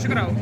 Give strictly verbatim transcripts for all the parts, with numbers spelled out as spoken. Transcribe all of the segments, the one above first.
कराओ।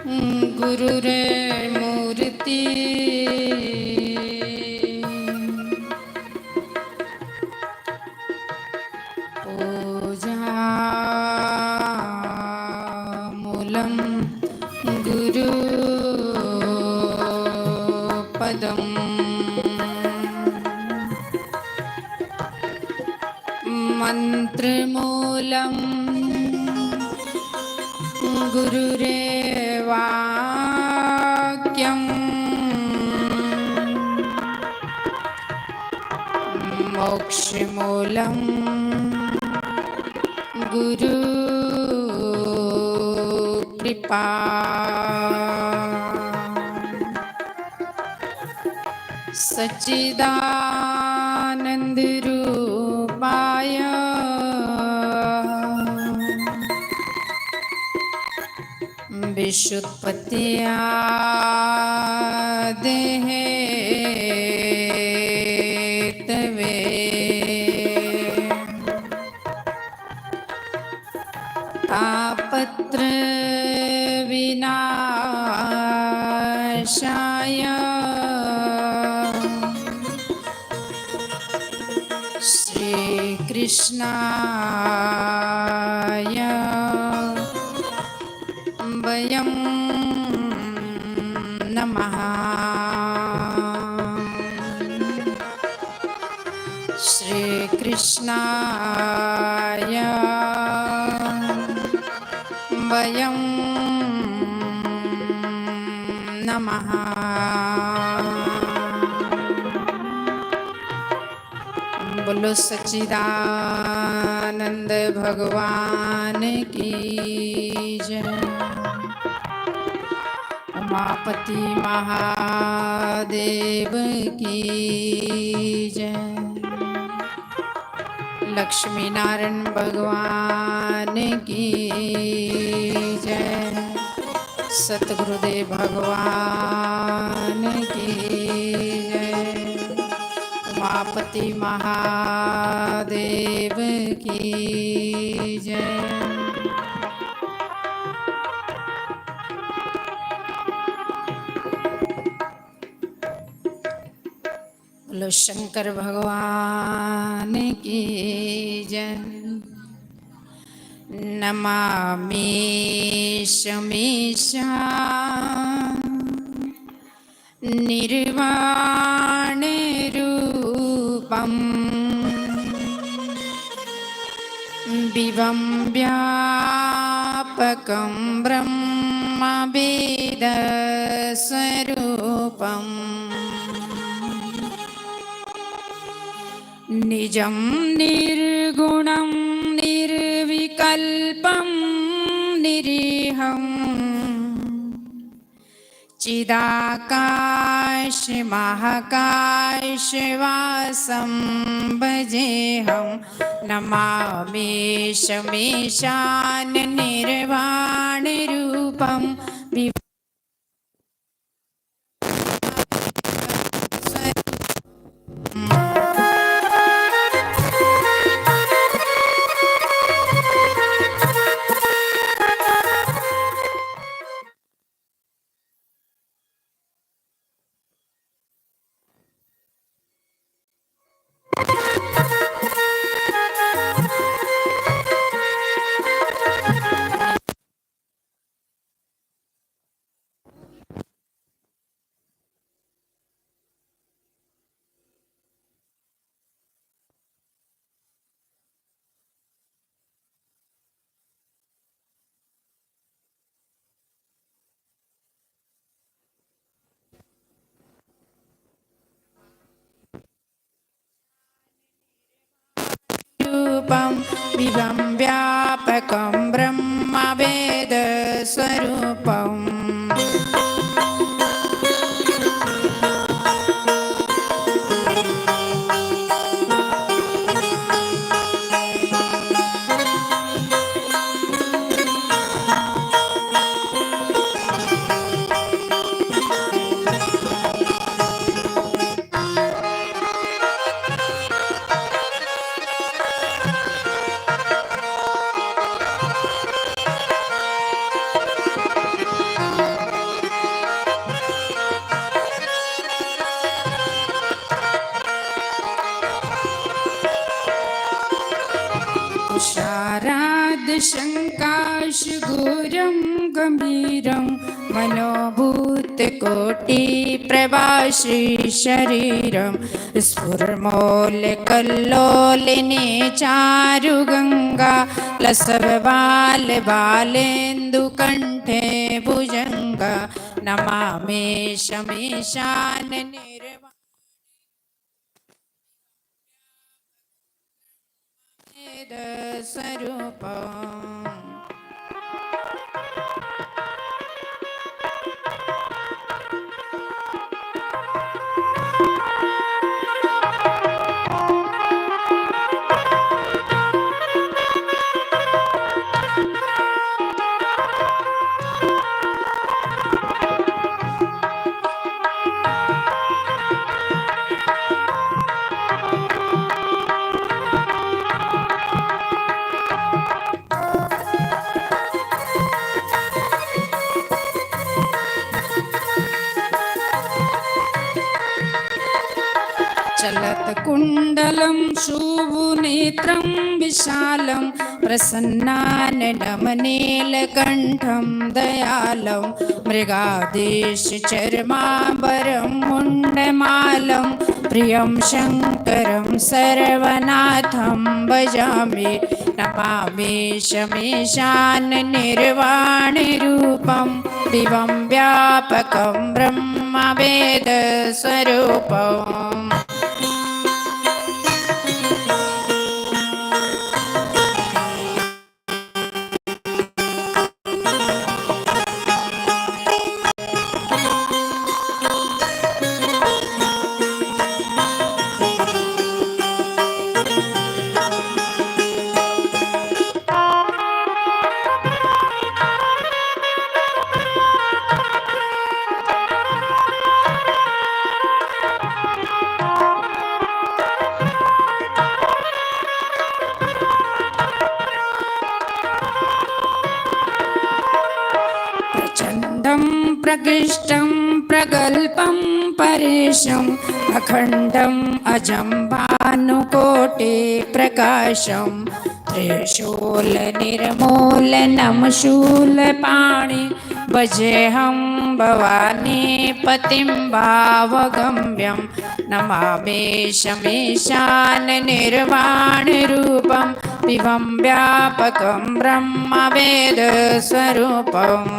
गुरुर्मूर्ति पूजा मूलं गुरुपदम्। मन्त्रमूलं गुरुर्वाक्यम्। मोक्षमूलं गुरुकृपा। सच्चिदानन्दरूपाय विश्वोत्पत्त्यादिहेतवे। तापत्रयविनाशाय श्रीकृष्णाय वयं नमः। श्रीकृष्णाय वयं नमः। बोलो सच्चिदानंद भगवान की जय। उमापति महादेव की जय। लक्ष्मी नारायण भगवान की जय। सतगुरुदेव भगवान की जय। उमापति महादेव की जय। बोलो शंकर भगवान की जय। नमामि शमीशा निर्वाणरूपम्। बिम्बं व्यापकं ब्रह्मवेदस्वरूपम्। निजं निर्गुणं निर्विकल्पं निरीहम्। चिदाकाशमाकाशवासं भजेऽहं। नमामि शमीशाननिर्वाणरूपं। रूपं बिम्बं व्यापकं ब्रह्मवेदस्वरूपम्। शाराद शङ्काश घोरं गम्भीरं मनोभूतकोटिप्रभा श्रीशरीरं स्फुरमोलकल्लोलिनी चारुगङ्गा लसवबालबालेन्दुकण्ठे भुजङ्गा नमामि शमीशान निर्वा वेदस्वरूपम्। चलत्कुण्डलं शोभुनेत्रं विशालं प्रसन्नाननमनीलकण्ठं दयालं मृगाधीशचर्माम्बरं मुण्डमालं प्रियं शङ्करं सर्वनाथं भजामि। नमामि शमीशान निर्वाणरूपं दिवं व्यापकं ब्रह्मवेदस्वरूपम्। प्रचण्डं प्रकृष्टं प्रगल्भं परेशम् अखण्डम् अजं भानुकोटिप्रकाशम्। त्रिशूलनिर्मूलनं शूलपाणि भजेऽहं भवानीपतिं भावगम्यम्। नमामि शमीशान निर्वाणरूपं दिवं व्यापकं ब्रह्मवेदस्वरूपम्।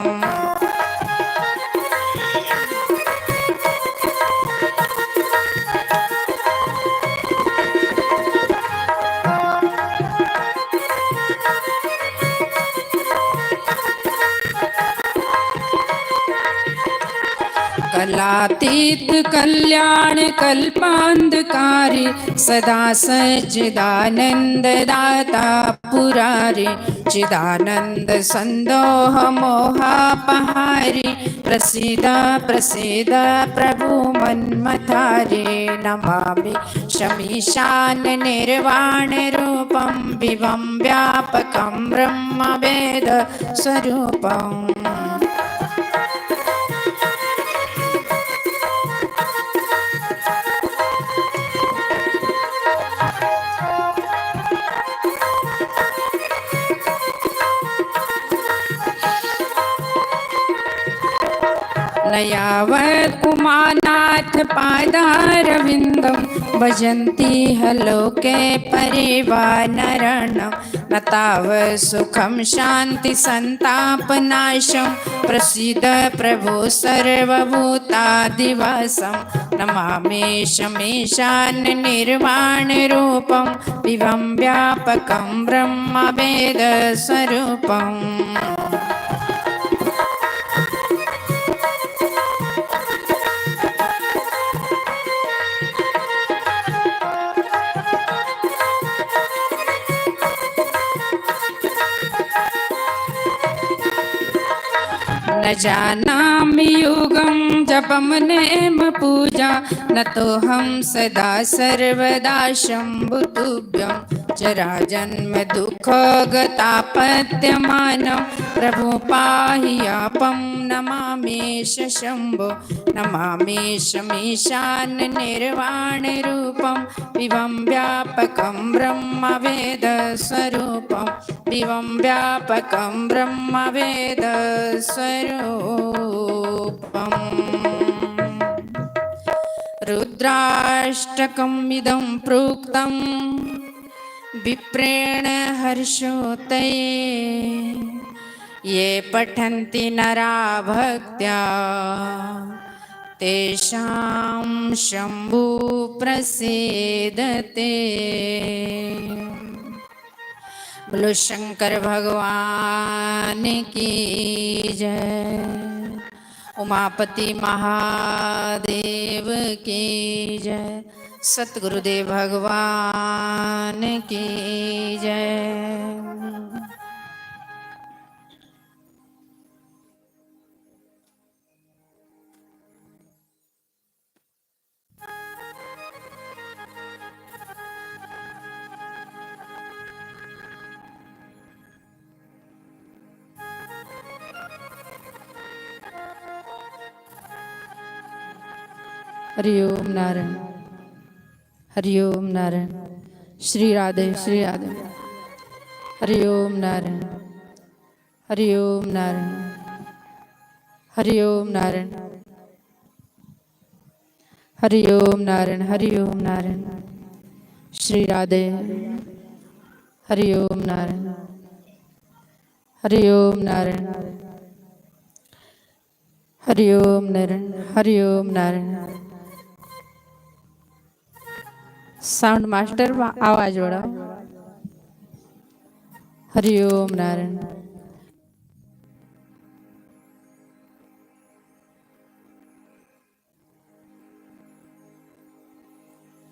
कलातीत कल्याण कल्पान्धकारी सदा सच्चिदानन्द दाता पुरारी चिदानन्द सन्दोह मोहापहारी प्रसीद प्रसीद प्रभु मन्मथारी। नमामि शमीशान निर्वाण रूपं विवं व्यापकं ब्रह्मवेद स्वरूपम्। न यावत् उमानाथ पादारविन्दं भजन्तीह लोके परिवानराणाम्। न तावत् सुखं शान्ति सन्तापनाशं प्रसीद प्रभो सर्वभूताधिवासम्। नमामि शमीशान निर्वाण रूपं विवं व्यापकं ब्रह्मवेद स्वरूपम्। न जानामि योगं जपं नेम पूजा नतोऽहं सदा सर्वदा शम्भु तुभ्यं। जराजन्म दुःखोगतापत्यमानं प्रभु पाहि आपं नमामीश शम्भो। नमामीशमीशाननिर्वाणरूपं विवं व्यापकं ब्रह्मवेदस्वरूपं विवं व्यापकं ब्रह्मवेदस्वरूपम्। रुद्राष्टकमिदं प्रोक्तं विप्रेण हर्षोत्तये। ये पठन्ति नरा भक्त्या तेषां शम्भो प्रसीदते। बोलो शंकर भगवान की जय, उमापति महादेव की जय, सतगुरुदेव भगवान की जय। हरि ओम नारायण, हरि ओम नारायण। श्री राधे, श्री राधे। हरि ओम नारायण, हरि ओम नारायण, हरि ओम नारायण। हरि ओम नारायण, हरि ओम नारायण। श्री राधे। हरि ओम नारायण, हरि ओम नारायण, हरि ओम नारायण, हरि ओम नारायण। साउंड मास्टर, आवाज बढ़ाओ। हरि ओम नारायण।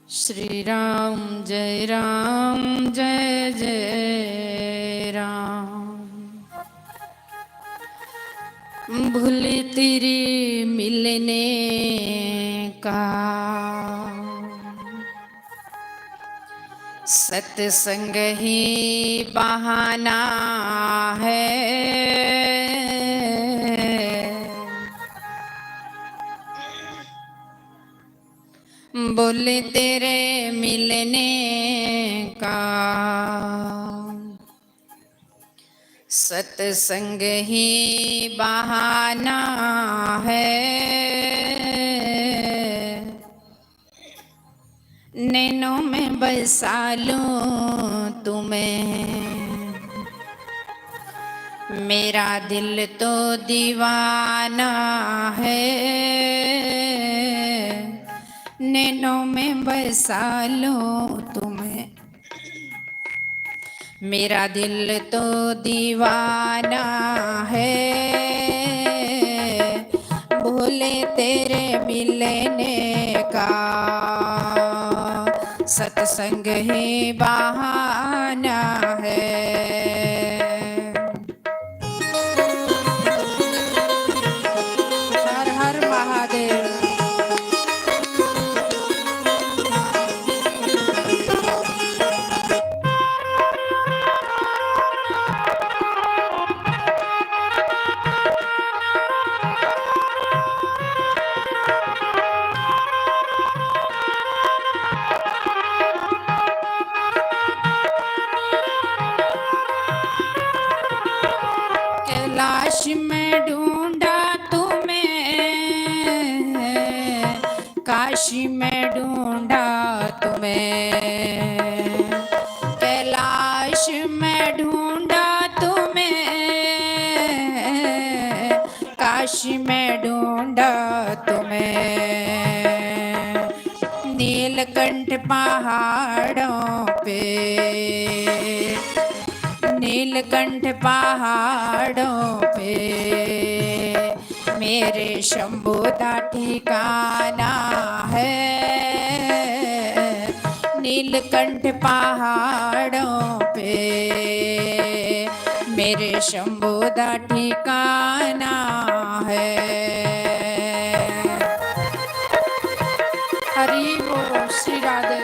श्री राम जय राम जय जय राम। भूल तेरे मिलने का सत्संग ही बहाना है। बोल तेरे मिलने का सत्संग ही बहाना है। नैनों में बसा लूं तुम्हें, मेरा दिल तो दीवाना है। नैनों में बसा लूं तुम्हें, मेरा दिल तो दीवाना है। भूल तेरे मिलने का सत्संग ही बहाना है। हर हर महादेव। कैलाश में ढूंढा तुम्हें, काशी में ढूंढा तुम्हें, कैलाश में ढूंढा तुम्हें, काशी में ढूंढा तुम्हें। नीलकंठ पहाड़ों पे, नीलकंठ पहाड़ों पे मेरे शंभू दा ठिकाना है। नीलकंठ पहाड़ों पे मेरे शंभू दा ठिकाना है। हरि बोल श्री राधे।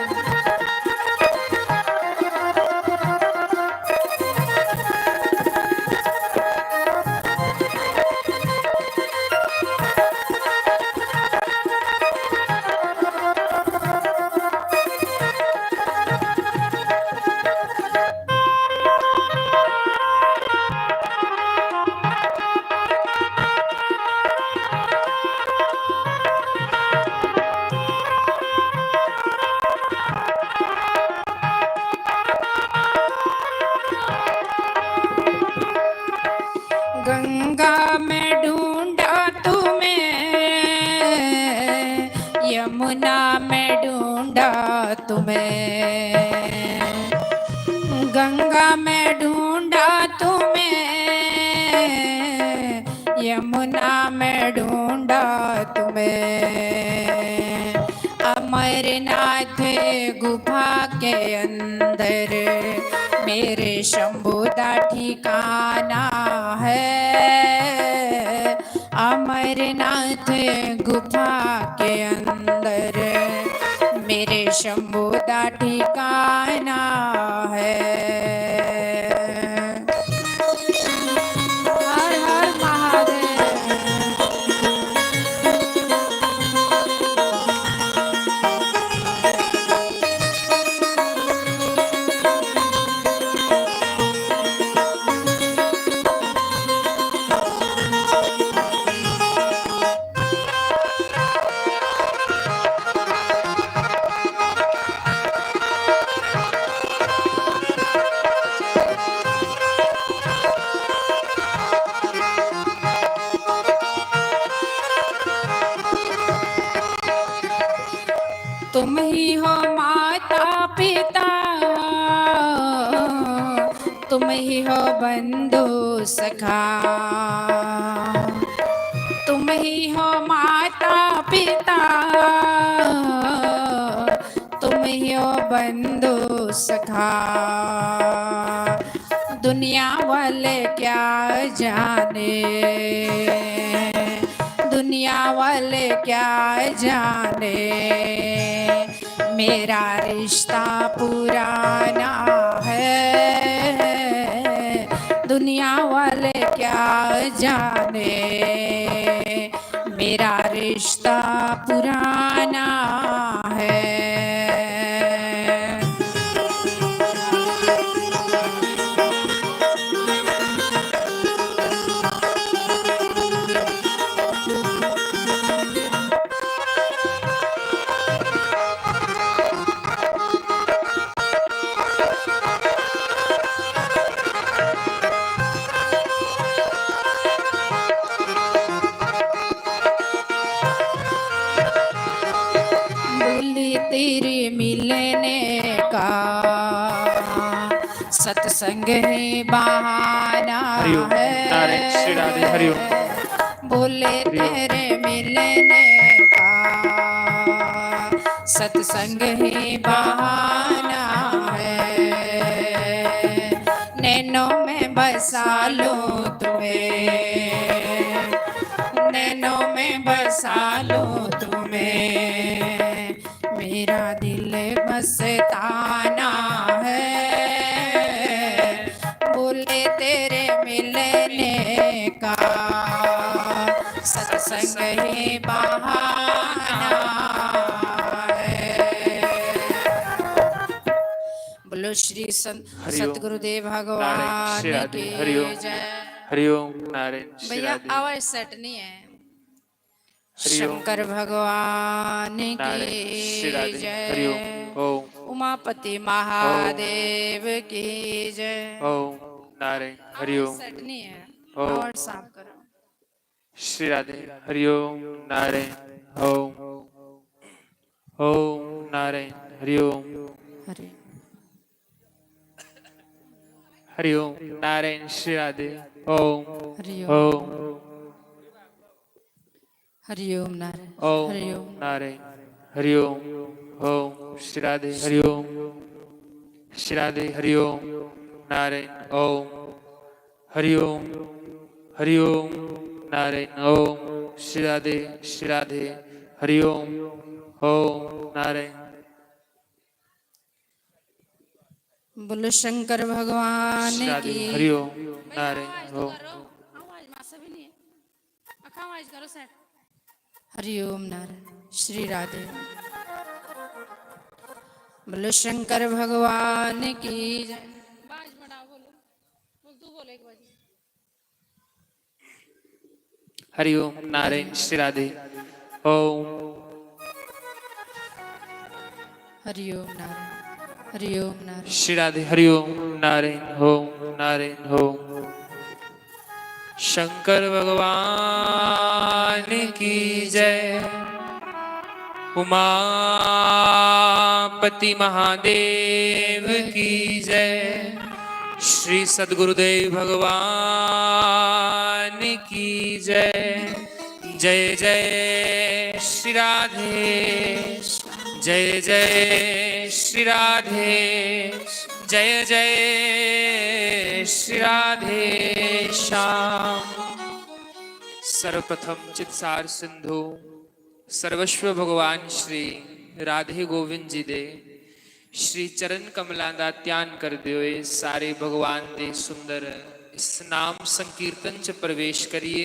गंगा में ढूंढा तुम्हें, यमुना में ढूंढा तुम्हें, अमरनाथ गुफा के अंदर मेरे शंभू दा ठिकाना है। अमरनाथ गुफा के अंदर मेरे शंभू दा ठिकाना है। हर हर महादेव। तुम ही हो माता पिता, तुम ही हो बंधु सखा, तुम ही हो माता पिता, तुम ही हो बंधु सखा। दुनिया वाले क्या जाने, दुनिया वाले क्या जाने, मेरा रिश्ता पुराना है। दुनिया वाले क्या जाने, मेरा रिश्ता पुराना है। बोली तेरे मिलने का सत्संग ही बहाना हरिओम। है। नारायण श्री राधे। हरिओम। बोले हरिओम। तेरे मिलने का सत्संग ही बहाना है। नैनों में बसा लूं तुम्हें, नैनों में बसा लूं तुम्हें, मेरा दिल मस्ताना है। बोले तेरे मिलने का सत्संग ही बहाना है। बोलो श्री संत हरिओम। सतगुरुदेव नारायण श्री भगवान राधे। की हरिओम। जय। हरिओम नारायण श्री भैया राधे। आवाज सेट नहीं है। हरिओम। शंकर भगवान की नारायण श्री राधे। जय। हरिओम। ओम। उमापति ओम। महादेव की जय। ओम नारायण। हरिओम। आवाज सेट नहीं है। ओम। आवाज साफ करो। श्री राधे। हरिओम नारायण। ओम। ओम नारायण। हरिओम। हरि। हरिओम नारायण। श्री राधे। ओम। हरिओम। ओम। हरिओम नारायण। ओम हरिओम। नारायण। हरिओम। ओम। श्री राधे। हरिओम। श्री राधे। हरिओम नारायण। ओम। हरिओम। हरिओम नारायण। ओम। श्री राधे। श्री राधे। हरिओम। ओम नारायण। बोलो शंकर भगवान श्री राधे। की। हरिओम नारायण। ओम। अखा आवाज करो सर। हरिओम नारायण। श्री राधे। बोलो शंकर भगवान की जय। आवाज बढ़ाओ, बोलो। बोल, तू बोल एक बार। हरिओम नारायण। श्री राधे। ओम। हरिओम नारायण। हरिओम नारायण। श्री राधे। हरिओम नारायण। ओम नारायण। ओम। शंकर भगवान की जय। उमापति महादेव की जय। श्री सद्गुरुदेव भगवान की जय। जय जय श्री राधे, जय जय श्री राधे, जय जय श्री राधे श्याम। सर्वप्रथम चित्सार सिंधु सर्वस्व भगवान श्री राधे गोविंद जी दे श्री चरण कमलां दा ध्यान करदे होए सारे भगवान दे सुंदर इस नाम संकीर्तन च प्रवेश करिए।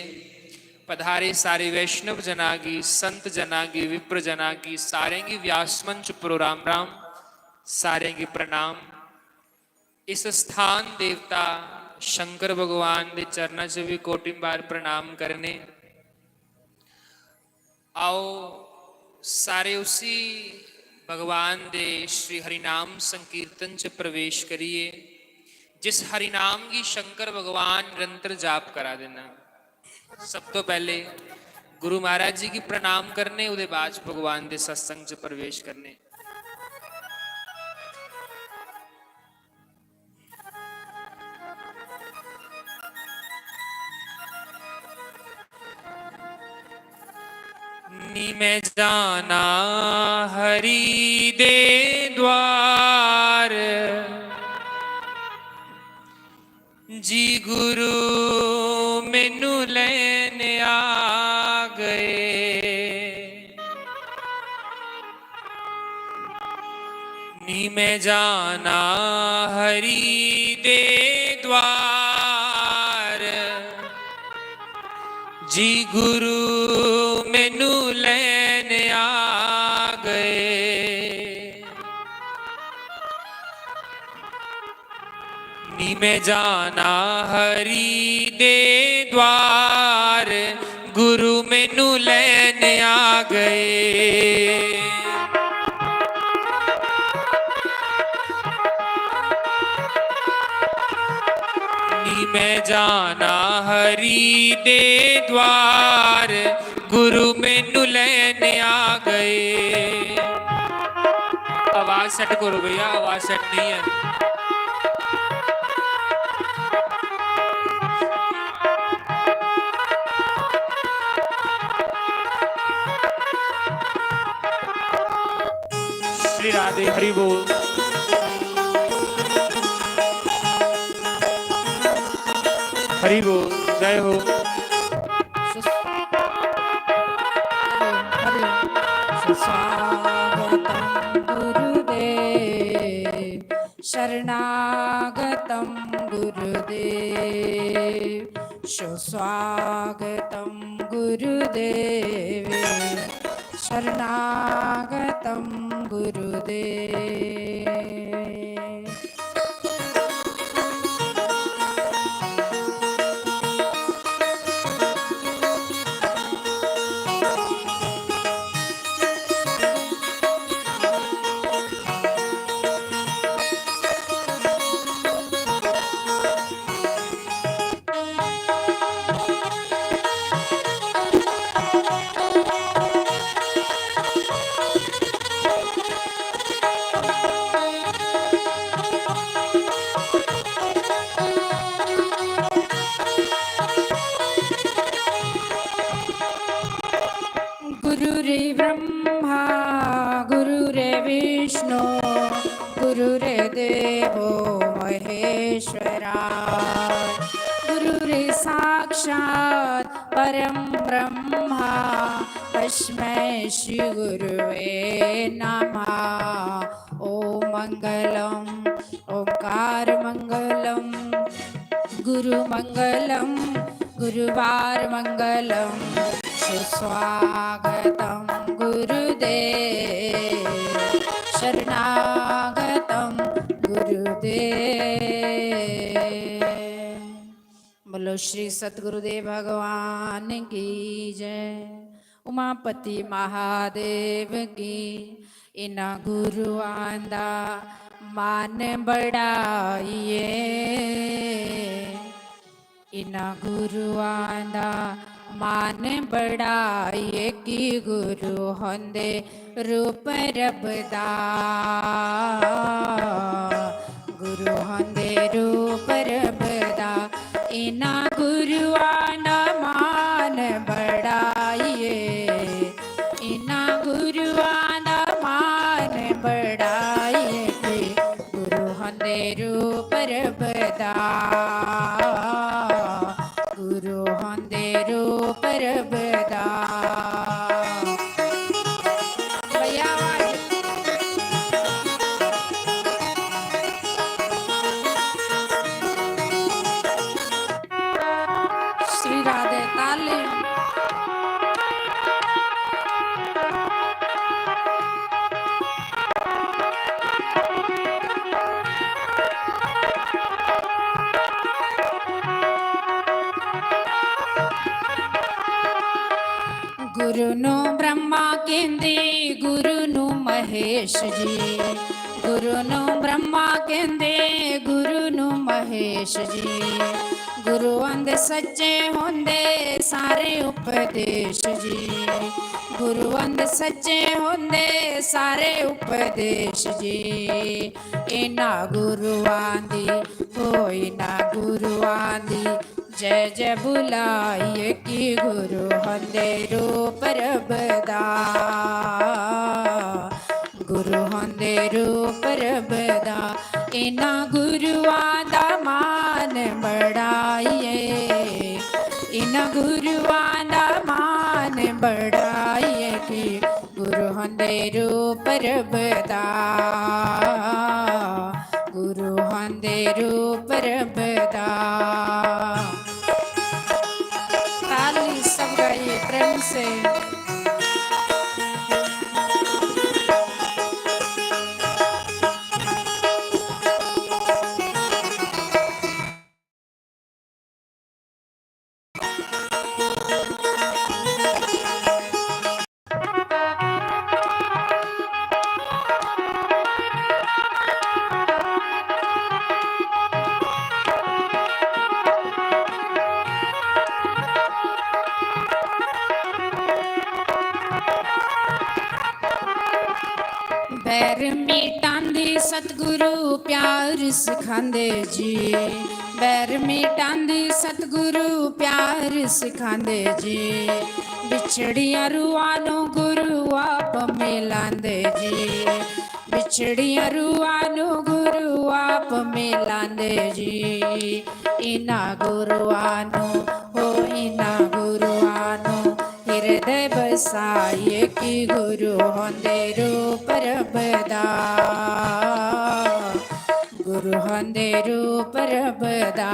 पधारे सारे वैष्णव जना गी, संत जना गी, विप्र जना गी, सारें गी व्यास मंच उप्परों राम राम, सारें गी प्रणाम। इस स्थान देवता शंकर भगवान दे चरणा च भी कोटिंबार प्रणाम करने। आओ सारे उसी भगवान दे श्री हरिनाम संकीर्तन च प्रवेश करिए, जिस हरिनाम गी शंकर भगवान निरंतर जाप करा देना। सब तो पहले गुरु महाराज जी की प्रणाम करने, उदे बाद च भगवान दे सत्संग च प्रवेश करने। नी मैं जाना हरि दे द्वार, जी गुरु मैनू लैन आ गए। नी मैं जाना हरि दे द्वार, जी गुरु मैनू लैन आ गए। नी मैं जाना हरि दे द्वार, गुरु मैनू लैन आ गए। नी मैं जाना हरि दे द्वार, गुरु मैनू लैन आ गए। आवाज सेट करो भैया, आवाज सेट नहीं है। श्री राधे, हरि बोल। हरि बोल, जय हो। सुस्वागतं गुरुदेव, शरणागतं गुरुदेव, सुस्वागतं गुरुदेव, शरणागतं गुरुदेव। गुरुर्ब्रह्मा गुरुर्विष्णु गुरुर्देवो महेश्वरा। गुरुर्साक्षात् परं ब्रह्मा तस्मै श्री गुरुवे नमः। ॐ मङ्गलम् ओंकार मंगलम, गुरु मंगलम, गुरुवार मंगलम, सुस्वागतम गुरुदेव, शरणागतम गुरुदेव। बोलो श्री सतगुरुदेव भगवान की जय। उमापति महादेव की। इन्हां गुरुआं दा मान बढ़ाइए, इन्हां गुरुआं दा मान बढ़ाइए कि गुरु होंदे रूप रब दा। गुरु होंदे रूप रब दा, इन्ना गुरुआं दा मान बड़ाइए, इन्ना गुरुआं दा मान बड़ाइए कि गुरु होंदे रूप रब दा, गुरु होंदे रूप रब दा। भैया आवाज। श्री राधे ताली। गुरु नु ब्रह्मा केंदे, गुरु नु महेश जी। गुरु नु ब्रह्मा केंदे, गुरु नु महेश जी। गुरु अंद सच्चे होंदे सारे उपदेश जी। गुरु अंद सच्चे होंदे सारे उपदेश जी। इन्ना गुरुआं दी, ओ इन्ना गुरुआं दी जय जय बुलाइए कि गुरु होंदे रूप रब दा, गुरु होंदे रूप रब दा। इन्ना गुरुआं दा मान बड़ाइए, इन्ना गुरुआं दा मान बड़ाइए कि गुरु होंदे रूप रब दा, गुरु होंदे रूप रब दा। ताली सब गाइए प्रेम से। बैर मिटांदी सतगुरु प्यार सिखांदे जी। बैर मिटांदी सतगुरु प्यार सिखांदे जी। बिछड़ियां रूहां नू गुरु आप मिलांदे जी। बिछड़ियां रूहां नू गुरु आप मिलांदे जी। इन्ना गुरुआं नू, ओ इन्ना गुरुआं नू हिरदय बसाइए कि गुरु होंदे रूप रब दा, गुरु होंदे रूप रब दा।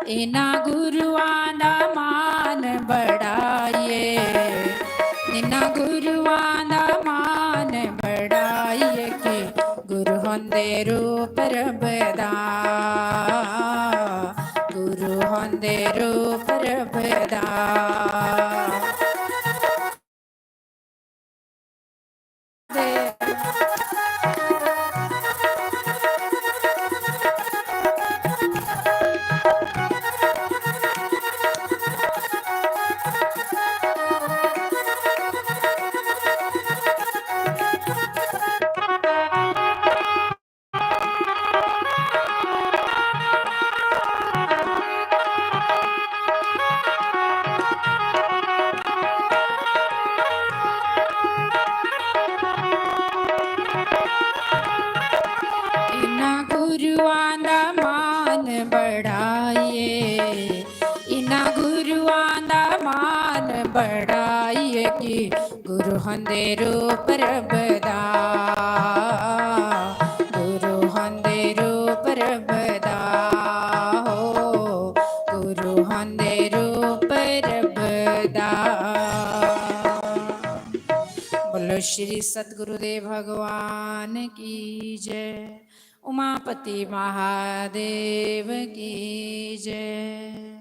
इन्ना गुरुआं दा मान बड़ाइए, इन्ना गुरुआं दा मान बड़ाइए कि गुरु होंदे रूप रब दा, गुरु होंदे रूप रब दा। इन्ना गुरुआं दा मान बड़ाइए, इन्ना गुरुआं दा मान बड़ाइए कि गुरु होंदे रूप रब दा, गुरु होंदे रूप रब दा, हो, गुरु होंदे रूप रब दा। बोलो श्री सतगुरुदेव भगवान की जय, उमापति महादेव की जय।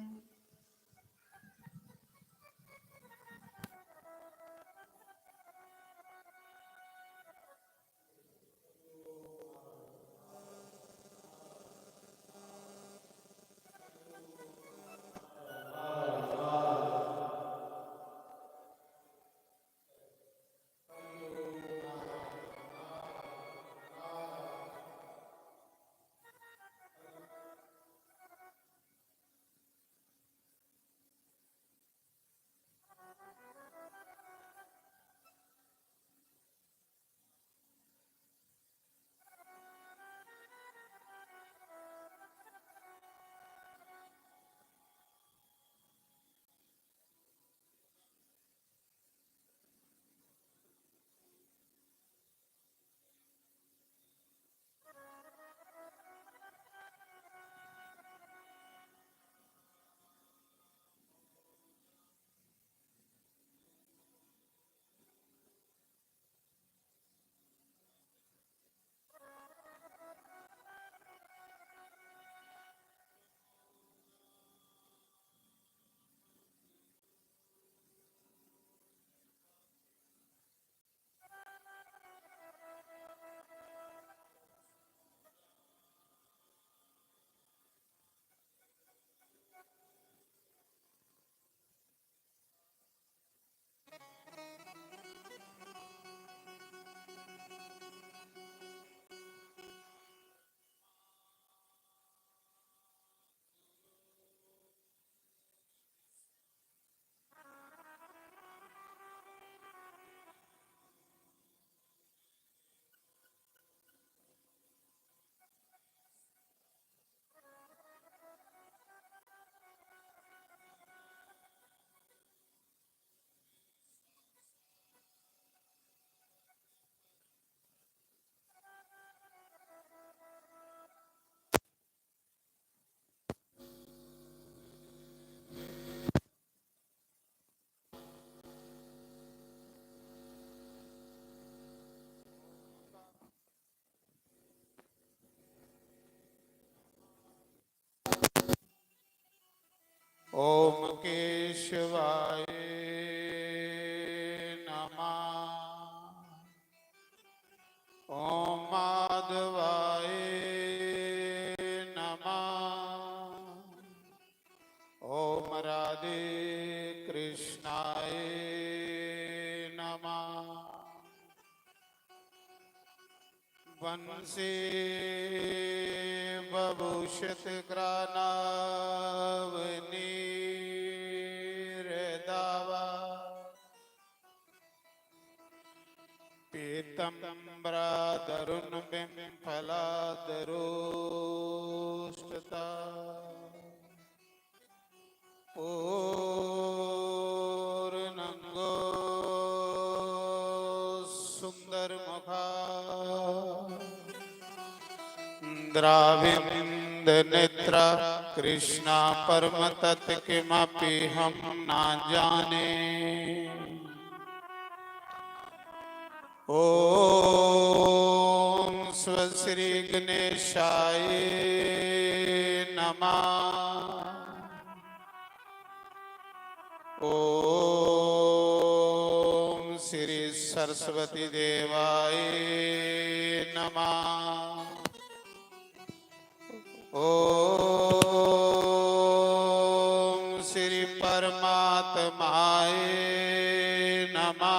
ओम केशवाय नमः। ओम माधवाय नमः। ओम राधे कृष्णाय नमः। वंशी बभूषित क्रानावनीरदावा पीतम्बरा दरुण बिम्फला दरोष्टता पूर्णंगो सुंदर मुखा द्राविंद नेत्रा कृष्णा परम तत्व किमपि हम ना जाने। ओम स्व श्री गणेशाय नमः। ओम श्री सरस्वती देवाय नमः। ओम श्री परमात्माय नमः।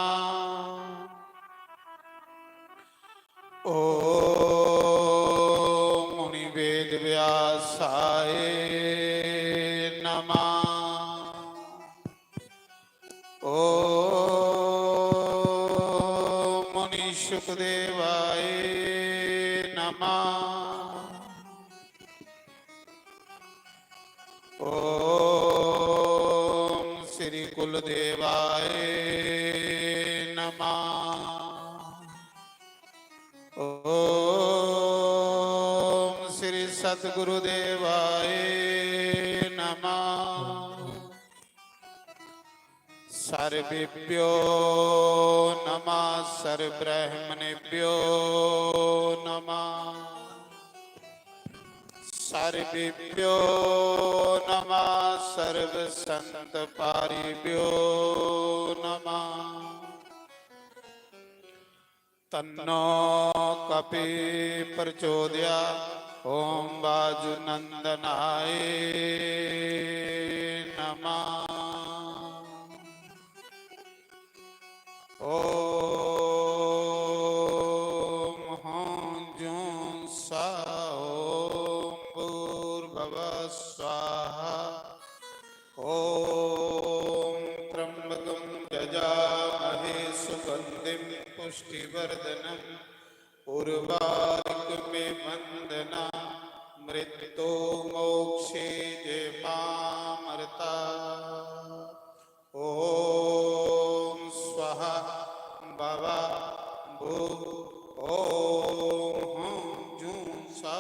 ओम मुनि वेद व्यासाय नमः। ओम मुनि शुकदेवाय नमः। ओम श्री कुलदेवाय नमः। ओम श्री सद्गुरुदेवाय नमः। सर्वेभ्यो नमः, सर्वब्राह्मणेभ्यो नमः, सर्वेभ्यो नमः, सर्वसंतपारिभ्यो नमः। तन्नो कपि प्रचोदया। ओम वाजुनंदनाय नमः। ओम हूं जूं सा। ओम भूर्भुवः स्वाहा। ओम त्र्यंबकं यजामहे सुगंधिं पुष्टिवर्धनम्। उर्वारुकमिव बंधनान् मृत्योर्मोक्षे च मामर्ताः। ओम स्वाहा भवा भू। ओम हूं जूं सा।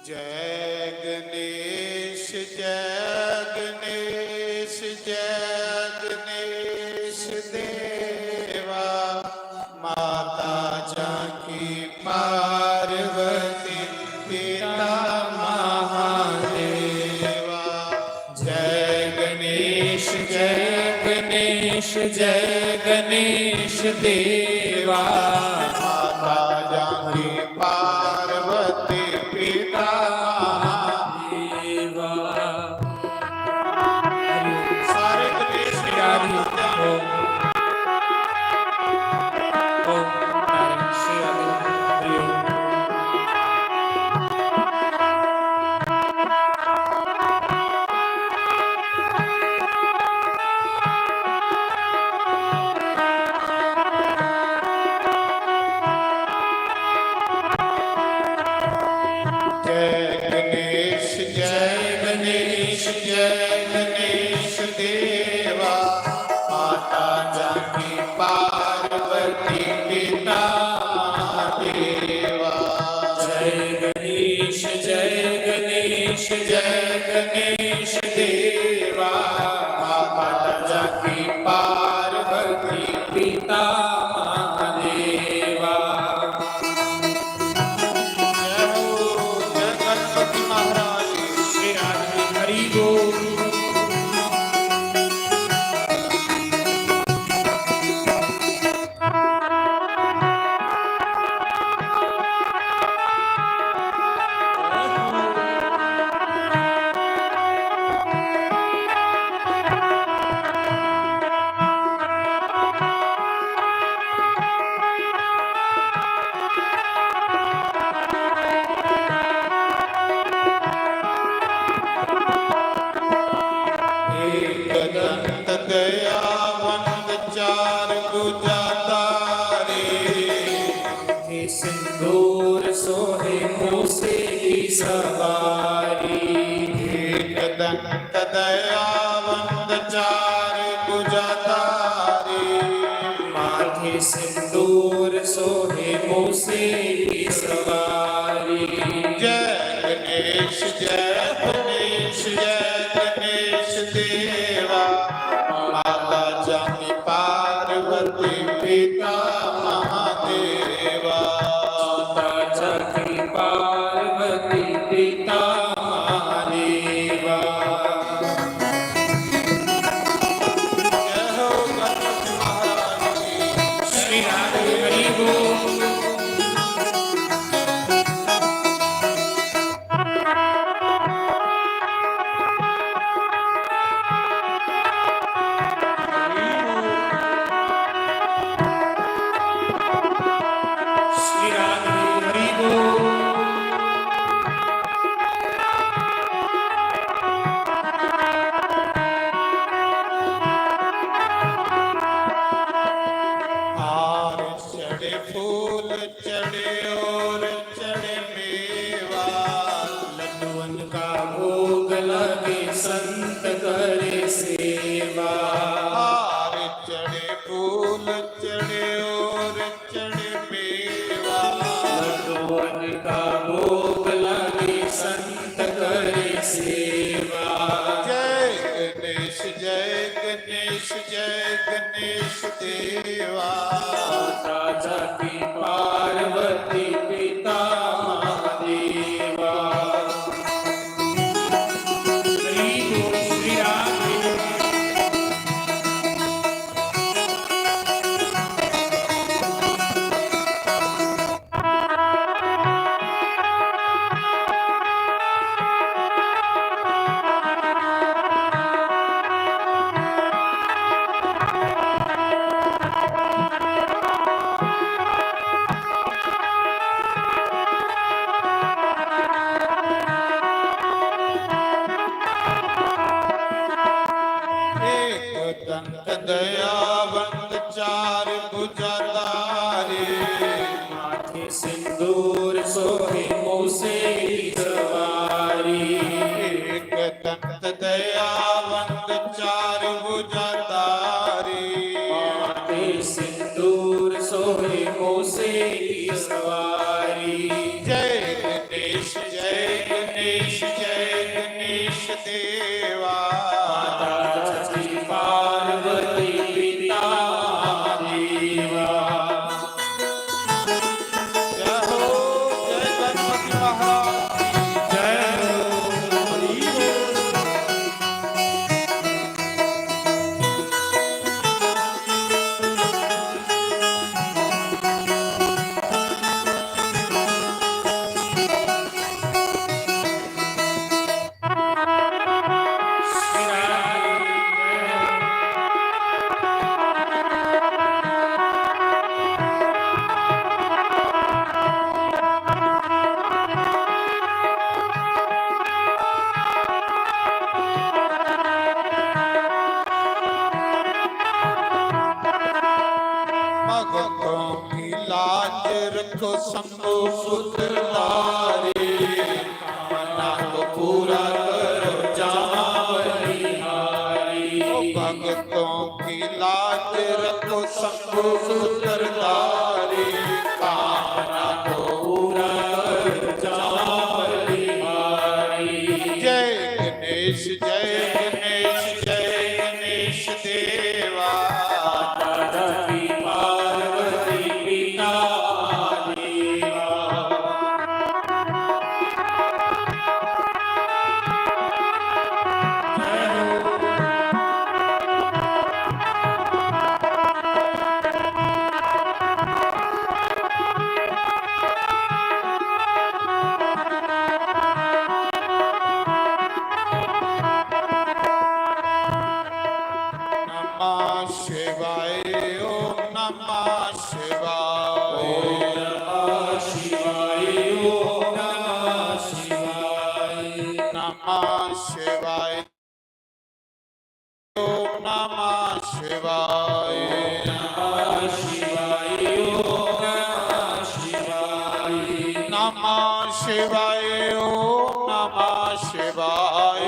जय गणेश, जय गणेश, जय गणेश देवा। माता जानकी पार्वती पिता महादेवा। जय गणेश, जय गणेश, जय गणेश देवा। माता जानकी पार्वती पिता महादेवा। सारे गणेश प्यारी हो। ओम नारायण शिवाय। हरि ओम। जय गणेश, जय गणेश, जय गणेश देवा। माता जानकी पार्वती पिता महादेवा। जय गणेश, जय गणेश, जय गणेश देवा। माता जानकी पार्वती पिता महादेवा। जय हो, जय गणपति सिंदूर सोहे मूसे की सवारी। एक दंत दयावंत चार भुजाधारी। माथे सिंदूर सोहे मूसे की सवारी। जय गणेश जय गणेश जय गणेश देवा। माता जानी पार्वती पिता महादेवा। माता जानी पार्वती पिता महादेवा। जय हो गणपति महाराज की। श्री राधे हरि बोल। श्री राधे हरि बोल। हार चढ़े फूल चढ़े और चढ़े मेवा। लड्डुअन का भोग लगे संत करे सेवा। हार चढ़े फूल चढ़े और चढ़े मेवा। लड्डुअन का भोग लगे संत करे सेवा। जय गणेश जय गणेश जय गणेश देवा। माता जाकी पार्वती पिता महादेवा। श्री गुरु श्री राम। एक दंत दयावंत चार भुजाधारी। माथे सिंदूर सोहे मूसे की सवारी। एक दंत दयावंत चार भुजाधारी। माथे सिंदूर सोहे मूसे की सवारी। जय गणेश जय गणेश जय गणेश देवा। माता शक्ति पार्वती पिता महादेवा। जय हो, जय गणपति महाराज की। जय हो। भगतों की लाज रखो शंभु सूत्रधारी। कामना को पूरा करो जामावली हारी। ओ भगतों की लाज रखो शंभु सूत्रधारी। कामना को पूरा करो जामावली हारी। जय गणेश जय गणेश जय गणेश देवा। माता जाकी पार्वती पिता महादेवा। नमः शिवाय, ओम नमः शिवाय।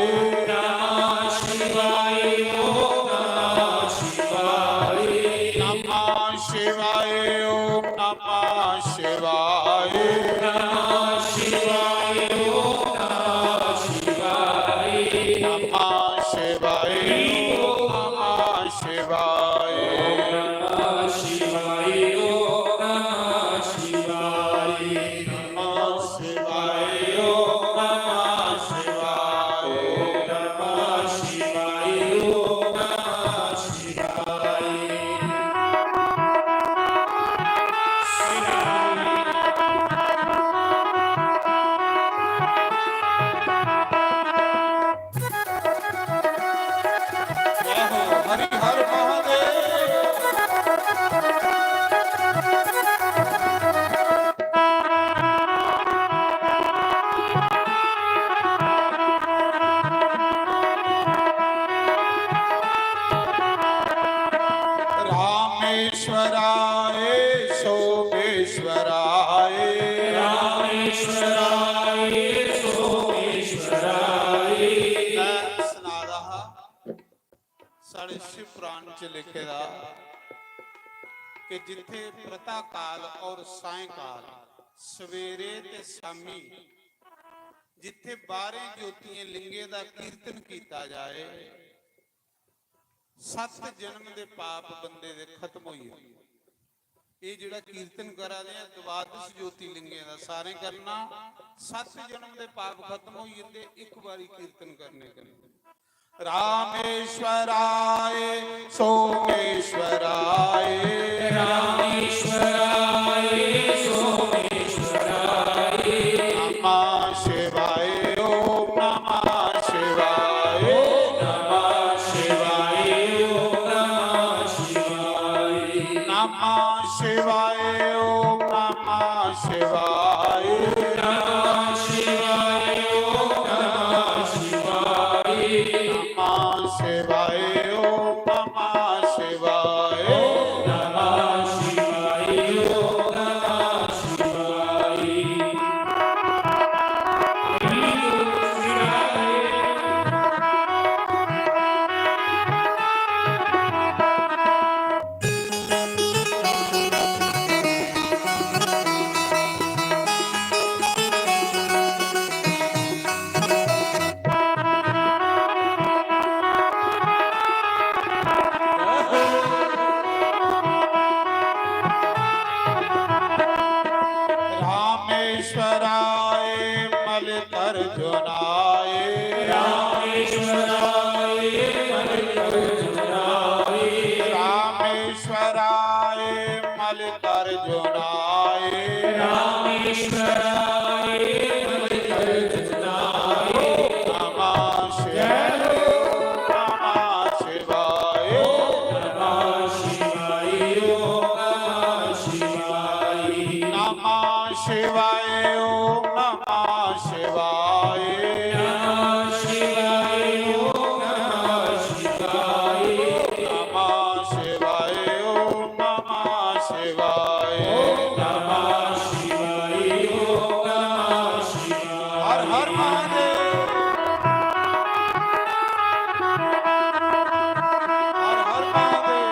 नमः शिवाय, ओम नमः शिवाय। नमः शिवाय, ओम नमः शिवाय। नमः शिवाय, ओम नमः शिवाय। नमः शिवाय, ओम नमः शिवाय। नमः शिवाय, ओम नमः शिवाय। नमः शिवाय, ओम नमः शिवाय। नमः शिवाय, ओम नमः शिवाय। जय हो हरि हर महादेव। रामेश्वराय सोमेश्वराय। रामेश्वराय सोमेश्वराय। मैं सना दा हा, साढ़े शिव पुराण च लिखे दा कि जित्थे प्रातः काल और सांयकाल, सवेरे ते शामी, जित्थे बारह ज्योतियें लिंगे दा कीर्तन कीता जाए, सत्त जन्म दे पाप बंदे दे खत्म होई जंदे। ये जेड़ा कीर्तन करा दे हैं, द्वादश ज्योतिर्लिंगें दा सारें करना, सत्त जन्म दे पाप खत्म होई जंदे इक बारी कीर्तन करने कन्नै। रामेश्वराय सोमेश्वराय। रामेश्वराय सोमेश्वराय। नमः शिवाय, ओम नमः शिवाय। ओम नमः शिवाय, ओम नमः शिवाय। नमः शिवाय, ओम नमः शिवाय। नमः शिवाय, ओम नमः शिवाय। नमः शिवाय, ओम नमः शिवाय। ओम नमः शिवाय, ओम नमः शिवाय। रामेश्वराय मल्लिकार्जुनाय। रामेश्वराय मल्लिकार्जुनाय। रामेश्वराय मल्लिकार्जुनाय। रामेश्वराय मल्लिकार्जुनाय। नमः शिवाय, नमः शिवाय। नमः शिवाय, नमः शिवाय। नमः शिवाय, ओम नमः शिवाय। नमः शिवाय, ओम नमः शिवाय। नमः शिवाय, ओम नमः शिवाय। ओम नमः शिवाय, ओम नमः शिवाय। हर हर महादेव। हर हर महादेव।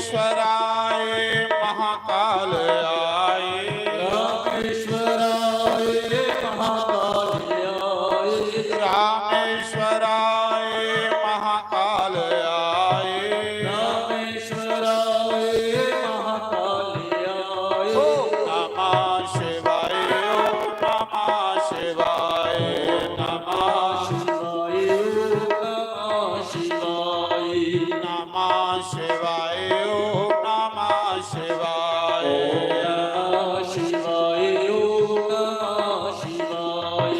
रामेश्वराय महाकाल आय। रामेश्वराय महाकाल आय। रामेश्वराय महाकाल आय। रामेश्वराय महाकाल आय। ओम नमः शिवाय, ओम नमः शिवाय। नमः शिवाय, ओम नमः शिवाय। नमः शिवाय, ओम नमः शिवाय। ओम नमः शिवाय, ओम नमः शिवाय।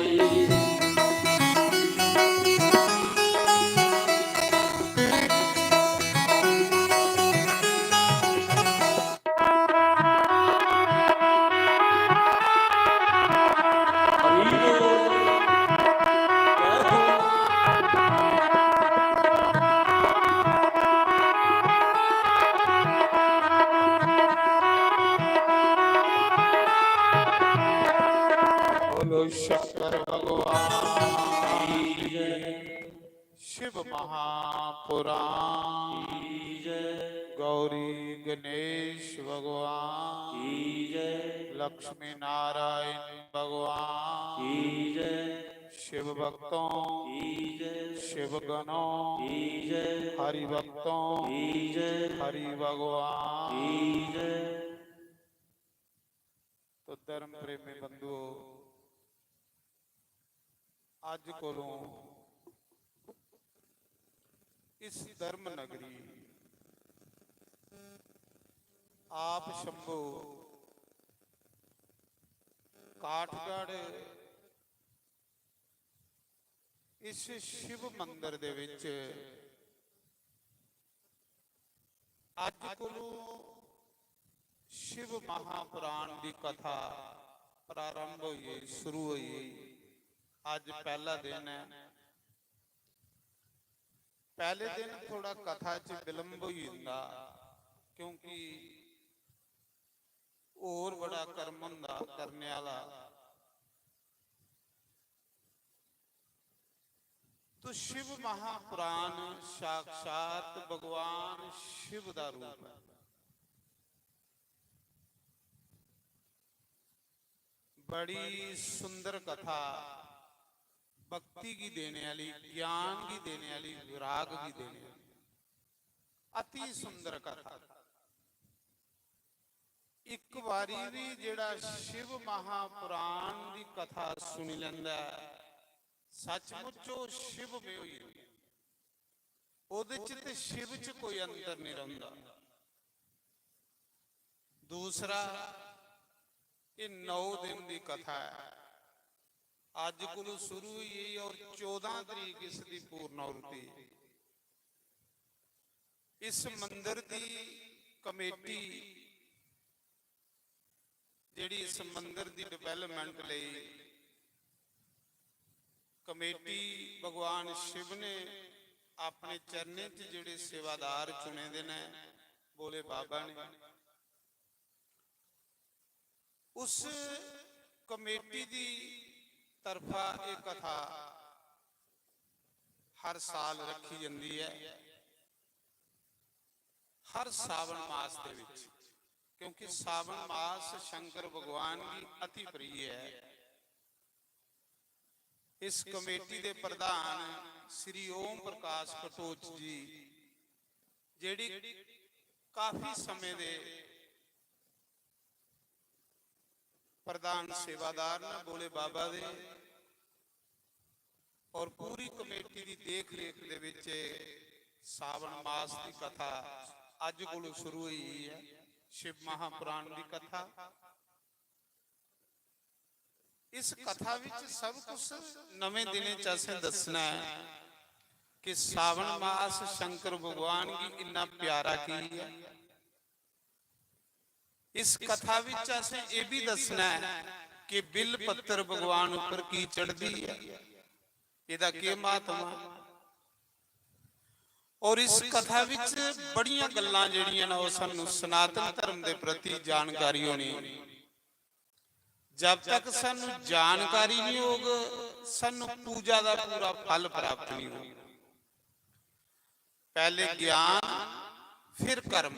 पुराण की जय। गौरी गणेश भगवान की जय। लक्ष्मी नारायण भगवान की जय। शिव भक्तों की जय। शिव गणों की जय। हरि भक्तों की जय। हरि भगवान की जय। तो धर्म प्रेमी बंधुओ, अज कोलों इस धर्म नगरी आप शंभु काठगढ़ इस शिव मंदिर दे विच अज कोलों शिव महापुराण दी कथा प्रारंभ होई, शुरू होई। अज पहला दिन है। पहले दिन थोड़ा कथा च विलंब होई जंदा, क्योंकि होर बड़ा कर्म होंदा करने आह्ला। तो शिव महापुराण साक्षात भगवान शिव दा रूप है। बड़ी सुंदर कथा, भक्ति गी देने आह्ली, ज्ञान गी देने आह्ली, विराग गी देने आह्ली, अति सुंदर कथा। इक बारी भी जेड़ा शिव महापुराण दी कथा सुनी लैंदा ऐ, सचमुच ओह् शिवमय होई जंदा। ओह्दे च ते शिव च कोई अंतर नहीं रौंह्दा। दूसरा, ये नौ दिन दी कथा है। अज कोलू शुरू हुई और चौदह तरीक इसदी पूर्णाहुति। इस मंदिर दी कमेटी, जेड़ी इस मंदिर दी development लेई कमेटी, भगवान शिव ने अपने चरणें च जेड़े सेवादार चुने दे ने, भोले बाबा ने, उस कमेटी दी तरफा एह् कथा हर साल रखी जंदी ऐ, हर सावन मास दे विच, क्योंकि सावन मास शंकर भगवान गी अति प्रिय है। इस कमेटी दे प्रधान श्री ओम प्रकाश कटोच जी, जेड़ी काफी समय दे प्रधान सेवादार ने भोले बाबा दे, और पूरी कमेटी दी देख रेख दे विच सावन मास दी कथा अज कोलू शुरू हुई है, शिव महापुराण दी कथा। इस कथा विच सब कुछ नवें दिनें च असें दस्सना है कि सावन मास शंकर भगवान गी इन्ना प्यारा की है। इस कथा विच असें एह् भी दस्सना है कि बिल पत्तर भगवान उप्पर की चढ़दी है, एह्दा केह् महात्मा। और इस कथा विच बड़ियां गल्लां जेह्ड़ियां न, ओह् सानू सनातन धर्म दे प्रति जानकारी होनी। जब तक सानू जानकारी नहीं होग, सानू पूजा दा पूरा फल प्राप्त नहीं होग। पहले ज्ञान, फिर कर्म।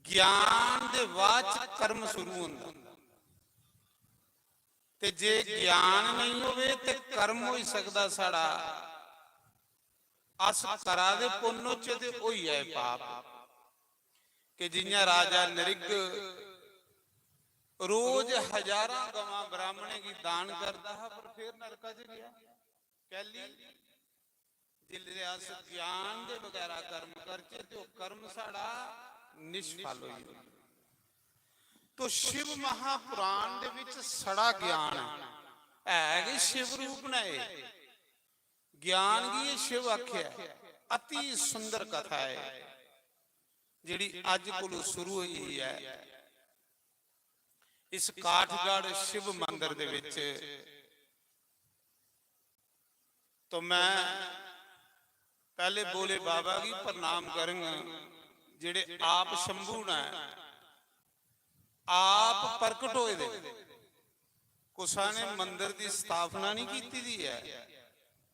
ज्ञान दे बाद च कर्म शुरू होंदा। ते जे ज्ञान नहीं होवे ते कर्म होई सकदा साढ़ा, अस करा दे पुन्न होचै ते होई जाए पाप। कि जियां राजा नृग रोज हजारां गवां ब्राह्मणें गी दान करदा हा, पर फिर नरका च गेआ। कैली? जिसलै अस ज्ञान दे बगैरा कर्म करचै ते ओह् कर्म साढ़ा निष्फल होई जंदा। तो शिव महापुराण दे विच सड़ा ज्ञान है, है गै शिव रूप ने। एह् ज्ञान गी एह् शिव आखेआ। अति सुंदर कथा है जेड़ी अज कोलू शुरू हुई है। इस काठगढ़ शिव मंदिर दे विच तो मैं पहले भोले बाबा गी प्रणाम करंग, जेड़े आप शंभू न, आप प्रकट होए दे। कुसा ने मंदिर दी स्थापना नहीं कीती दी है,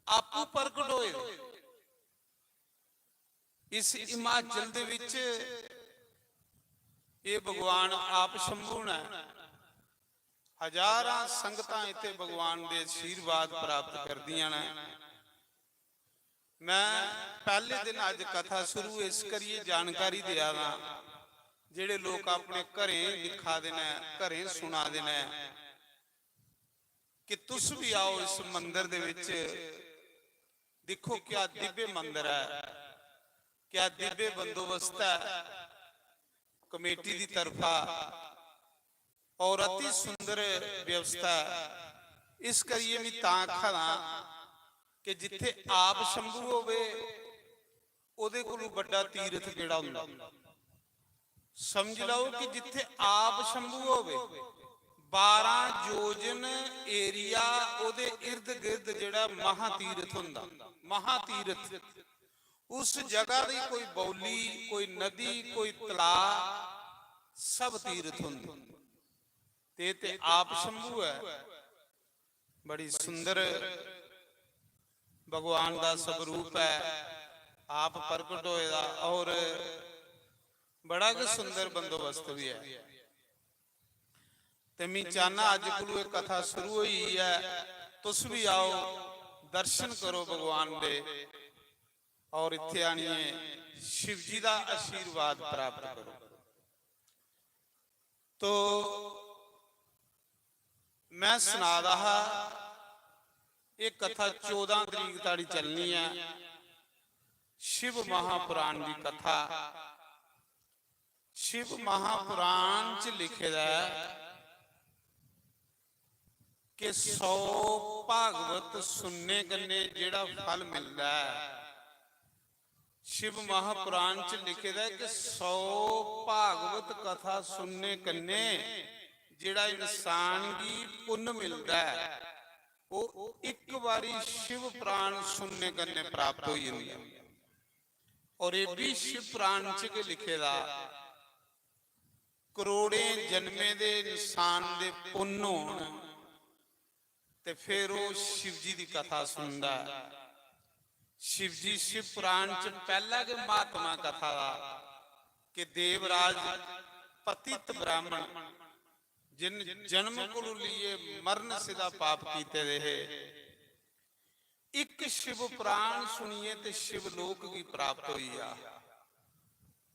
आपू प्रकट होए दे। इस हिमाचल दे विच एह् भगवान आप शंभु न। हजारां संगतां इत्थे भगवान दे आशीर्वाद प्राप्त करदियां न। मैं पैह्ले दिन अज्ज कथा शुरू इस करियै जानकारी देआ दा, जेह्ड़े लोक अपने घरें दिक्खा दे न, घरें सुना दे न, कि तुस भी आओ इस मंदर दे विच, दिक्खो क्या दिव्य मंदर ऐ, क्या दिव्य बंदोबस्त ऐ कमेटी दी तरफा, और अति सुंदर व्यवस्था ऐ। इस करियै मैं तां आखा दा कि जित्थे आप शंभु होवे, ओदे कोलू बड्डा तीर्थ केड़ा हुंदा? समझ लैओ कि जित्थे आप शंभु होवे, बारां योजन area, ओदे इर्द गिर्द जेह्ड़ा महातीर्थ हुंदा, महातीर्थ, उस जगह दी कोई बौली, कोई नदी, कोई तलाऽ, सब तीर्थ हुंदे। ते, ते आप शंभु ऐ, बड़ी सुंदर भगवान दा स्वरूप ऐ, आप प्रकट होए दा, और बड़ा गै सुंदर बंदोबस्त भी ऐ। ते मैं चाहना, अज्ज कोलू एह् कथा शुरू होई ऐ, तुस भी आओ, दर्शन करो भगवान दे, और इत्थे आनियै शिव जी दा आशीर्वाद प्राप्त करो। तो मैं सना दा हा, एह् कथा चौदां तरीक ताड़ी चलनी ऐ, शिव महापुराण दी कथा। शिव महापुराण च लिखे दा ऐ कि सौ भागवत सुनने कन्नै जेह्ड़ा फल मिलदा ऐ, शिव महापुराण च लिखे दा ऐ कि सौ भागवत कथा सुनने कन्नै जेह्ड़ा इंसान गी पुन्न मिलदा ऐ, ओह् इक बारी शिव पुराण सुनने कन्नै प्राप्त होई जंदा ऐ। और एह् बी शिव पुराण च गै लिखे दा, करोड़ें जन्में दे इंसान दे पुन्न होन ते फिर ओह् शिव जी दी कथा सुनदा ऐ। शिव जी शिव पुराण च पैह्ला गै महात्मा कथा दा कि देवराज पतित ब्राह्मण, जिन जन्म कोलू लेइयै मरण सिदा पाप कीते दे हे, इक शिव पुराण सुनियै ते शिव लोक गी प्राप्त होई जा।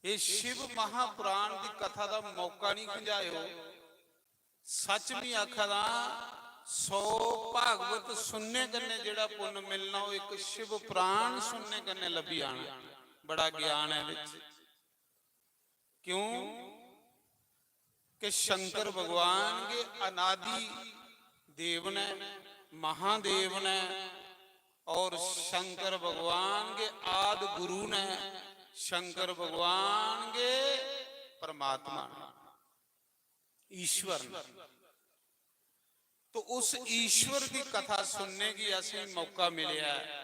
एह् शिव महापुराण दी कथा दा मौका नहीं खंजाएओ। सच में आखा दा, सौ भागवत सुनने कन्नै जेह्ड़ा पुन्न मिलना, ओह् इक शिव पुराण सुनने कन्नै लब्भी जाना। बड़ा ज्ञान ऐ बिच। क्यों? कि शंकर भगवान गै अनादि देव न, महादेव न, और शंकर भगवान गै आद गुरु न, शंकर भगवान गै परमात्मा न, ईश्वर न। तो उस ईश्वर की कथा सुनने की असें मौका मिलेआ ऐ।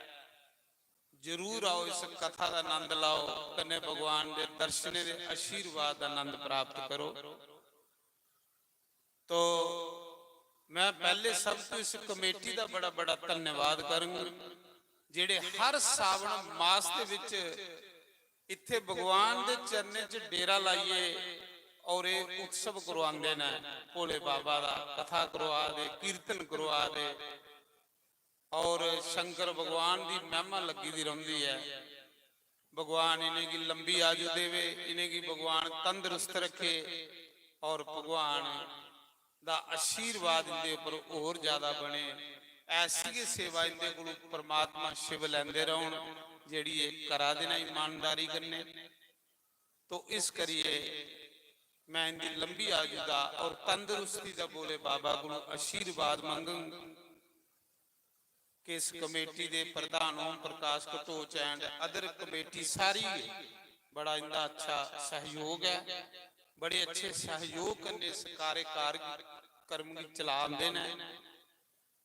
जरूर आओ, इस कथा दा आनंद लाओ, कन्नै भगवान दे दर्शनें दे आशीर्वाद दा आनंद प्राप्त करो। तो मैं पैह्ले सब तो इस कमेटी दा बड़ा बड़ा धन्यवाद करङ, जेह्ड़े हर सावन मास दे विच इत्थे भगवान दे चरणें च डेरा लाइयै और एह् उत्सव करवांदे न। भोले बाबा दा कथा करवा दे, कीर्तन करवा दे, और शंकर भगवान दी महिमा लग्गी दी रौंह्दी ऐ। भगवान इ'नेंगी लंबी आयु देवे, इ'नेंगी भगवान तंदरुस्त रखे और भगवान दा आशीर्वाद इंदे उप्पर होर ज्यादा बने। ऐसी गै सेवा इंदे कोलू परमात्मा शिव लैंदे रौह्न, जेह्ड़ी एह् करा दे न ईमानदारी कन्नै। तो इस करियै मैं इंदी लंबी आयु दा और तंदरुस्ती दा भोले बाबा कोलू आशीर्वाद मंगङ। कि इस कमेटी दे प्रधान Om Prakash Katoch and other committee सारी गै बड़ा इंदा अच्छा सहयोग ऐ, बड़े अच्छे सहयोग कन्नै इस कार्य कार्यक्रम गी चलांदे न।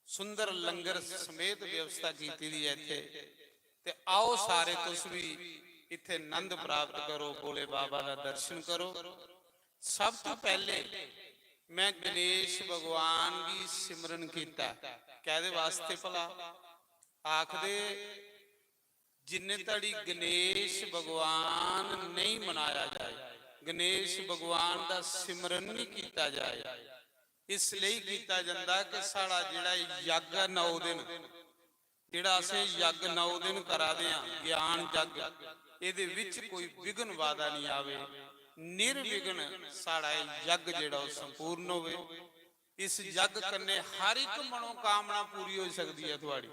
सुंदर लंगर समेत व्यवस्था कीती दी ऐ इत्थे। ते आओ सारे तुस भी इत्थे आनंद प्राप्त करो, भोले बाबा दा दर्शन करो। सब तो पहले मैं गणेश भगवान गी सिमरन कीता। कैदे वास्ते भला? आखदे, जिन्ने धड़ी गणेश भगवान नेईं मनाया जाए, गणेश भगवान दा सिमरन नेईं कीता जाए, इसलेई कीता जंदा कि साढ़ा जेह्ड़ा यज्ञ ऐ नौ दिन, जेह्ड़ा असें यज्ञ नौ दिन करा दे आं, ज्ञान यज्ञ, एह्दे विच कोई विघ्न बाधा नेईं आवे, निर्विघ्न साढ़ा एह् यज्ञ जेह्ड़ा ओह् संपूर्ण होवे। इस यज्ञ कन्नै हर इक मनोकामना पूरी होई सकदी ऐ थुआड़ी।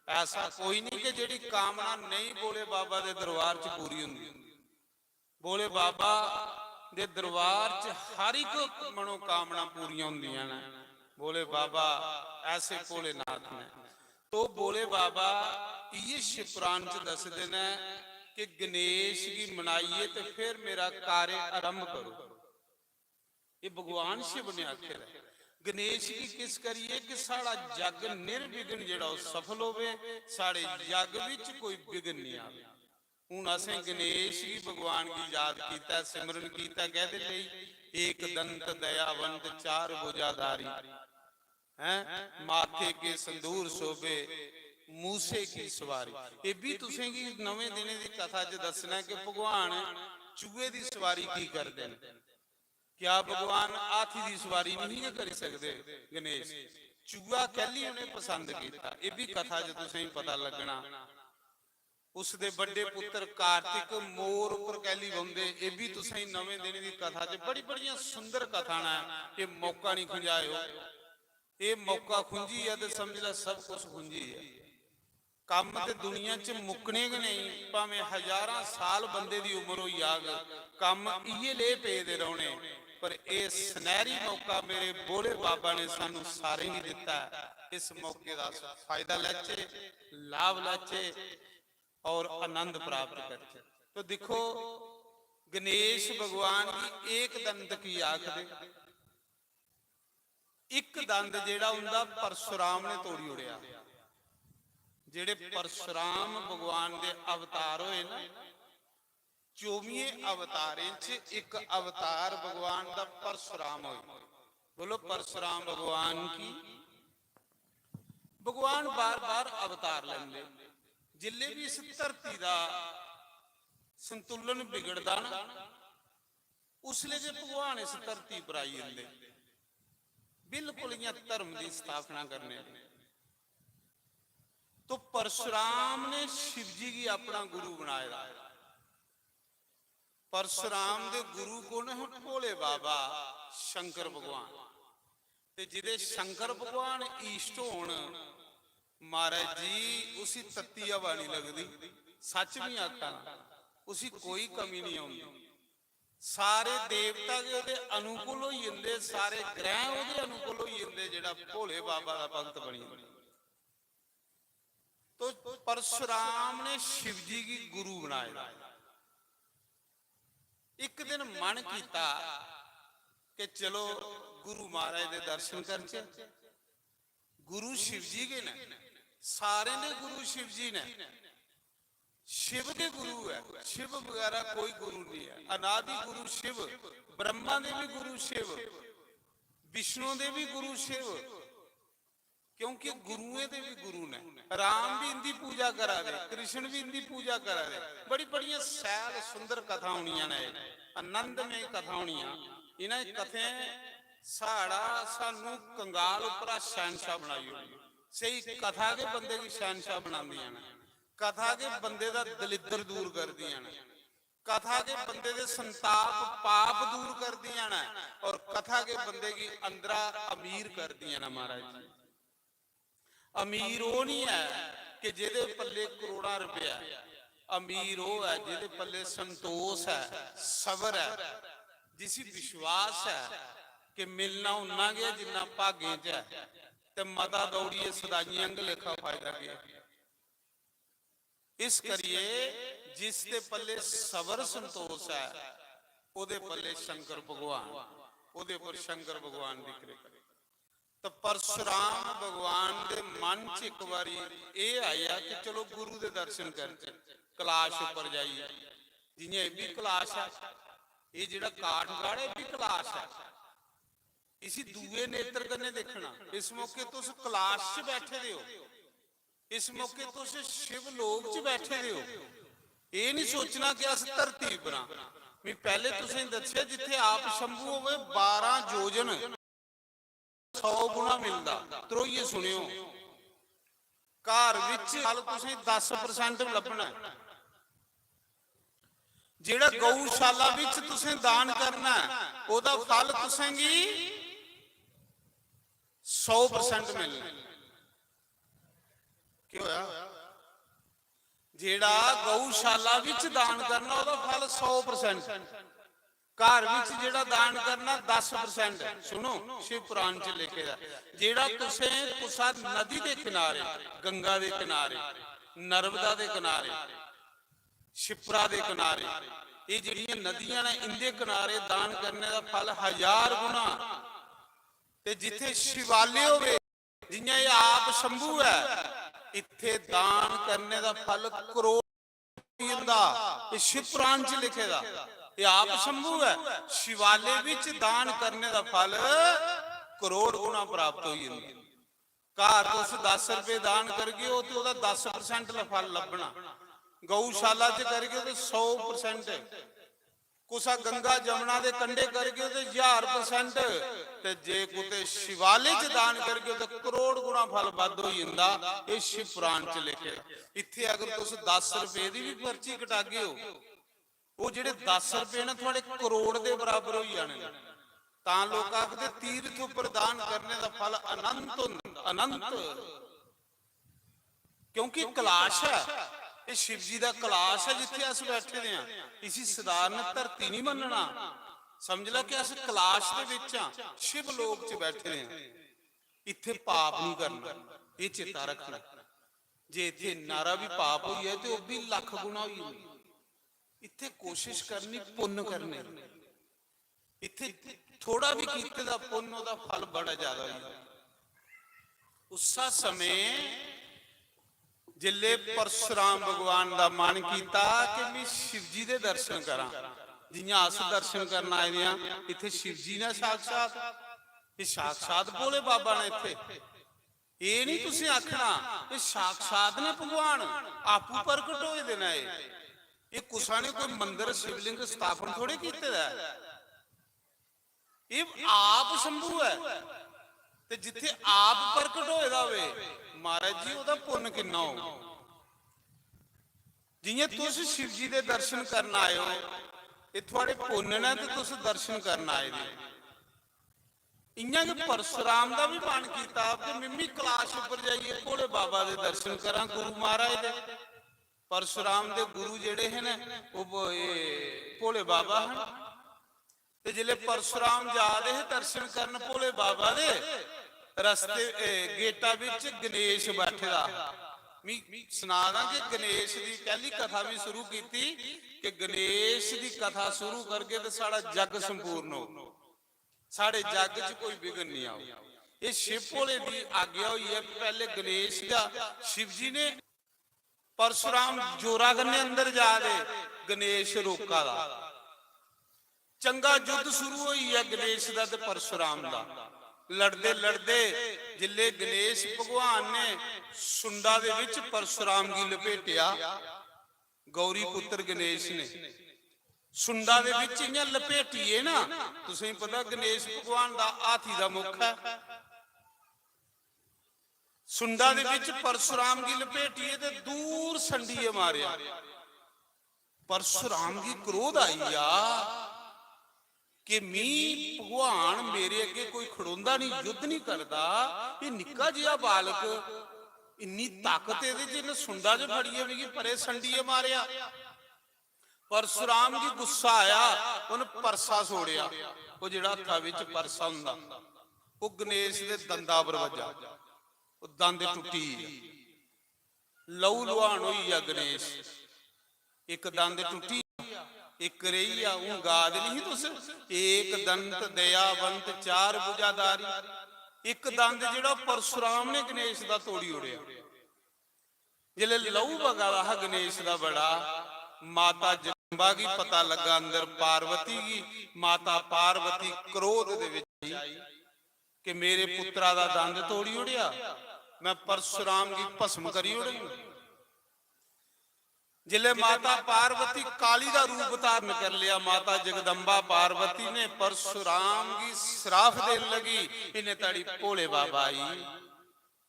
ऐसा कोई नहीं कि जेह्ड़ी कामना नेईं भोले बाबा दे दरबार च पूरी होंदी। भोले बाबा दे दरबार च हर इक मनोकामना पूरियां होंदियां न। भोले बाबा ऐसे भोलेनाथ न। तो भोले बाबा इये शिव पुराण च दसदे न कि गणेश गी मनाइए ते फिर मेरा कार्य आरंभ करो। ये भगवान शिव ने आखे दा ऐ। गणेश गी किस करिए कि साढ़ा यज्ञ निर्विघ्न जेह्ड़ा ओह् सफल होवे, साढ़े यज्ञ विच कोई विघ्न नहीं आवे। हुन असें गणेश गी भगवान गी याद कीता, सिमरन कीता, कैह्दे लेई? एक दंत दयावंत चार भुजाधारी, हैं? माथे के संदूर शोभे मूसे की सवारी। ये भी तुसें गी नवें दिनें दी कथा च दस्सना ऐ कि भगवान चूहे दी सवारी की करदे न। क्या भगवान हाथी दी सवारी नहीं गै करी सकदे गणेश? चूहा कैल्ली उ'नें पसंद कीता, एह् बी कथा च तुसें गी पता लग्गना। उसदे बड्डे पुत्र कार्तिक मोर उप्पर कैल्ली बौंह्दे, एह् बी तुसें गी नमें दिन दी कथा च बड़ी बड़ियां सुंदर कथा न। एह् मौका नहीं खुंझाएओ, एह् मौका खुंझी ऐ ते समझ लै सब कुछ खुंझी ऐ। कम्म ते दुनिया च मुक्कने गै नेईं, भामें हजारां साल बंदे दी उम्र होई जाग, कम्म इ'यै लेह् पेदे रौह्ने। पर एह् सनैह्री मौका मेरे भोले बाबा ने सानू सारें गी दित्ता ऐ। इस मौके दा अस फायदा लैचे, लाभ लैचे और आनंद प्राप्त करचे। तो दिक्खो, गणेश भगवान गी एक दंत की आखदे? इक दंद जेह्ड़ा उंदा परशुराम ने तोड़ी ओड़ेआ। जेह्ड़े परशुराम भगवान दे अवतार होए ना, चौबियें अवतारें च इक अवतार भगवान दा परशुराम होए। बोलो, परशुराम भगवान की। भगवान बार बार अवतार लैंदे। जिल्ले भी इस धरती दा संतुलन बिगड़दा ना, उसले जे भगवान इस धरती पर आई जंदे, बिल्कुल इ'यां धर्म दी स्थापना करने। तो परशुराम ने शिव जी गी अपना गुरु बनाए दा। परशुराम दे गुरु कौन है? भोले बाबा शंकर भगवान। ते जिदे शंकर भगवान इष्ट होन, महाराज जी, उसी तत्ती हवा नहीं लगदी। सच भी आखा ना, उसी कोई कमी नहीं आउंदी। सारे देवता गै ओह्दे अनुकूल होई जंदे, सारे ग्रह ओह्दे अनुकूल होई जंदे, जेह्ड़ा भोले बाबा दा भक्त बनी जंदा। तो परशुराम ने शिव जी गी गुरु बनाए दा। इक दिन मन कीता कि चलो गुरु महाराज दे दर्शन करचे। गुरु शिव जी गै न, सारें दे गुरु शिव जी न। शिव गै गुरु ऐ, शिव बगैरा कोई गुरु नहीं है। अनादि गुरु शिव, ब्रह्मा दे भी गुरु शिव, विष्णु दे भी गुरु शिव, क्योंकि गुरुएं दे भी गुरु ने। राम भी इंदी पूजा करा दे, कृष्ण भी इंदी पूजा करा दे। बड़ी बड़ियां सैल सुंदर कथा होनियां ने, आनंदमय कथा होनियां। इन्हें कथें साढ़ा, सानू कंगाल उप्परा शहनशाह बनाई ओड़ेआ। स्हेई कथा गै बंदे गी शहनशाह बनांदियां न। कथा गै बंदे दा दलिद्दर दूर करदियां न। कथा गै बंदे दे संताप, पाप दूर करदियां न और कथा गै बंदे गी अंदरा अमीर करदियां न, महाराज जी। अमीर ओह् नहीं है कि जेह्दे पल्ले करोड़ां रुपया ऐ। अमीर ओह् ऐ जेह्दे पल्ले संतोष ऐ, सबर ऐ, जिसी विश्वास ऐ कि मिलना उन्ना गै जिन्ना भागें च ऐ, ते मता दौड़ियै सदाइयें आंगर लेखा फायदा केह्? इस करियै जिस दे पल्ले सबर संतोष ऐ, ओह्दे पल्ले शंकर भगवान, ओह्दे पर शंकर भगवान दी कृपा। तो परशुराम भगवान दे मन च इक बारी एह् आया कि चलो गुरु दे दर्शन करचै, कैलाश उप्पर जाइयै। जियां एह् बी कैलाश ऐ, एह् जेह्ड़ा काठगढ़ ऐ, एह् बी कैलाश ऐ। इसी दूए नेत्र कन्नै दिक्खना। इस मौके तुस कैलाश च बैठे दे ओ, इस मौके तुस शिव लोक च बैठे दे हो। एह् नहीं सोचना कि अस धरती पर आं। मैं पैह्ले तुसें दस्सेआ, जित्थे आप शंभू होवे, बारां योजन सौ गुणा मिलदा। त्रोइयै सुनियो, घर विच फल तुसें दस परसेंट लब्भना ऐ। जेह्ड़ा गौशाला विच तुसें दान करना ऐ, ओह्दा फल तुसेंगी सौ परसेंट मिलना ऐ। केह् होया? जेह्ड़ा गौशाला विच दान करना, ओह्दा फल सौ परसेंट। घर विच जेह्ड़ा दान करना, दस परसेंट। सुनो, शिव पुराण च लिखे दा, जेह्ड़ा तुसें कुसा नदी दे किनारे, गंगा दे किनारे, नर्मदा दे किनारे, शिप्रा दे किनारे, एह् जेह्ड़ियां नदियां न, इंदे किनारे दान करने दा फल हजार गुणा। ते जित्थे शिवालय होवे, जियां एह् आप शंभू ऐ, इत्थे दान करने दा फल करोड़ होई जंदा। एह् शिव पुराण च लिखे दा। एह् आप शंभू ऐ, शिवालय विच दान करने दा फल करोड़ गुणा प्राप्त होई जंदा। घर तुस दस रपेऽ दान करगे ओ ते ओह्दा दस परसेंट फल लब्भना, गौशाला च करगे ते सौ परसेंट, कुसा गंगा जमुना दे कंढे करगे ते ज्हार परसेंट, ते जे कुतै शिवालय च दान करगे ते करोड़ गुणा फल बद्ध होई जंदा। एह् शिव पुराण च लिखे दा। इत्थे अगर तुस दस रपेऽ दी बी पर्ची कटागे ओ, ओह् जेह्ड़े दस रपेऽ न, थुआढ़े करोड़ दे बराबर होई जाने न। तां लोक आखदे, तीर्थ उप्पर दान करने दा फल अनंत होंदा, अनंत। क्योंकि कैलाश ऐ, एह् शिव जी दा कैलाश ऐ, जित्थे अस बैठे दे आं। इसी सधारण धरती नहीं मन्नना। समझ लो कि अस कैलाश दे विच आं, शिव लोक च बैठे दे आं। इत्थे पाप नहीं करना, एह् चेता रखना। जे इत्थे नारा भी पाप होई जाए ते ओह् भी लख गुणा होई जाए। इत्थे कोशिश करनी पुन्न करने दी। इत्थे थोड़ा भी कीते दा पुन्न, ओह्दा फल बड़ा ज्यादा होई जाए। उस्सा समें जिल्ले परशुराम भगवान दा मन कीता कि मैं शिव जी दे दर्शन करां, जियां अस दर्शन करन आए दे आं, इत्थे शिव जी ने साक्षात, एह् साक्षात भोले बाबा ने इत्थे। एह् नहीं तुसें आखना, एह् साक्षात ने भगवान, आपू प्रगट होए दे न एह्। एह् कुसा ने कोई मंदर, शिवलिंग स्थापन थोड़े कीते दा ऐ। एह् आप शंभू ऐ। ते जित्थे आप प्रगट होए दा होवे, महाराज जी, ओह्दा पुन्न किन्ना होग? जियां तुस शिव जी दे दर्शन करन आए हो, एह् थुआढ़े पुन्न न ते तुस दर्शन करन आए दे। इयां गै परशुराम दा बी मन कीता कि मिम्मी कैलाश उप्पर जाइयै भोले बाबा दे दर्शन करां, गुरु महाराज दे। परशुराम दे गुरु जेह्ड़े हे न, ओह् ब-, एह् भोले बाबा हन। ते जिसलै परशुराम जा दे हे दर्शन करन भोले बाबा दे, रस्ते, ए, गेटा बिच गणेश बैठे दा हा। मी सना दा कि गणेश दी कैली कथा मी शुरू कीती कि गणेश दी कथा शुरू करगे ते साढ़ा जग संपूर्ण हो, साढ़े जग च कोई विघ्न नहीं आओ। ये शिव भोले दी आज्ञा हुई है। पहले गणेश दा, शिव जी ने, परशुराम जोरा कन्नै अंदर जा दे, गणेश रोका दा। चंगा युद्ध शुरू होई गेआ गणेश दा ते परशुराम दा। लड़दे लड़दे जिल्ले गणेश भगवान ने सुंडा दे विच परशुराम गी लपेटिया, गौरी पुत्र गणेश ने सुंडा दे विच इयां लपेटिए ना, तुसें पता गणेश भगवान दा हाथी दा मुख है। सुंडा दे विच परशुराम गी लपेटिए ते दूर संडिए मारेआ। परशुराम गी क्रोध आई गेआ कि मी भगवान मेरे अग्गे कोई खड़ोंदा नहीं, युद्ध नहीं करदा, ये निक्का जिहा बालक, इन्नी ताकत एह्दे च, इन्नै सुंडा च फड़ियै मिगी परे संडियै मारेआ। परशुराम गी गुस्सा आया, उन परसा छोड़ेआ, ओह् जेह्ड़ा हत्था बिच परसा हुंदा, ओह् गणेश दे दंदा पर बज्जा, ओह् दंद टुट्टी गेआ। लहू लुहान होई गेआ गणेश। इक दंद टुट्टी गेआ, इक रेही गेआ। हून गा दे नहीं तुस, एक दंत दयावंत चार भुजाधारी। इक दंद जेह्ड़ा परशुराम ने गणेश दा तोड़ी ओड़ेआ। जिसलै लहू बगा दा हा गणेश दा बड़ा, माता जगदम्बा गी पता लग्गा, अंदर पार्वती गी, माता पार्वती क्रोध दे विच आई कि मेरे पुत्रा दा दंद तोड़ी ओड़ेआ। मैं परशुराम गी भस्म करी ओड़ङ। जिसलै माता पार्वती काली दा रूप धारण कर लिया, माता जगदम्बा पार्वती ने परशुराम गी श्राप देन लगी, इन्ने धड़ी भोले बाबा आई।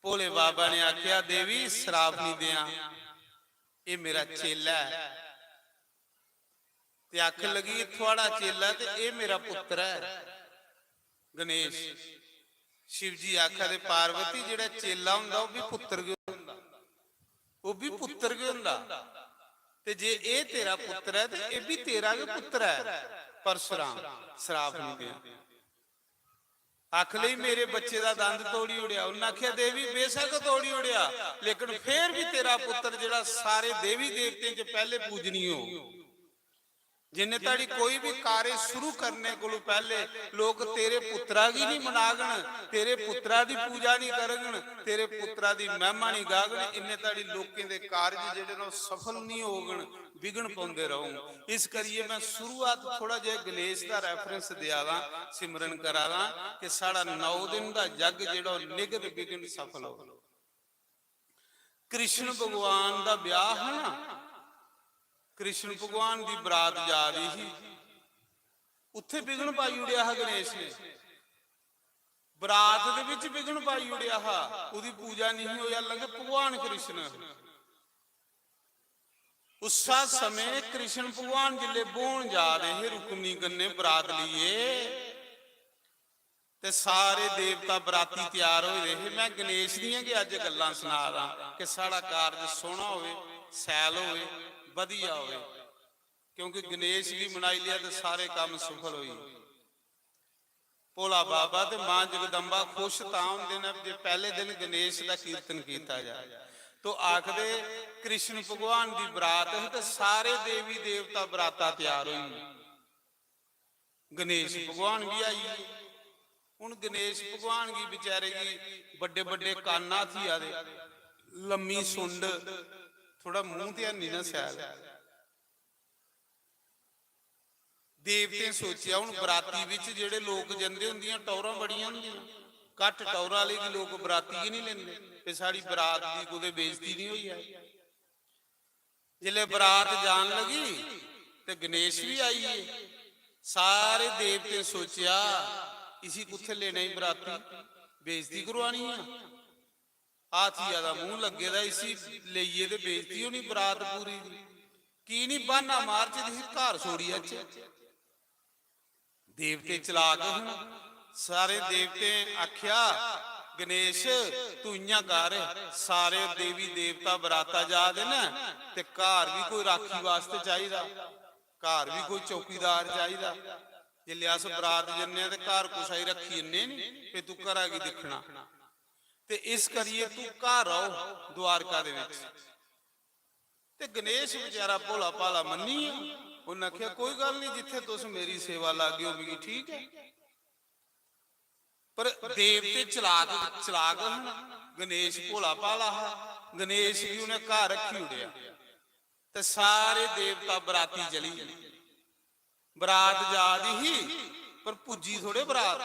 भोले बाबा ने आख्या, "देवी, श्राप नहीं देआं, एह् मेरा चेला ऐ।" ते आखन लगी, "एह् थुआढ़ा चेला ऐ ते एह् मेरा पुत्र ऐ गणेश।" शिव जी आखा दे, "पार्वती, जेह्ड़ा चेला होंदा, ओह् बी पुत्र गै होंदा, ओह् बी पुत्र गै होंदा। ते जे एह् तेरा पुत्र ऐ, ते एह् बी तेरा गै पुत्र ऐ, परशुराम, श्राप निं देआं।" आख लेई, "मेरे बच्चे दा दंद तोड़ी ओड़ेआ।" उन्नै आखेआ, "देवी, बेशक तोड़ी ओड़ेआ, लेकिन फिर बी तेरा पुत्र, जेह्ड़ा सारे देवी देवतें च पैह्ले पूजनीय हो, जिन्ने धड़ी कोई बी कार्य शुरू करने कोलू पैह्ले लोक तेरे पुत्रा गी निं मनागन, तेरे पुत्रा दी पूजा निं करगन, तेरे पुत्रा दी महिमा निं गागन, इन्ने धड़ी लोकें दे कार्य जेह्ड़े न, ओह् सफल निं होगन, विघ्न पौंदे रौह्न।" इस करियै मैं शुरुआत थोड़ा जेहा गणेश दा reference देआ दा, सिमरन करा दा कि साढ़ा नौ दिन दा यज्ञ जेह्ड़ा, ओह् निगत विघ्न सफल होग। कृष्ण भगवान दा ब्याह हा ना, कृष्ण भगवान दी बरात जा दी ही, उत्थे विघ्न पाई ओड़ेआ हा गणेश ने। बरात दे विच विघ्न पाई ओड़ेआ हा, ओह्दी पूजा नहीं होई, हालांकि भगवान कृष्ण। उस्सा समें कृष्ण भगवान जिसले ब्होन जा दे हे रुक्मणी कन्नै बरात लेइयै, ते सारे देवता बराती त्यार होए दे हे। मैं गणेश दियां गै अज्ज गल्लां सना दा कि साढ़ा कारज सोह्ना होवे, सैल होवे, बधिया होवे, क्योंकि गणेश गी मनाई लेआ ते सारे कम्म सफल होई गे। भोला बाबा ते मां जगदम्बा खुश तां होंदे न जे पैह्ले दिन गणेश दा कीर्तन कीता जाए। तो आखदे, कृष्ण भगवान दी बरात ही ते सारे देवी देवता बराता त्यार होई गे। गणेश भगवान बी आई गे। हुन गणेश भगवान गी बेचारे गी बड्डे बड्डे कन्न हाथी आदे, लम्मी सुंड, थोड़ा मूंह ते हैनी ना शैल। देवतें सोचेआ, हुन बराती बिच जेह्ड़े लोक जंदे, उंदियां टौरां बड़ियां होंदियां, घट्ट टौरा आह्ले गी लोक बराती गै निं लेंदे, ते साढ़ी बरात दी कुतै बेइज्जती निं होई जाए। जिसलै बरात जान लगी ते गणेश बी आई गे। सारे देवतें सोचेआ, इसी कुत्थै लेना ई बराती, बेइज्जती करवानी ऐ। हाथिया दा मूंह लग्गे दा, इसी लेइयै ते बेइज्जती होनी बरात पूरी दी। की निं ब्हान्ना मारचै ते इसी घर छोड़ी आचै। देवते चलाक हन। सारे देवतें आखेआ, "गणेश, तू इ'यां कर, सारे देवी देवता बराता जा दे न, ते घर बी कोई राखी वास्तै चाहिदा, घर बी कोई चौकीदार चाहिदा। जिसलै अस बरात जन्ने आं ते घर कुसै गी रक्खी जन्ने नी, ते तू घरा गी दिक्खना। ते इस करियै तू घर रौह् द्वारका दे बिच।" ते गणेश बेचारा भोला भाला मन्नी गेआ। उन्नै आखेआ, "कोई गल्ल निं, जित्थै तुस मेरी सेवा लागेओ, मिगी ठीक ऐ।" पर देवते चलाक, चलाक हन। गणेश भोला भाला हा। गणेश गी उ'नें घर रक्खी ओड़ेआ ते सारे देवता बराती चली गे। बरात जा दी ही, पर पुज्जी थोड़े बरात।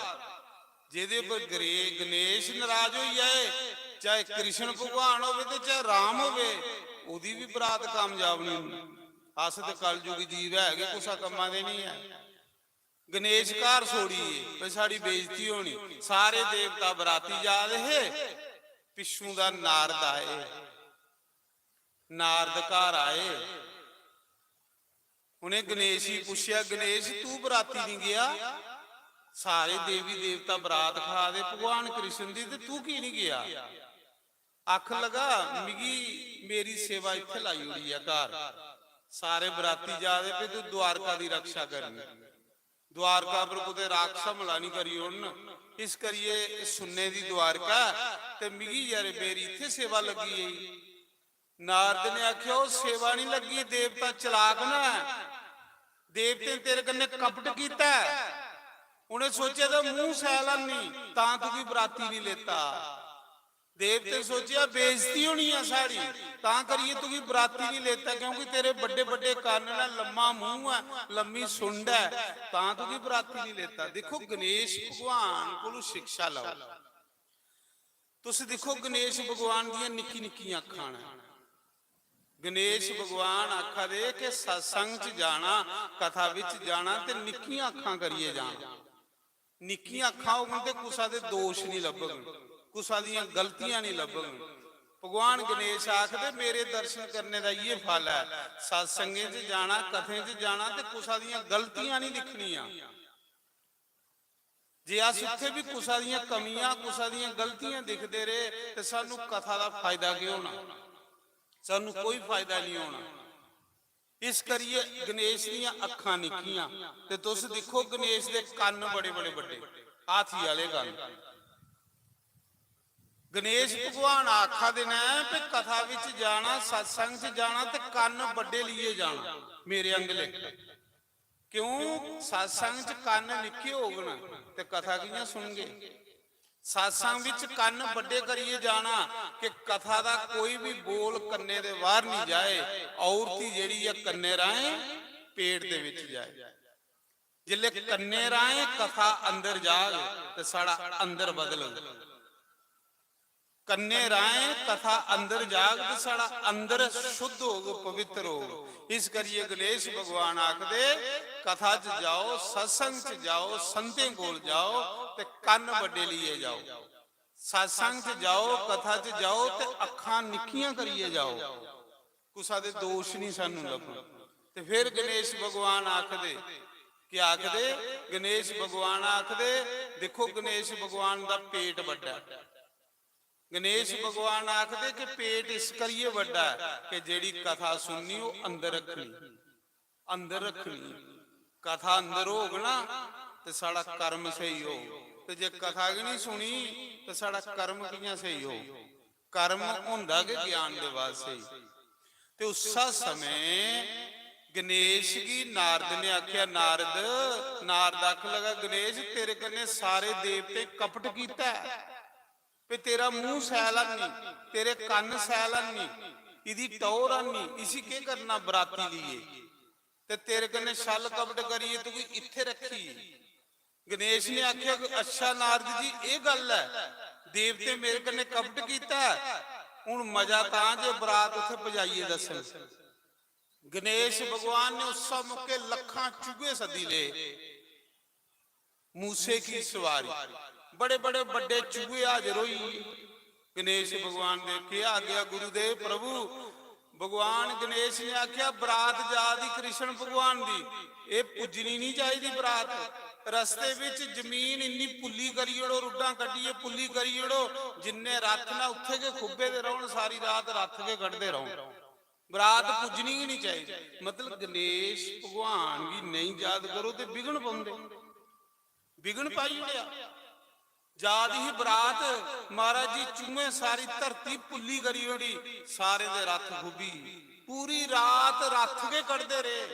जेह्दे पर गरे-, गणेश नाराज होई जाए, चाहे कृष्ण भगवान होवे ते चाहे राम होवे, ओह्दी बी बरात कामयाब निं होनी। अस ते कलयुग जीव है गै, कुसै कम्मा दे निं है। गणेश घर छोड़ी गे, भाई, साढ़ी बेइज्जती होनी। सारे देवता बराती जा दे हे, पिच्छूं दा नारद आए। नारद घर आए, उ'नें गणेश गी पुच्छेआ, "गणेश, तू बराती निं गेआ? सारे देवी देवता बरात खा दे भगवान कृष्ण दी, ते तू की निं गेआ?" आखन लगा, "मिगी मेरी सेवा इत्थै लाई ओड़ी ऐ घर, सारे बराती जा दे, ते तू द्वारका दी रक्षा करनी, द्वारका पर कुतै राक्षस हमला निं करी ओड़न, इस करियै एह् सुन्ने दी द्वारका ऐ, ते मिगी यार मेरी इत्थै सेवा लग्गी गेई।" नारद ने आखेआ, "ओह् सेवा निं लग्गी, देवता चलाक न, देवतें तेरे कन्नै कपट कीता ऐ, उ'नें सोचेआ ते मूंह सैल निं, तां तुगी बराती निं लेता। देवतें सोचेआ बेइज्जती होनी ऐ साढ़ी, तां करियै तुगी बराती निं लेता, क्योंकि तेरे बड्डे बड्डे कन्न न, लम्मा मूंह ऐ, लम्मी सुंड ऐ, तां तुगी बराती निं लेता।" दिक्खो, गणेश भगवान कोलू शिक्षा लैओ। तुस दिक्खो, गणेश भगवान दियां निक्की निक्कियां अक्खां न। गणेश भगवान आखा दे कि सत्संग च जाना, कथा बिच जाना ते निक्कियां अक्खां करियै जाना। निक्कियां अक्खां होङन ते कुसा दे दोश निं लब्भङन, कुसा दियां गलतियां निं लब्भङन। भगवान गणेश आखदे, "मेरे दर्शन करने दा इ'यै फल ऐ, सत्संगें च जाना, कथें च जाना ते कुसा दियां गलतियां निं दिक्खनियां।" जे अस उत्थै बी कुसा दियां कमियां, कुसा दियां गलतियां दिखदे रेह् ते सानू कथा दा फायदा केह् होना? सानू कोई फायदा निं होना। इस करियै गणेश दियां अक्खां निक्कियां, ते तुस दिक्खो, गणेश दे कन्न बड़े बड़े बड्डे, हाथी आह्ले कन्न। गणेश भगवान आखा दे न कि कथा बिच जाना, सत्संग च जाना ते कन्न बड्डे लेइयै जाना, मेरे आंगले। क्यों? सत्संग च कन्न निक्के होङन ते कथा कि'यां सुनगे? सत्संग बिच कन्न बड्डे करियै जाना कि कथा दा कोई बी बोल कन्ने दे बाहर निं जाए, औरती जेह्ड़ी ऐ कन्ने राहें पेट दे बिच जाए। जिसलै कन्ने राहें कथा अंदर जाग ते साढ़ा अंदर बदलग। कन्ने राहें कथा अंदर जाग ते साढ़ा अंदर शुद्ध होग, पवित्र होग। इस करियै गणेश भगवान आखदे, "कथा च जाओ, सत्संग च जाओ, संतें कोल जाओ ते कन्न बड्डे लेइयै जाओ। सत्संग च जाओ, कथा च जाओ ते अक्खां निक्कियां करियै जाओ।" कुसा दे दोश निं सानू लब्भन। ते फिर गणेश भगवान आखदे, केह् आखदे? गणेश भगवान आखदे, दिक्खो, गणेश भगवान दा पेट बड्डा ऐ। गणेश भगवान आखदे कि पेट इस करियै बड्डा ऐ कि जेह्ड़ी कथा सुननी, ओह् अंदर रक्खनी, अंदर रक्खनी। कथा अंदर होग ना, ते साढ़ा कर्म स्हेई होग, ते जे कथा गै निं सुनी, ते साढ़ा कर्म कि'यां स्हेई होग? कर्म होंदा गै ज्ञान दे बाद स्हेई। ते उस्सै समें गणेश गी नारद ने आखेआ, "नारद," नारद आखन लगा, "गणेश, तेरे कन्नै सारे देवतें कपट कीता ऐ, ते तेरा मूंह सैल हैनी, तेरे कन्न सैल हैनी, इदी टौर हैनी, इसी केह् करना बराती लेइयै? ते तेरे कन्नै छल कपट करियै तुगी इत्थै रक्खी।" गणेश ने आखेआ कि, "अच्छा नारद जी, एह् गल्ल ऐ, देवतें मेरे कन्नै कपट कीता ऐ, हून मजा तां जे बरात उत्थै पजाइयै दस्सन।" गणेश भगवान ने उस्सै मौके लक्खां चूहे सद्दी ले, मूसे की सवारी, बड़े बड़े बड्डे चूहे हाजर होई गे। गणेश भगवान दे केह् आ गया गुरुदेव प्रभु? भगवान गणेश ने आखेआ, "बरात जा दी कृष्ण भगवान दी, एह् पुज्जनी निं चाहिदी बरात। रस्ते बिच जमीन इन्नी पुल्ली करी ओड़ो, रुड्डां कड्ढियै पुल्ली करी ओड़ो, जिन्ने रथ न उत्थै गै खुब्बे दे रौह्न, सारी रात रथ गै कड्ढदे रौह्न, बरात पुज्जनी गै निं चाहिदी।" मतलब गणेश भगवान गी नेईं याद करो ते विघ्न पौंदे, विघ्न पाई ओड़ेआ। जा दी ही बरात, महाराज जी, चूहें सारी धरती पुल्ली करी ओड़ी, सारें दे रथ खुब्बी, पूरी रात रथ गै कड्ढदे रेह्।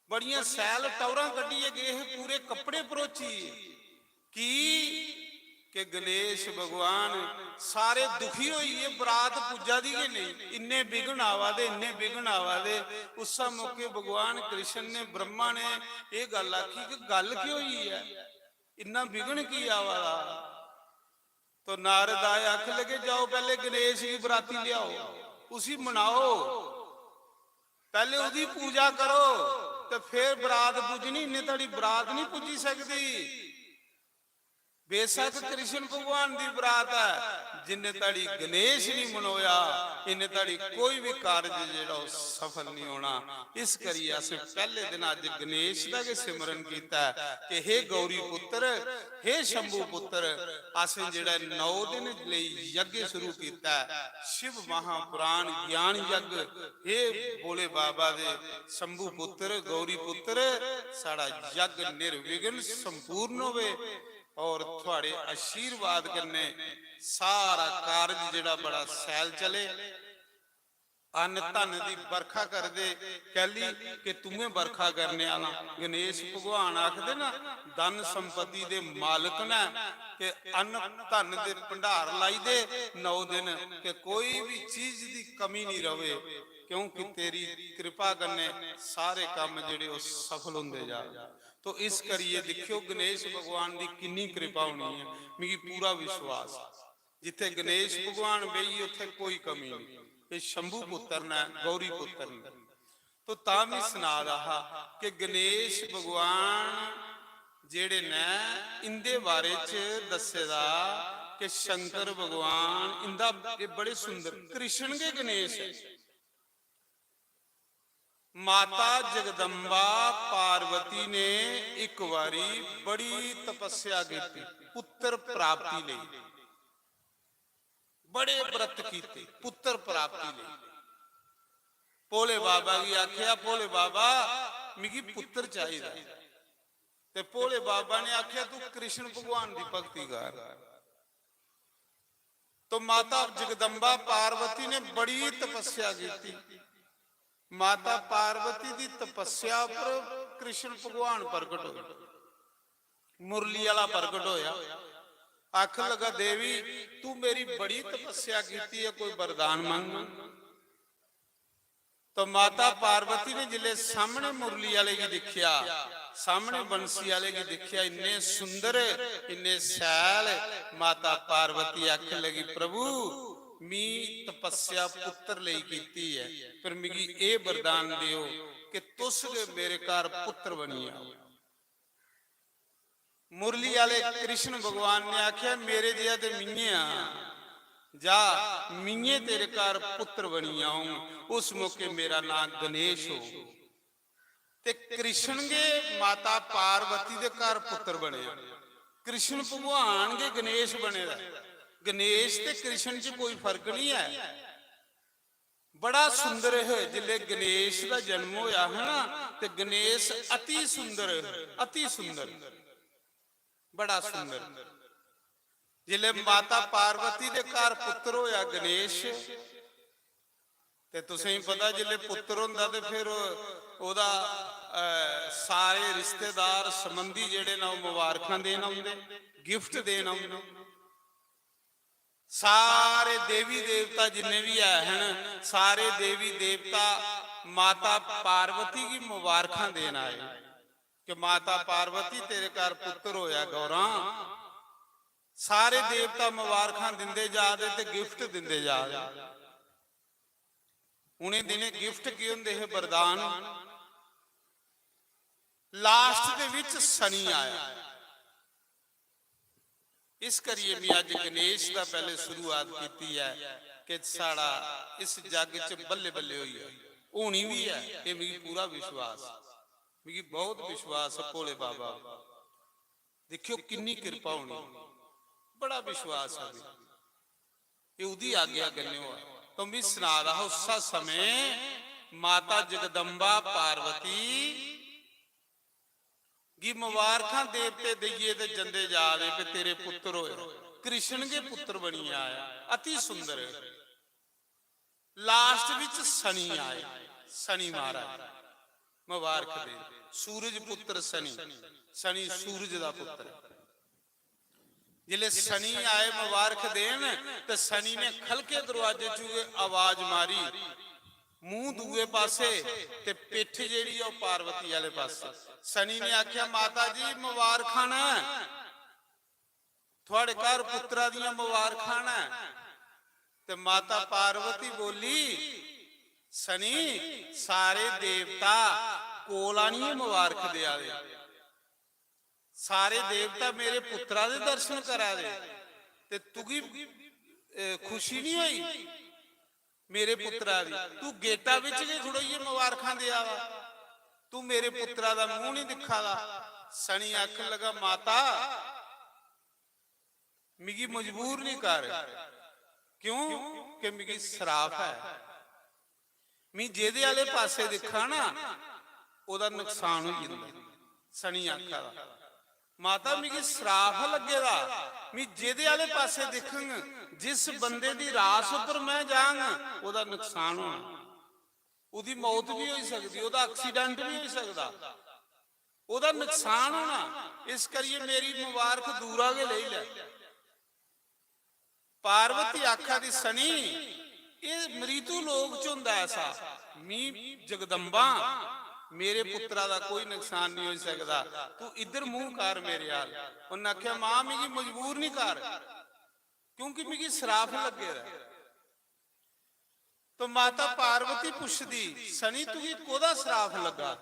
बड़ियां सैल टौरां कड्ढियै गे हे, पूरे कपड़े भरोचियै। की? कि गणेश भगवान सारे दुखी होई गे, बरात पुज्जा दी गै नेईं, इन्ने विघ्न आवा दे, इन्ने विघ्न आवा दे। उस्सै मौके भगवान कृष्ण ने, ब्रह्मा ने एह् गल्ल आखी कि गल्ल केह् होई ऐ, इन्ना विघ्न की आवा दा? तो नारद आए, आखन लगे, "जाओ, पैह्ले गणेश गी बराती लेआओ, उसी मनाओ, पैह्ले ओह्दी पूजा करो, ते फिर बरात पुज्जनी, इन्ने धड़ी बरात निं पुज्जी सकदी।" बेशक कृष्ण भगवान दी बरात ऐ, जिन्ने धड़ी गणेश निं मनोया, इन्ने धड़ी कोई बी कारज जेह्ड़ा ओह् सफल निं होना। इस करियै असें पैह्ले दिन अज्ज गणेश दा गै सिमरन कीता ऐ कि हे गौरी पुत्र, हे शंभु पुत्र, असें जेह्ड़ा नौ दिन लेई यज्ञ शुरू कीता ऐ, शिव महापुराण ज्ञान यज्ञ, हे भोले बाबा दे शंभु पुत्र, गौरी पुत्र, साढ़ा यज्ञ निर्विघ्न संपूर्ण होवे। और थुआड़े आशीर्वाद कन्नै सारा कारज जेह्ड़ा बड़ा सैल चले। अन्न धन दी बरखा करदे, कैली के तूं गै बरखा करने आह्ला। गणेश भगवान आखदे ना, धन संपत्ति दे मालक न, के अन्न धन दे भंडार लाई दे नौ दिन, के कोई भी चीज दी कमी नहीं रवे, क्योंकि तेरी कृपा कन्नै सारे कम्म जेह्ड़े ओह् सफल होंदे जा। तो इस करियै दिक्खेओ गणेश भगवान दी किन्नी कृपा होनी ऐ, मिगी पूरा विश्वास। जित्थे गणेश भगवान बेही, उत्थे कोई कमी नहीं। ये शंभु पुत्र ने, गौरी पुत्र ने। तो तां भी सना दा हा कि गणेश भगवान जेड़े ने, इंदे बारे च दस्से दा कि शंकर भगवान इंदा, ये बड़े सुंदर, कृष्ण गै गणेश है। माता जगदम्बा पार्वती ने एक बारी बड़ी तपस्या की, पुत्र प्राप्ति ले, बड़े व्रत कीते पुत्र प्राप्ति ले। भोले बाबा की आख्या, "भोले बाबा, मिगी पुत्र चाहिदा।" ते भोले बाबा ने आख्या, "तू कृष्ण भगवान की भक्ति कर।" तो माता जगदम्बा पार्वती ने बड़ी तपस्या की। माता पार्वती की तपस्या पर कृष्ण भगवान प्रकट हुए, मुरली वाला प्रकट होया। आखन लगा, "देवी, तू मेरी बड़ी तपस्या की है, कोई वरदान मंग।" तो माता पार्वती ने जिले सामने मुरली वाले की देखिया, सामने बंसी वाले की देखिया, इन्ने सुंदर, इन्ने सैल। माता पार्वती आखन लगी, "प्रभु, मी तपस्या पुत्र लेई कीती है, पर मिगी ए वरदान दियो कि तुस गै मेरे घर पुत्र बनी आओ।" मुरली वाले कृष्ण भगवान ने आख्या, "मेरे जेहा ते मिये आ, जा, मिये तेरे घर पुत्र बनी आऊं।" उस मौके मेरा नाम गणेश हो। ते कृष्ण गै माता पार्वती दे घर पुत्र बने। कृष्ण भगवान गै गणेश बने दा। गणेश ते कृष्ण च कोई फर्क नहीं है। बड़ा सुंदर है। जिले गणेश का जन्म होया है ना, ते गणेश अति सुंदर, अति सुंदर, बड़ा सुंदर। जिले माता पार्वती दे घर पुत्र होया गणेश, ते तुसें पता, जिले पुत्र होंदा ते फिर ओदा, अ, सारे रिश्तेदार, संबंधी जेड़े न, ओह मुबारखां देन औंदे, गिफ्ट देन औंदे। सारे देवी देवता जिन्ने भी है हन, सारे देवी देवता माता पार्वती की मुबारखां देन आए कि माता पार्वती, तेरे घर पुत्र होया गौरा। सारे देवता मुबारखां दिंदे जा दे ते गिफ्ट दिंदे जा दे। उनें दिनें गिफ्ट की होंदे हे? वरदान। लास्ट दे विच शनि आया। इस करिए मैं अज गणेश दा पहले शुरुआत कीती है कि साढ़ा इस जग च बल्ले बल्ले होई है, होनी भी है, ये मिगी पूरा विश्वास, मिगी बहुत विश्वास है भोले बाबा। देखियो किन्नी कृपा होनी, बड़ा विश्वास है। ये उदी आज्ञा कन्नै होआ। तो मैं सना दा हा, उस समय माता जगदम्बा पार्वती गी मुबारखां देवते देइये ते जंदे जा दे कि तेरे पुत्र होए, कृष्ण गै पुत्र बनियै आया, अति सुंदर। लास्ट विच शनि आए, शनि महाराज मुबारख दे, सूरज पुत्र शनि, शनि सूरज दा पुत्र। जिसले शनि आए मुबारख देन, ते शनि ने खलके दरवाजे चू गै आवाज मारी, मूंह दूए पासे ते पिट्ठ जेह्ड़ी ऐ ओह् पार्वती आह्ले पासे। शनि ने आखेआ, "माता जी, मुबारखां न, थुआढ़े घर पुत्तरा दियां मुबारखां न।" ते माता पार्वती बोली, "शनि, सारे देवता कोल आनियै मुबारख देआ दे।" सारे देवता मेरे पुत्तरा दे दर्शन करा दे, ते तुगी, ए, खुशी नहीं होई मेरे पुत्तरा दी? तू गेटा बिच गै खड़ोइयै मुबारखां देआ दा, तू मेरे पुत्तरा दा मूंह नहीं दिक्खा दा। शनि आखन लगा, "माता, मिगी मजबूर नहीं कर, क्यों कि मिगी श्राप है। मी जेह्दे आह्ले पासे दिक्खां ना, ओह्दा नुकसान होई जंदा।" शनि आखा दा, "माता, मिगी श्राप लग्गे दा, मी जेह्दे आह्ले पासे दिक्खङ, जिस बंदे दी रास उप्पर में जाङ, ओह्दा नुकसान होना, ओह्दी मौत भी होई सकदी, ओह्दा accident भी होई सकदा, ओह्दा नुकसान होना। इस करियै मेरी मुबारक दूरा गै लेई लै।" पार्वती आखा दी, "शनि, एह् मृत्यु लोक च होंदा ऐसा, मी जगदम्बा, मेरे पुत्तरा दा कोई नुकसान नहीं होई सकदा, तू इद्धर मूंह कर मेरे आल।" उन्नै आखेआ, "मां, मिगी मजबूर नहीं कर, क्योंकि मिगी सराफ लग्गे दा ऐ। तो माता पार्वती पुछदी, "सनी, तुगी कोदा सराफ लग्गा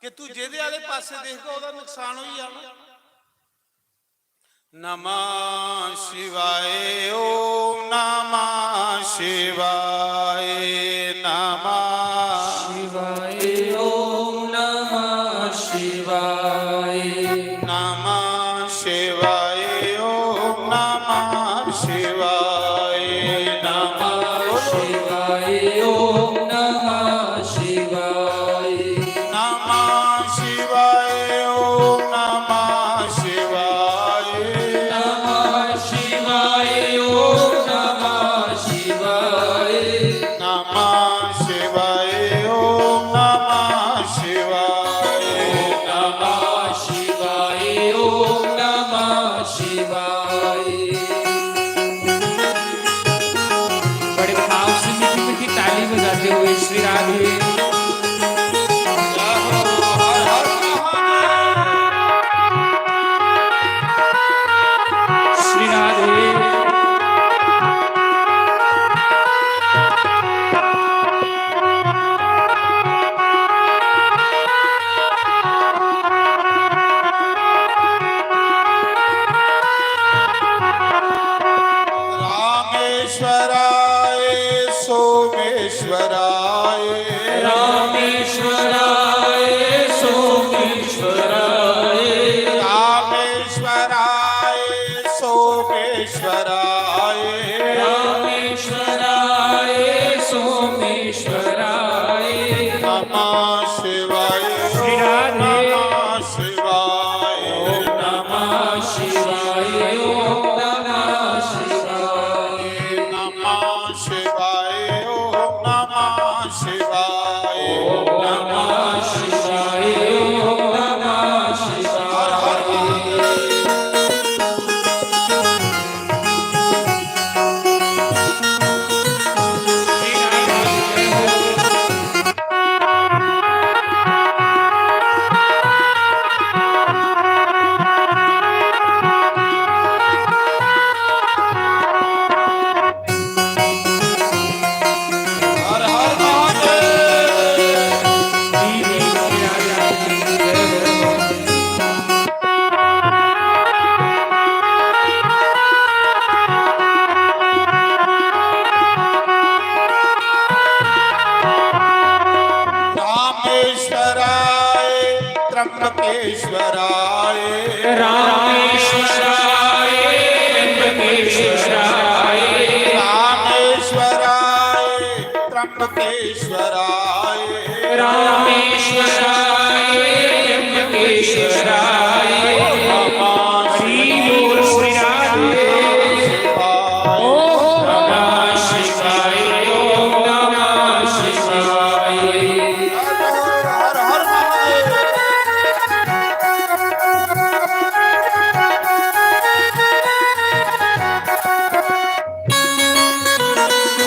कि तू जेदे आले पासे देखगा, ओदा नुकसान होई जाना।" नमः शिवाय, ओम नमः शिवाय, नमः शिवाय, ओम नमः शिवाय। नमः शिवाय, ओम नमः शिवाय, नमः शिवाय, ओम नमः शिवाय। नमः शिवाय, ओम नमः शिवाय। नमः शिवाय, ओम नमः शिवाय। नमः शिवाय, ओम नमः शिवाय। ओम नमः शिवाय, ओम नमः शिवाय। बड़े भाव से मीठी मीठी ताली बजाते हुए श्री राधे। श्री राधे। रामेश्वराय सोमेश्वराय। रामेश्वराय सोमेश्वराय। रामेश्वराय सोमेश्वराय। रामेश्वराय सोमेश्वराय। नमः शिवाय। श्री राधे। नमः शिवाय। ओम नमः शिवाय, ओम नमः शिवाय। नमः शिवाय, ओम नमः शिवाय। ओम नमः शिवाय, ओम नमः शिवाय। हर हर महादेव। हर हर महादेव। रामेश्वराय त्र्यंबकेश्वराय। रामेश्वराय त्र्यंबकेश्वराय। रामेश्वराय त्र्यंबकेश्वराय। रामेश्वराय त्र्यंबकेश्वराय। हरि बोल श्री राधे। ओम नमः शिवाय, ओम नमः शिवाय। हर हर महादेव।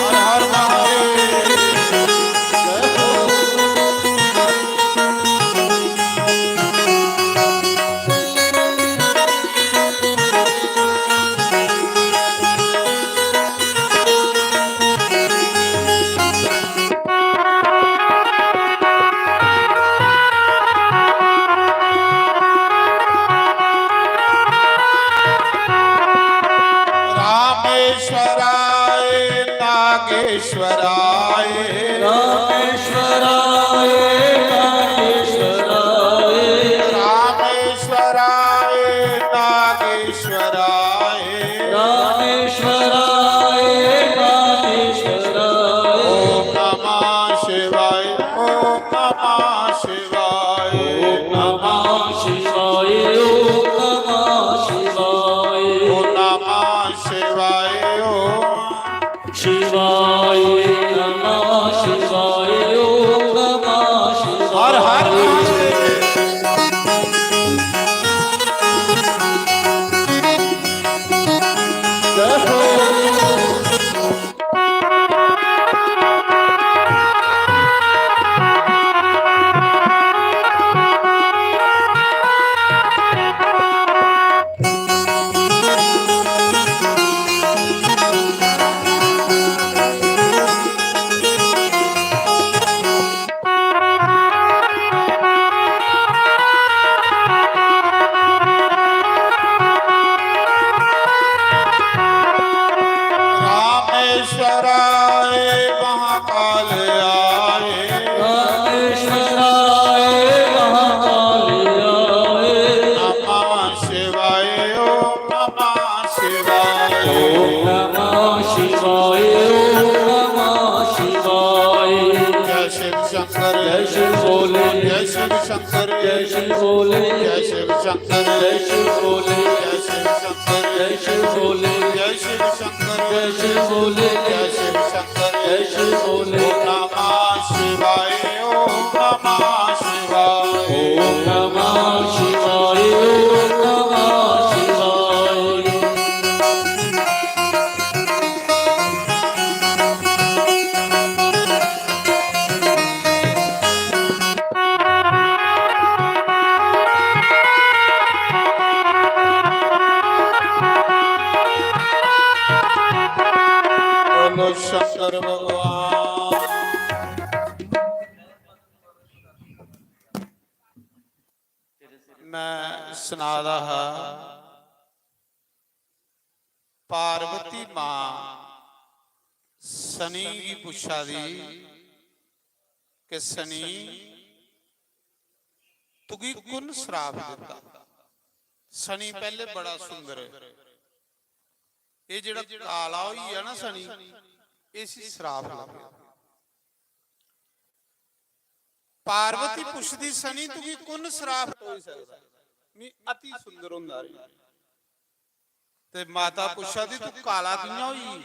हर हर महादेव। जय हो। रामेश्वराय नागेश्वराय। रामेश्वराय नागेश्वराय। रामेश्वराय नागेश्वराय। रामेश्वराय नागेश्वराय। ओम नमः शिवाय, ओम नमः शिवाय। ओम नमः शिवाय, ओम नमः शिवाय। ओम नमः शिवाय, ओम शिवाय नमः शिवाय, ओम नमः शिवाय। हर हर महादेव। जय हो। शंकर, जय शिव भोले, जय शिव शंकर, जय शिव भोले, जय शिव शंकर, जय शिव भोले, जय शिव शंकर, जय शिव भोले, जय शिव शंकर, जय शिव भोले। ओम नमः शिवाय, ओम नमः शिवाय, ओम नमः शिवाय, ओम नमः शिवाय। बोलो शंकर भगवान। मैं सना दा हा, पार्वती मां सनी गी पुच्छा दी कि सनी, तुगी कुन श्राप दिता? सनी पैहले बड़ा सुंदर है, ये जेड़ा काला होई गया ना सनी, इसी श्राप लग गया। पार्वती पुछदी, सनी, तुगी कुन श्राप होई सकदा? मी अति सुंदर होंदा रेहा। ते माता पुछा दी, तू काला कियां होई?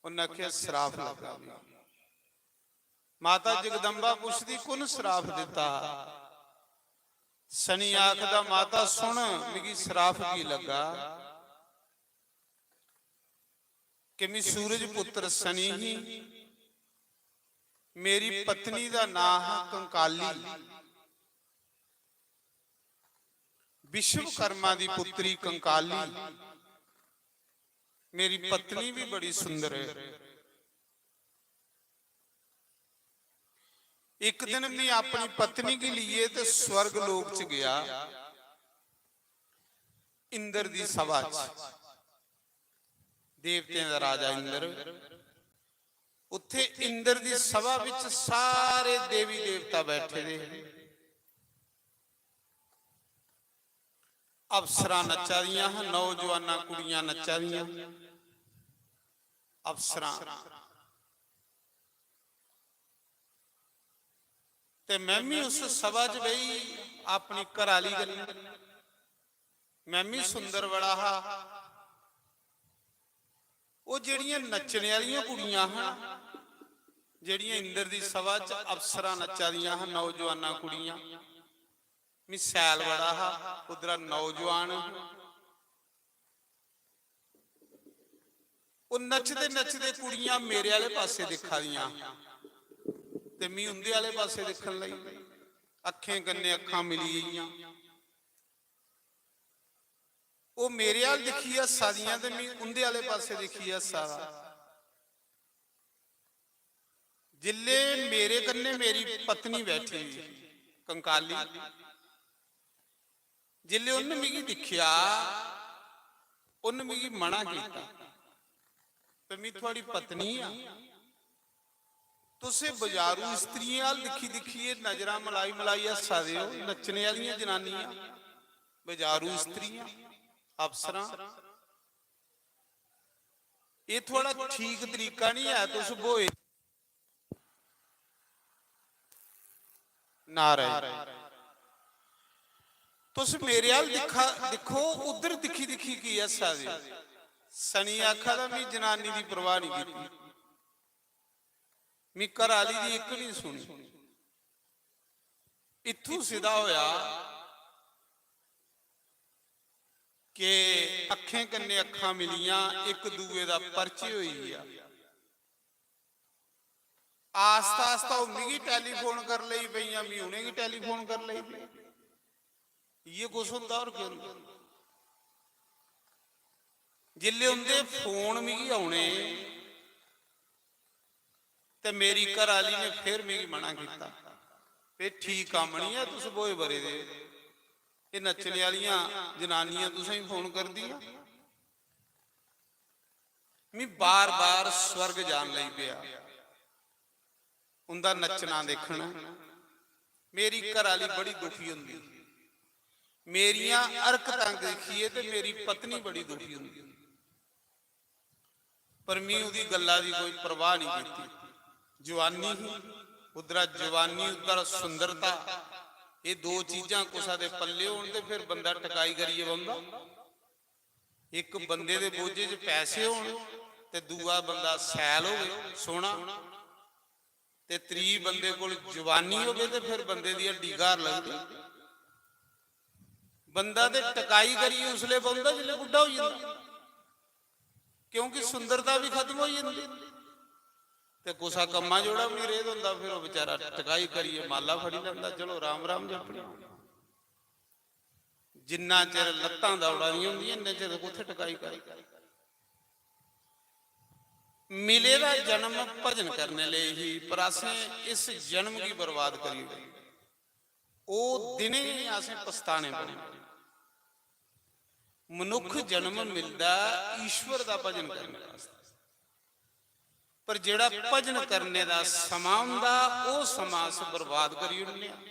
उन्नै आखेआ, श्राप लग्गा मी। माता जगदम्बा पुछदी, कुन श्राप दिता? सनी आखदा, माता सुन, मिगी श्राप की लग्गा कि मी सूरज पुत्र सनी ही, मेरी पत्नी दा नां हा कंकाली, विश्वकर्मा दी पुत्री कंकाली। मेरी पत्नी भी बड़ी सुंदर है। एक दिन मैं अपनी पत्नी गी लिए ते स्वर्ग लोक च गया, इंद्र दी सभा च। देवतें दा राजा इंद्र, उत्थे इंद्र दी सभा विच सारे देवी देवता बैठे दे हे। अफसरां नच्चा दियां हां, नौजवानां कुड़ियां नच्चा दियां। अफसरां ते मैं भी उस सभा च बेही अपनी घराली कन्नै। मैं भी सुंदर बड़ा हा। ओह जेड़ियां नच्चने आह्लियां कुड़ियां हां, जेड़ियां इंद्र दी सभा च अफसरां नच्चा दियां हां, नौजवानां कुड़ियां, मी सैल बड़ा हा, उद्धरा नौजवान हा। ओह नचदे नचदे कुड़ियां मेरे आह्ले पासै दिक्खा दियां ते मी उं'दे आह्ले पासै दिक्खन लगी। अक्खें कन्नै अक्खां मिली गेइयां। ओह मेरे आह्ल दिक्खियै हस्सा दियां ते मी उं'दे आह्ले पासै दिक्खियै हस्सा दा। जिल्ले मेरे कन्नै मेरी पत्नी बैठी दी कंकाली, जिल्ले उन्न मिगी दिक्खेआ, उन्न मिगी मना कीता, "ते मी थुआड़ी पत्नी आं, तुस एह् बजारू स्त्रियें अल दिक्खी दिक्खियै नजरां मलाई मलाई हस्सा दे ओ, नच्चने आह्लियां जनानियां, बजारू स्त्रियां, अफसरां।" एह् थुआड़ा ठीक तरीका निं ऐ, तुस ब्होए। नारायण, तुस मेरे अल दिक्खा, दिक्खो, उद्धर दिक्खी दिक्खी की हस्सा दे? सनी आखा दा, "मी जनानी दी परवाह निं कीती, मी घरा आह्ली दी इक निं सुनी।" इत्थूं सिद्धा होया कि अक्खें कन्नै अक्खां मिलियां, इक दूए दा परिचय होई गेआ। आस्ता आस्ता ओह् मिगी टेलीफोन कर लेई पेइयां, मी उ'नेंगी टेलीफोन कर लेई पेई। इ'यै कुछ होंदा, होर केह् होंदा? जिल्ले उं'दे फोन मिगी औने, ते मेरी घरै आह्ली ने फिर मिगी मना कीता, "एह् ठीक कम्म निं ऐ, तुस ब्होए बरे दे, एह् नच्चने आह्लियां जनानियां तुसेंगी फोन करदियां।" मी बार-बार स्वर्ग जान लगी पेआ, उं'दा नच्चना दिक्खना। मेरी घरै आह्ली बड़ी दुखी होंदी, मेरियां हरकतां दिक्खियै ते मेरी पत्नी बड़ी दुखी होंदी। पर मी ओह्दी गल्ला दी कोई परवाह निं कीती। जुआनी ही, उद्धरा जवानी, उद्धरा सुंदरता, एह् दो चीजां कुसै दे पल्ले होन ते फिर बंदा टकाई करियै बौंह्दा। इक बंदे दे बोझे च पैसे होन ते दूआ बंदा सैल होवे, सोह्ना, ते त्री बंदे कोल जवानी होवे ते फिर बंदे दी हड्डी घर लगदी। बंदा ते टकाई करियै उसलै बौंह्दा जिसलै बुड्ढा होई जंदा, क्योंकि सुंदरता बी खत्म होई जंदी। ते कुसै कम्मा जोड़ा बी निं रेह् होंदा, फिर ओह् बेचारा टकाई करियै माला फड़ी लैंदा, "चलो, राम राम जपने।" जिन्ना चिर लत्तां दौड़ा दियां होंदियां, इन्ने चिर कुत्थै टकाई करी। मिले दा जन्म भजन करने लेई ही, पर असें इस जन्म गी बर्बाद करी ओड़ेआ। ओह् दिनें असें पछताने पौने। मनुक्ख जन्म मिलदा ईश्वर दा भजन करने वास्तै, पर जेह्ड़ा भजन करने दा समां होंदा, ओह् समां अस बर्बाद करी ओड़ने आं।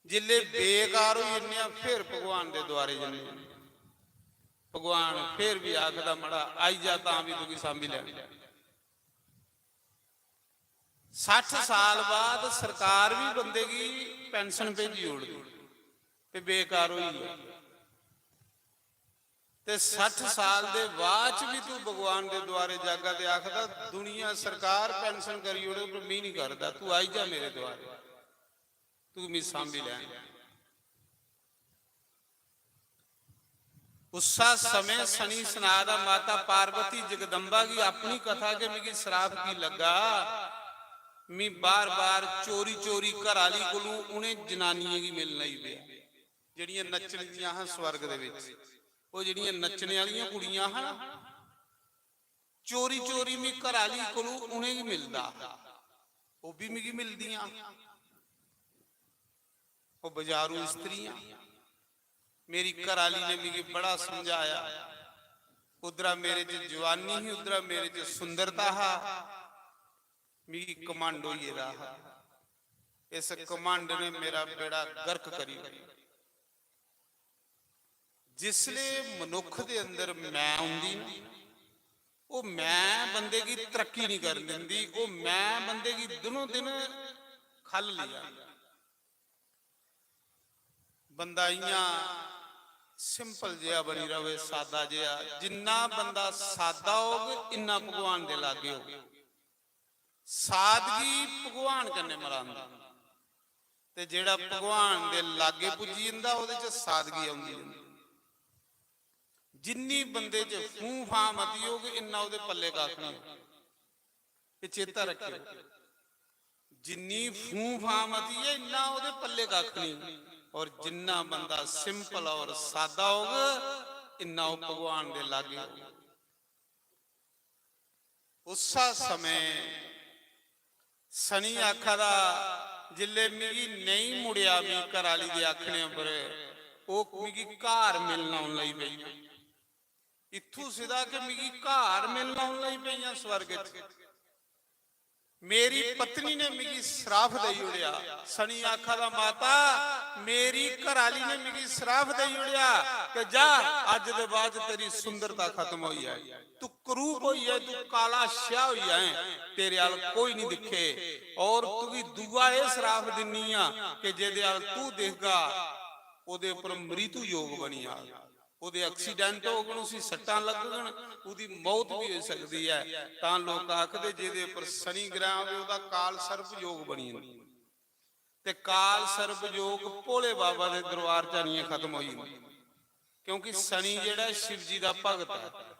जिसलै बेकार होई जन्ने आं, फिर भगवान दे द्वारे जन्ने आं। भगवान फिर बी आखदा, "मड़ा, आई जा, तां बी तुगी सांभी लैना।" सट्ठ साल बाद सरकार बी बंदे गी pension भेजी ओड़दी ते बेकार होई गेआ। ते सट्ठ साल दे बाद च बी तू भगवान दे द्वारे जागा ते आखदा, "दुनिया सरकार pension करी ओड़े, पर मी नहीं करदा, तू आई जा मेरे द्वारे, तू मी सांभी लै।" उस्सा समें शनि सना दा, माता पार्वती जगदम्बा गी अपनी कथा के मिगी श्राप की लग्गा, मी बार-बार चोरी-चोरी घर आह्ली कोलू उ'नें जनानियें गी मिलन लगी पेआ, जेह्ड़ियां नच्चन दियां हां स्वर्ग दे बिच। ओह् जेह्ड़ियां नच्चने आह्लियां कुड़ियां हां ना, चोरी-चोरी मी घर आह्ली कोलू उ'नेंगी मिलदा हा, ओह् बी मिगी मिलदियां। ओह् बजारू स्त्रियां। मेरी घर आह्ली ने मिगी बड़ा समझाया। उद्धरा मेरे च जवानी ही, उद्धरा मेरे च सुंदरता हा। मिगी घमंड होई गेदा हा। इस घमंड ने मेरा बेड़ा गर्क करी ओड़ेआ। जिसले मनुक्ख दे अंदर मैं औंदी ना, ओह् मैं बंदे गी तरक्की नहीं करन दिंदी, ओह् मैं बंदे गी दिनों दिन खल्ल लेई जंदी। बंदा इ'यां simple जेहा बनी रवे, सादा जेहा। जिन्ना बंदा सादा होग, इन्ना भगवान दे लागे होग। सादगी भगवान कन्नै मलांदी, ते जेह्ड़ा भगवान दे लागे पुज्जी जंदा, ओह्दे च सादगी औंदी जंदी। जिन्नी बंदे च फूं फां मती होग, इन्ना ओह्दे पल्ले कक्ख निं होग। एह् चेता रक्खेओ, जिन्नी फूं फां मती है, इन्ना ओह्दे पल्ले कक्ख निं। और जिन्ना बंदा simple और सादा होग, इन्ना ओह् भगवान दे लागे होग। उस्सा समें शनि आखा दा, "जिल्ले मिगी नेईं मुड़ेआ, मी घर आह्ली दे आखने पर ओह् मिगी घर मिलन औन लगी पेई।" इत्थूं सिद्धा कि मिगी घर मिलन औन लगी पेइयां स्वर्ग च। मेरी पत्नी ने मिगी श्राप देई ओड़ेआ। शनि आखा दा, "माता, मेरी घर आह्ली ने मिगी श्राप देई ओड़ेआ कि जा, अज्ज दे बाद च तेरी सुंदरता खत्म होई जाए, तू करूप होई जाए, तू काला स्याह होई जाए, तेरे अल कोई नहीं दिखे। और तुगी दुआ एह् श्राप दिन्नी आं कि जेह्दे अल तू दिखगा, ओह्दे उप्पर मृत्यु योग बनी जाग।" ओह्दे accident होङन, उसी सट्टां लगङन, ओह्दी मौत बी होई सकदी ऐ। तां लोक आखदे, "जेह्दे उप्पर शनि ग्रह होवे, ओह्दा काल सर्प योग बनी जंदा।" ते काल सर्प योग भोले बाबा दे दरबार च आनियै खत्म होई जंदा, क्योंकि शनि जेह्ड़ा ऐ, शिव जी दा भगत ऐ।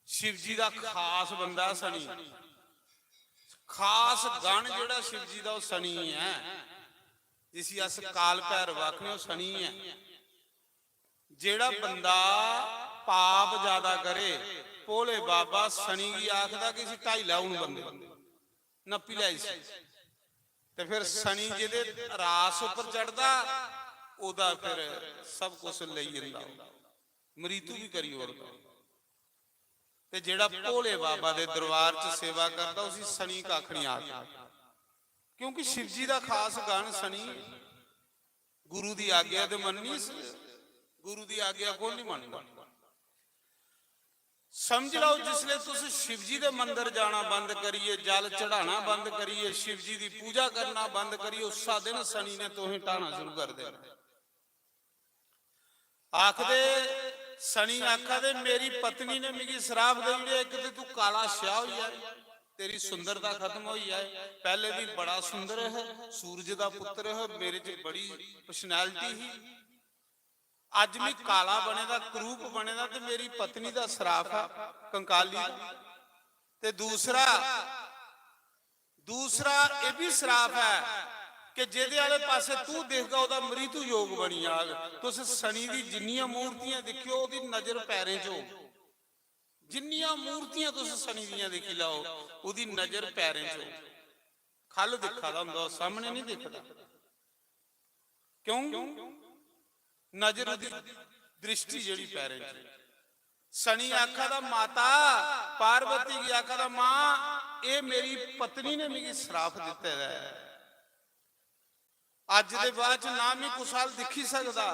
शिव जी दा खास बंदा शनि, खास गण जेह्ड़ा शिव जी दा, ओह् शनि ऐ, जिसी अस काल भैरव आखने, ओह् शनि ऐ। जेह्ड़ा बंदा पाप ज्यादा करे, भोले बाबा शनि गी आखदा कि इसी ढाई लै, हून बंदे नप्पी लै इसी। ते फिर शनि जेह्दे रास उप्पर चढ़दा, ओह्दा फिर सब कुछ लेई जंदा, मृत्यु बी करी ओड़दा। ते जेह्ड़ा भोले बाबा दे दरबार च सेवा करदा, उसी शनि कक्ख निं आखदा, क्योंकि शिव जी दा खास गण शनि। गुरु दी आज्ञा ते मन्ननी, गुरु दी आज्ञा कौन निं मनदा? समझ लैओ, जिसले तुस शिव जी दे मंदर जाना बंद करियै, जल चढ़ाना बंद करियै, शिव जी दी पूजा करना बंद करियै, उस्सै दिन शनि ने तुसें ढाना शुरू कर देना। आखदे, शनि आखा दे, "मेरी पत्नी ने मिगी श्राप देई ओड़ेआ, इक ते तू काला स्याह होई जाए, तेरी सुंदरता खत्म होई जाए, पैह्ले भी बड़ा सुंदर है, सूरज दा पुत्र है, मेरे च बड़ी पर्सनैलिटी ही, अज्ज मी काला बने दा, करूप बने दा, ते मेरी पत्नी दा श्राप है कंकाली दा।" ते दूसरा, दूसरा एह् भी श्राप ऐ कि जेह्दे आह्ले पासै तू दिखगा, ओह्दा मृत्यु योग बनी जाग। तुस शनि दी जिन्नियां मूर्तियां दिक्खेओ, ओह्दी नजर पैरें च होग। जिन्नियां मूर्तियां तुस शनि दियां दिक्खी लैओ, ओह्दी नजर पैरें च होग। ख'ल्ल दिक्खा दा होंदा, ओह् सामनै निं दिखदा। क्यों? नजर ओह्दी, दृष्टि जेह्ड़ी पैरें च। शनि आखा दा, माता पार्वती गी आखा दा, "मां, एह् मेरी पत्नी ने मिगी श्राप दित्ते दा ऐ। अज्ज दे बाद च ना मी कुसै अ'ल्ल दिक्खी सकदा।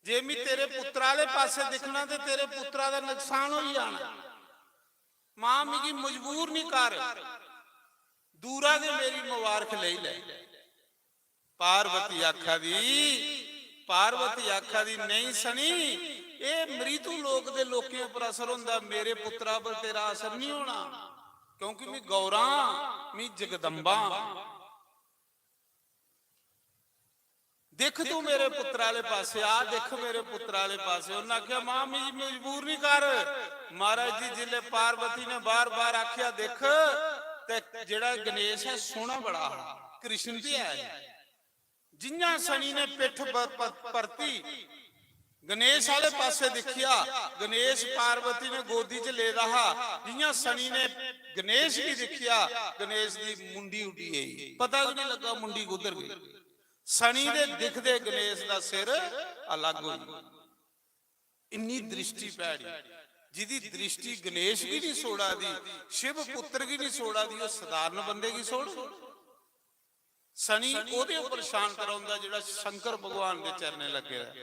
जे मी तेरे पुत्तरा आह्ले पासै दिक्खना ते तेरे पुत्तरा दा नकसान होई जाना। मां, मिगी मजबूर निं कर, दूरा गै मेरी मुबारक लेई लै।" पार्वती आखा दी, पार्वती आखा दी, "नेईं शनि, एह् मृत्यु लोक दे लोकें उप्पर असर होंदा, मेरे पुत्तरा पर तेरा असर निं होना, क्योंकि मी गौरा आं, मी जगदम्बा आं। दिक्ख तू मेरे पुत्तरा आह्ले पासै, आ दिक्ख मेरे पुत्तरा आह्ले पासै।" उन्नै आखेआ, "मां, मिगी मजबूर निं कर।" महाराज जी, जिसलै पार्वती ने बार-बार आखेआ, "दिक्ख," ते जेह्ड़ा गणेश ऐ, सोह्ना बड़ा हा, कृष्ण ते है। जि'यां शनि ने पिट्ठ प-, प-, परती, गणेश आह्ले पासै दिक्खेआ, गणेश पार्वती ने गोदी च लेदा हा। जि'यां शनि ने गणेश गी दिक्खेआ, गणेश दी मुंडी उड्डी गेई, पता गै निं लग्गा मुंडी कुद्धर गेई। शनि दे दिखदे गणेश दा सिर अलग होई गेआ। इन्नी दृष्टि भैड़ी, जिदी दृष्टि गणेश गी निं छोड़ा दी, शिव पुत्र गी निं छोड़ा दी, ओह् साधारण बंदे गी छोड़। शनि ओह्दे उप्पर शांत रौंह्दा जेह्ड़ा शंकर भगवान दे चरणें लग्गे दा ऐ।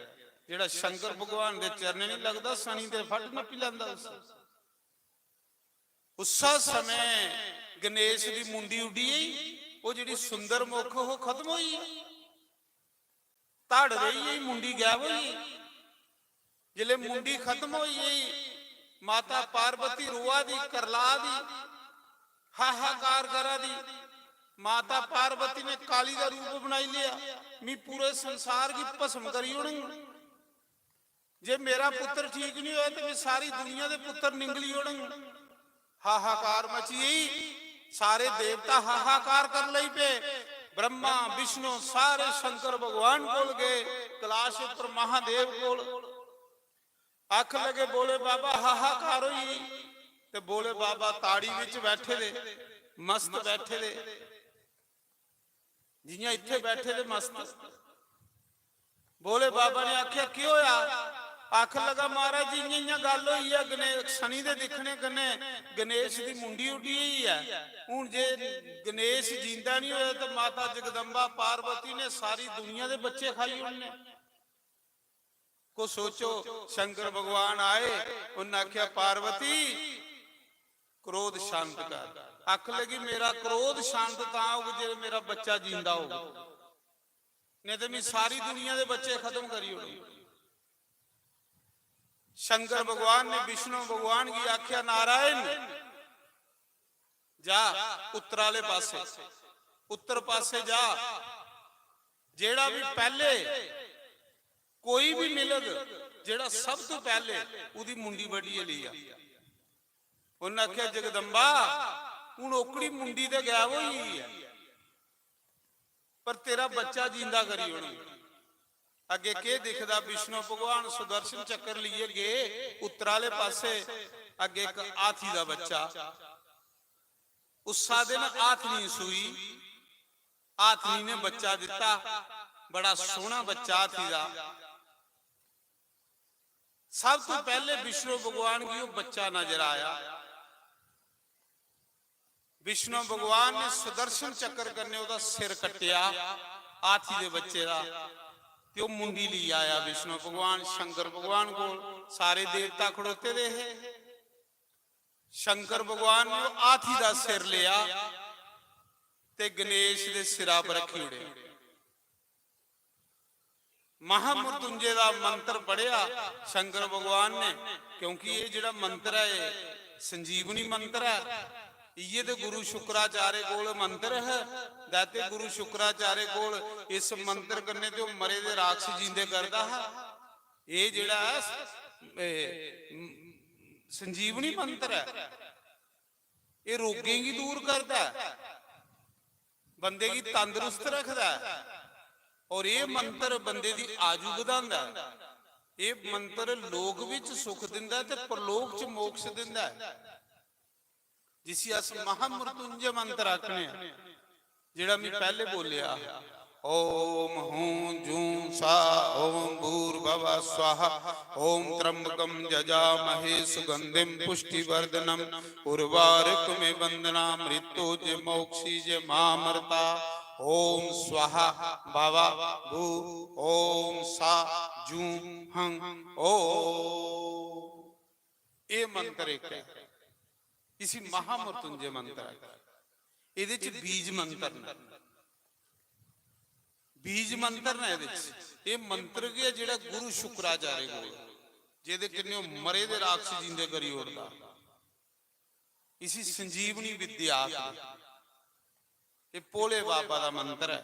जेह्ड़ा शंकर भगवान दे चरणें निं लगदा, शनि दे फट नप्पी लैंदा उसी। उस्सै समें गणेश दी मुंडी उड्डी गेई, ओह् जेह्ड़ी सुंदर मुख ओह् खत्म होई गेई, धड़ रेही गेई, मुंडी गायब होई गेई। जिसलै मुंडी खत्म होई गेई, माता पार्वती रोआ दी, करला दी, हाहाकार करा दी। माता पार्वती ने काली दा रूप बनाई लेआ, "मी पूरे संसार गी भस्म करी ओड़ङ। जे मेरा पुत्तर ठीक निं होआ ते मी सारी दुनिया दे पुत्तर निंगली ओड़ङ।" हाहाकार मची गेई, सारे देवता हाहाकार कर लई पे। ब्रह्मा, विष्णु, सारे शंकर भगवान कोल गए, कैलाश उप्पर महादेव कोल। आख लगे, "भोले बाबा, हाहाकार होई गेई।" ते भोले बाबा ताड़ी बिच बैठे दे, मस्त बैठे दे, जि'यां इत्थै बैठे दे मस्त। भोले बाबा ने आखेआ, "केह् होआ?" आखन लगा, "महाराज जी, इ'यां इ'यां गल्ल होई ऐ, गणे-, शनि दे दिक्खने कन्नै गणेश दी मुंडी उड्डी होई ऐ। हून जे गणेश जींदा निं होआ ते माता जगदम्बा पार्वती ने सारी दुनिया दे बच्चे खाई ओड़ने।" को सोचो, शंकर भगवान आए, उन्नै आखेआ, "पार्वती, क्रोध शांत कर।" आख लगी, "मेरा क्रोध शांत तां होग जे मेरा बच्चा जींदा होग, नेईं ते मैं सारी दुनिया दे बच्चे खत्म करी ओड़े।" शंकर भगवान ने विष्णु भगवान गी आखेआ, "नारायण, जा उत्तर आह्ले पासै, उत्तर पासै जा, जेह्ड़ा बी पैह्ले कोई बी मिलग, जेह्ड़ा सब तों पैह्ले, ओह्दी मुंडी बड्ढियै लेई आ।" उन्नै आखेआ, "जगदम्बा, हून ओकड़ी मुंडी ते गायब होई गेई ऐ, पर तेरा बच्चा जींदा करी ओड़ङ।" अग्गें केह् दिखदा, विष्णु भगवान सुदर्शन चक्कर लेइयै गे उत्तर आह्ले पासै, अग्गें इक हाथी दा बच्चा। उस्सा दिन हाथनी सूई, हाथनी ने बच्चा दित्ता, बड़ा सोह्ना बच्चा हाथी दा। सब तों पैह्ले विष्णु भगवान गी ओह् बच्चा नजर आया। विष्णु भगवान ने सुदर्शन चक्कर कन्नै ओह्दा सिर कट्टेआ, हाथी दे बच्चे दा। ते ओह् मुंडी लेई आया विष्णु भगवान शंकर भगवान कोल। सारे देवता खड़ोते दे हे। शंकर भगवान ने ओह् हाथी दा सिर लेआ ते गणेश दे सिरा पर रखी ओड़ेआ। महामृत्युंजय दा मंत्र पढ़ेआ शंकर भगवान ने, क्योंकि एह् जेह्ड़ा मंत्र ऐ, एह् संजीवनी मंत्र ऐ। इ'यै ते गुरु शुक्राचार्य कोल मंत्र है। दैते गुरु शुक्राचार्य कोल इस मंत्र कन्नै ते ओह् मरे दे राक्षस जींदे करदा हा। एह् जेह्ड़ा ऐ, एह् संजीवनी मंत्र ऐ। एह् रोगें गी दूर करदा ऐ, बंदे गी तंदरुस्त रखदा ऐ। और एह् मंत्र बंदे दी आयु बधांदा ऐ। एह् मंत्र लोक विच सुख दिंदा ऐ ते परलोक च मोक्ष दिंदा ऐ, जिसी अस महामृत्युंजय मंत्र आखने आं, जेह्ड़ा मैं पैह्ले बोलेआ हा। ओम हूं जूं सा, ओम भूर्भव स्वाहा, ओम त्र्यंबकम जजामहे सुगंधिम पुष्टिवर्धनम, उर्वारुकमे बंधना मृत्यो च मोक्षी च मामृता। ओम स्वाहा भव भू, ओम सा जूं हं। ओ एह् मंत्र इक ऐ, इसी महामृत्युंजय मंत्र आखदे। एह्दे च बीज मंत्र न, बीज मंत्र न एह्दे च। एह् मंत्र गै जेह्ड़ा गुरु शुक्राचार्य कोल, जेह्दे कन्नै ओह् मरे दे राक्षस जींदे करी ओड़दा। इसी संजीवनी विद्या आखदे। एह् भोले बाबा दा मंत्र ऐ,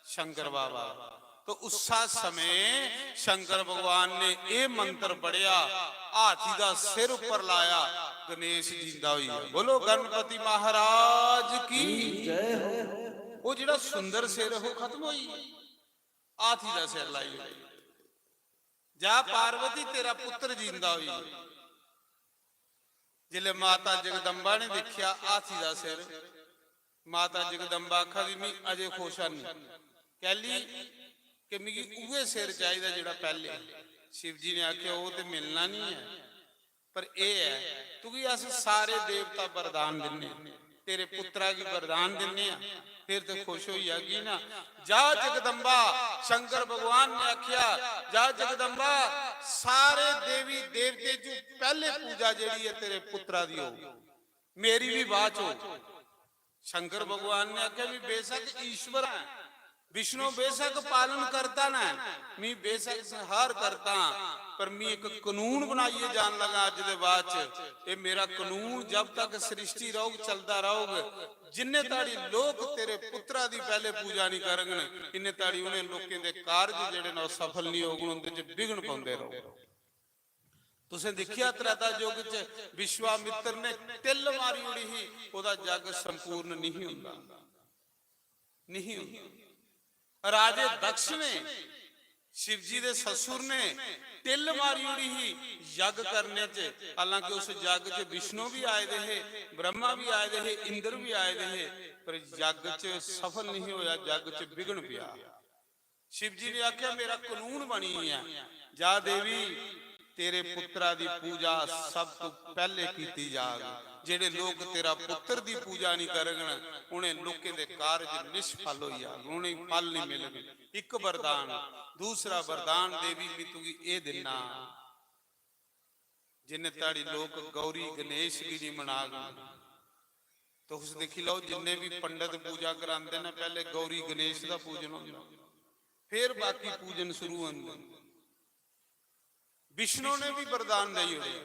शंकर बाबा दा। तो उस्सा समें शंकर भगवान ने एह् मंत्र पढ़ेआ, हाथी दा सिर उप्पर लाया, गणेश जींदा होई गेआ। बोलो गणपति महाराज की। जय हो। ओह् जेह्ड़ा सुंदर सिर ओह् खत्म होई गेआ, हाथी दा सिर लाई ओड़ेआ। जा पार्वती, तेरा पुत्र जींदा होई गेआ। जिसलै माता जगदम्बा ने दिक्खेआ हाथी दा सिर, माता जगदम्बा आखा दी, "मी अजें खुश हैनी।" कैली? कि मिगी उ'ऐ सिर चाहिदा जेह्ड़ा पैह्ले। शिव जी ने आखेआ, "ओह् ते मिलना निं ऐ, पर एह् ऐ, तुगी अस सारे देवता वरदान दिन्ने आं, तेरे पुत्तरा गी वरदान दिन्ने आं, फिर ते खुश होई जागी ना।" जा जगदम्बा, शंकर भगवान ने आखेआ, "जा जगदम्बा, सारे देवी देवते च पैह्ले पूजा जेह्ड़ी ऐ तेरे पुत्तरा दी होग, मेरी बी बाद च होग।" शंकर भगवान ने आखेआ, "मी बेशक ईश्वर ऐ, विष्णु बेशक पालन करता न, मी बेशक संहार करता, पर मी इक कानून बनाइयै जान लगा अज्ज दे बाद च। एह् मेरा कानून जब तक सृष्टि रौह्ग, चलदा रौह्ग, जिन्ने ताड़ी लोक तेरे पुत्तरा दी पैह्ले पूजा निं करङन, इन्ने ताड़ी उ'नें लोकें दे कारज जेह्ड़े न ओह् सफल निं होङन, उं'दे च विघ्न पौंदे रौह्ग।" तुसें दिक्खेआ, त्रेता युग च विश्वामित्र ने तिल मारी ओड़ी ही, ओह्दा जग संपूर्ण नहीं होंदा, नहीं होंदा। राजे दक्ष ने, शिव जी दे ससुर ने तिल मारी ओड़ी ही यज्ञ करने च, हालांकि उस यज्ञ च विष्णु भी आए दे हे, ब्रह्मा भी आए दे हे, इंद्र भी आए दे हे, पर यज्ञ च सफल नहीं होया, यज्ञ च विघ्न पिया। शिव जी ने आखेआ, "मेरा कानून बनी गेआ, जा देवी, तेरे पुत्तरा दी पूजा सब तो पैह्ले कीती जाग। जेह्ड़े लोक तेरा पुत्तर दी पूजा नहीं करङन, उ'नें लोकें दे कारज निष्फल होई जाग, उ'नेंगी फल नहीं मिलग।" इक वरदान। दूसरा वरदान, देवी, मैं तुगी एह् दिन्ना, जिन्ने ताड़ी लोक गौरी गणेश गी नहीं मनाग, तुस दिक्खी लैओ, जिन्ने भी पंडित पूजा करांदे न, पैह्ले गौरी गणेश दा पूजन होंदा, फिर बाकी पूजन शुरू होंदे। विष्णु ने भी वरदान देई ओड़ेआ,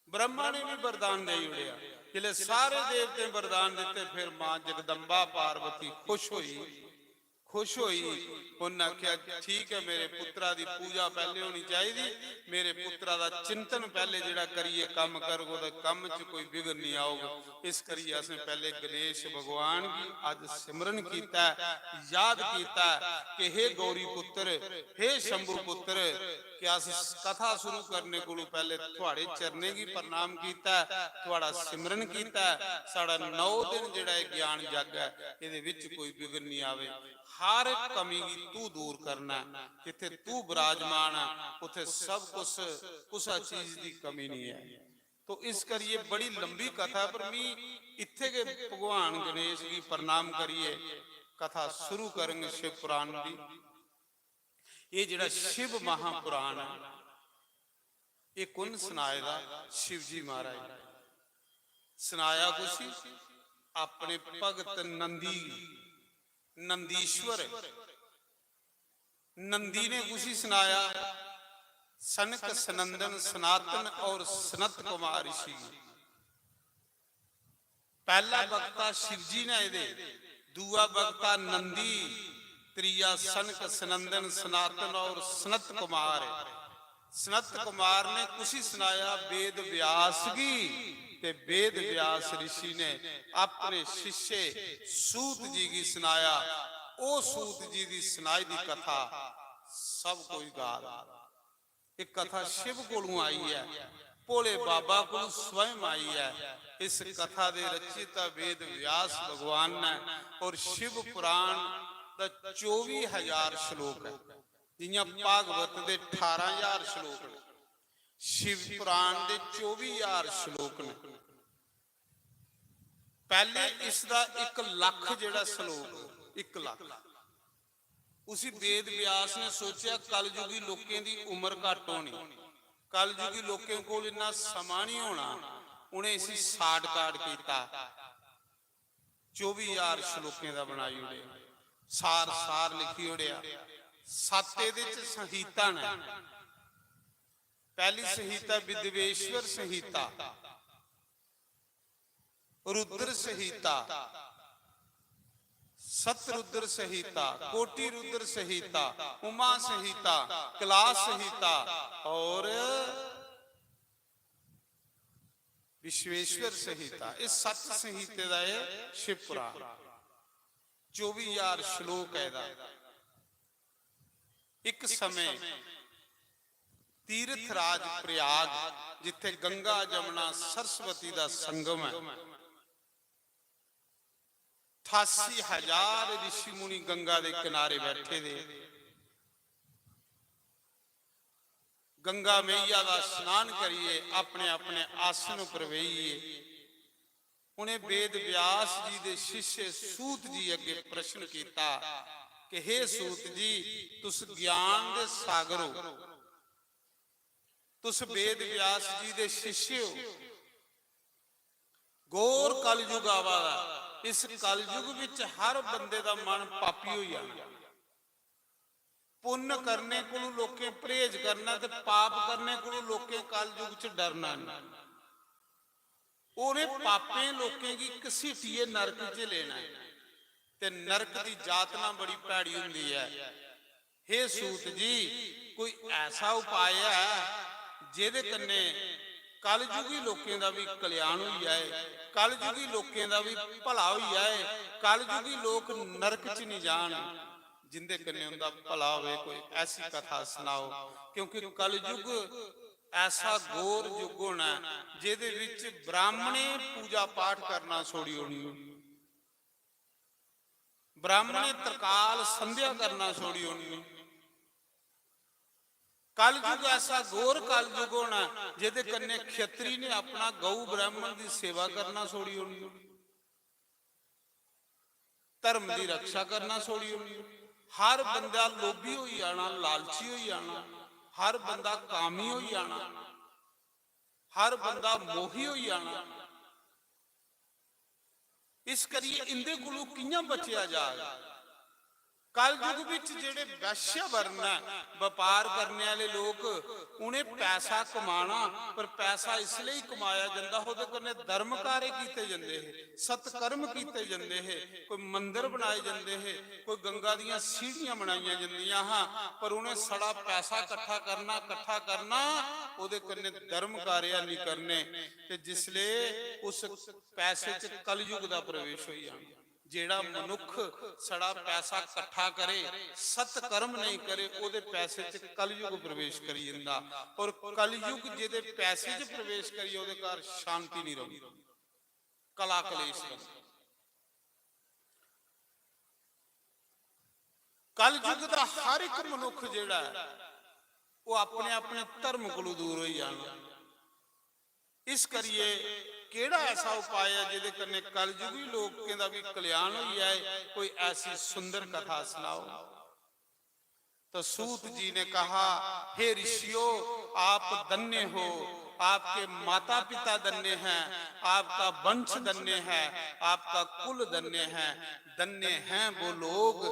ब्रह्मा ने भी वरदान देई ओड़ेआ। जिसलै सारे देवतें वरदान दित्ते, फिर मां जगदम्बा पार्वती खुश होई, खुश होई। उन्नै आखेआ, "ठीक ऐ, मेरे पुत्तरा दी पूजा पैह्ले होनी चाहिदी, मेरे पुत्तरा दा चिंतन पैह्ले जेह्ड़ा करियै कम्म करग, ओह्दे कम्म च कोई विघ्न निं औग।" इस करियै असें पैह्ले गणेश भगवान गी अज्ज सिमरन कीता ऐ, याद कीता ऐ कि हे गौरी पुत्तर, हे शंभु पुत्तर, कि अस इस कथा शुरू करने कोलू पैह्ले थुआड़े चरणें गी प्रणाम कीता ऐ, थुआड़ा सिमरन कीता ऐ। साढ़ा नौ दिन जेह्ड़ा एह् ज्ञान यज्ञ ऐ, एह्दे विच कोई विघ्न निं आवे। हर कमी गी तू दूर करना ऐ। जित्थे तू विराजमान ऐ, उत्थे सब कुछ, कुसै चीज दी कमी निं ऐ। तो इस करियै बड़ी लंबी कथा ऐ, पर मी इत्थे गै भगवान गणेश गी प्रणाम करियै कथा शुरू करंग शिव पुराण दी। एह् जेह्ड़ा शिव महापुराण ऐ, एह् कु'न सनाए दा? शिव जी महाराज। सनाया कुसी? अपने भगत नंदी गी, नंदीश्वर। नंदी ने कुसी सनाया? सनक सनंदन सनातन और सनत कुमार ऋषि गी। पहला वक्ता शिवजी ने एह्दे, दूआ वक्ता नंदी, त्रीया सनक सनंदन सनातन और सनत कुमार। सनत कुमार ने कुसी सनाया? वेद व्यास गी। ते वेद व्यास ऋषि ने अपने शिष्य सूत जी गी सनाया। ओह् सूत जी दी सनाई दी कथा सब कोई गा दा। एह् कथा शिव कोलू आई ऐ, भोले बाबा कोलू स्वयं आई ऐ। इस कथा दे रचयिता वेद व्यास भगवान न और शिव पुराण दा चौबी हजार श्लोक ऐ। जि'यां भागवत दे ठारां हजार श्लोक न, शिव पुराण दे चौबी हजार श्लोक न। पैह्ले इसदा इक लक्ख जेह्ड़ा श्लोक, इक लक्ख, उसी वेद व्यास ने सोचेआ, कलयुगी लोकें दी उम्र घट्ट होनी, कलयुगी लोकें कोल इन्ना समां निं होना। उ'नें इसी शार्टकट कीता, चौबी हजार श्लोकें दा बनाई ओड़ेआ, सार सार लिखी ओड़ेआ। सत्त एह्दे च संहिता न। पैह्ली संहिता विद्वेश्वर संहिता, रुद्र संहिता, सतरुद्र संहिता, कोटि रुद्र संहिता, उमा संहिता, कैलाश संहिता और विश्वेश्वर संहिता। इस सत्त संहिते दा एह् शिव पुराण, चौबी हजार श्लोक ऐ एह्दा। इक समें तीर्थ राज प्रयाग, जित्थे गंगा जमुना सरस्वती दा संगम ऐ, ठासी हजार ऋषि मुनि गंगा दे किनारे बैठे दे। गंगा मैया दा स्नान करियै अपने अपने आसन उप्पर बेहियै उ'नें वेद व्यास जी दे शिष्य सूत जी अग्गे प्रश्न कीता कि हे सूत जी, तुस ज्ञान दे सागर हो, तुस वेद व्यास जी दे शिष्य हो, घोर कलयुग आवा दा, इस कलयुग विच हर बंदे दा मन पापी होई जाना। पुन्न करने कोलू लोकें परहेज करना ते पाप करने कोलू लोकें कलयुग च डरना नहीं। उ'नें पापें लोकें गी घसीटियै नरक च लेना ऐ ते नरक दी यातना बड़ी भैड़ी होंदी ऐ। हे सूत जी, कोई ऐसा उपाय ऐ जेह्दे कन्नै कलयुगी लोकें दा बी कल्याण होई जाए, कलयुगी लोकें दा बी भला होई जाए, कलयुगी लोक नरक च निं जान, जिंदे कन्नै उंदा भला होवे? कोई ऐसी कथा सनाओ, क्योंकि कलयुग ऐसा घोर युग होना ऐ जेह्दे विच ब्राह्मणें पूजा पाठ करना छोड़ी ओड़नी, ब्राह्मणें त्रकाल संध्या करना छोड़ी ओड़नी। कलयुग ऐसा घोर कलयुग होना जेह्दे कन्नै खेतरी ने अपना गौ ब्राह्मण दी सेवा करना छोड़ी ओड़नी, धर्म दी रक्षा करना छोड़ी ओड़नी। हर बंदा लोभी होई जाना, लालची होई जाना, हर बंदा कामी होई जाना, हर बंदा मोही होई जाना। इस करियै इंदे कोलू कि'यां बचेआ जाग? कलयुग बिच जेह्ड़े वैश्य वर्ण ऐ, बपार करने आह्ले लोक, उ'नें पैसा कमाना, पर पैसा इस लेई कमाया जंदा हा, ओह्दे कन्नै धर्म कार्य कीते जंदे हे, सत्कर्म कीते जंदे हे, कोई मंदर बनाए जंदे हे, कोई गंगा दियां सीढ़ियां बनाइयां जंदियां हां, पर उ'नें छड़ा पैसा कट्ठा करना, कट्ठा करना, ओह्दे कन्नै धर्म कार्य निं करने। ते जिसले उस पैसे च कलयुग दा प्रवेश होई जाना। जेह्ड़ा मनुक्ख छड़ा पैसा कट्ठा करे, सत्कर्म नेईं करे, ओह्दे पैसे च कलयुग प्रवेश करी जंदा। और कलयुग जेह्दे पैसे च प्रवेश करियै ओह्दे घर शांति निं रौंह्दी, कला कलेश रौंह्दा। कलयुग दा हर इक मनुक्ख जेह्ड़ा ऐ, ओह् अपने अपने धर्म कोलू दूर होई जाना। इस करियै केह्ड़ा ऐसा उपाय ऐ जेह्दे कन्नै कलयुगी लोकें दा बी कल्याण होई जाए? कोई ऐसी सुंदर कथा सनाओ। तो सूत जी ने कहा, हे ऋषियों, आप धन्य हो, आपके माता पिता धन्य हैं, आपका वंश धन्य है, आपका कुल धन्य है। धन्य हैं वो लोग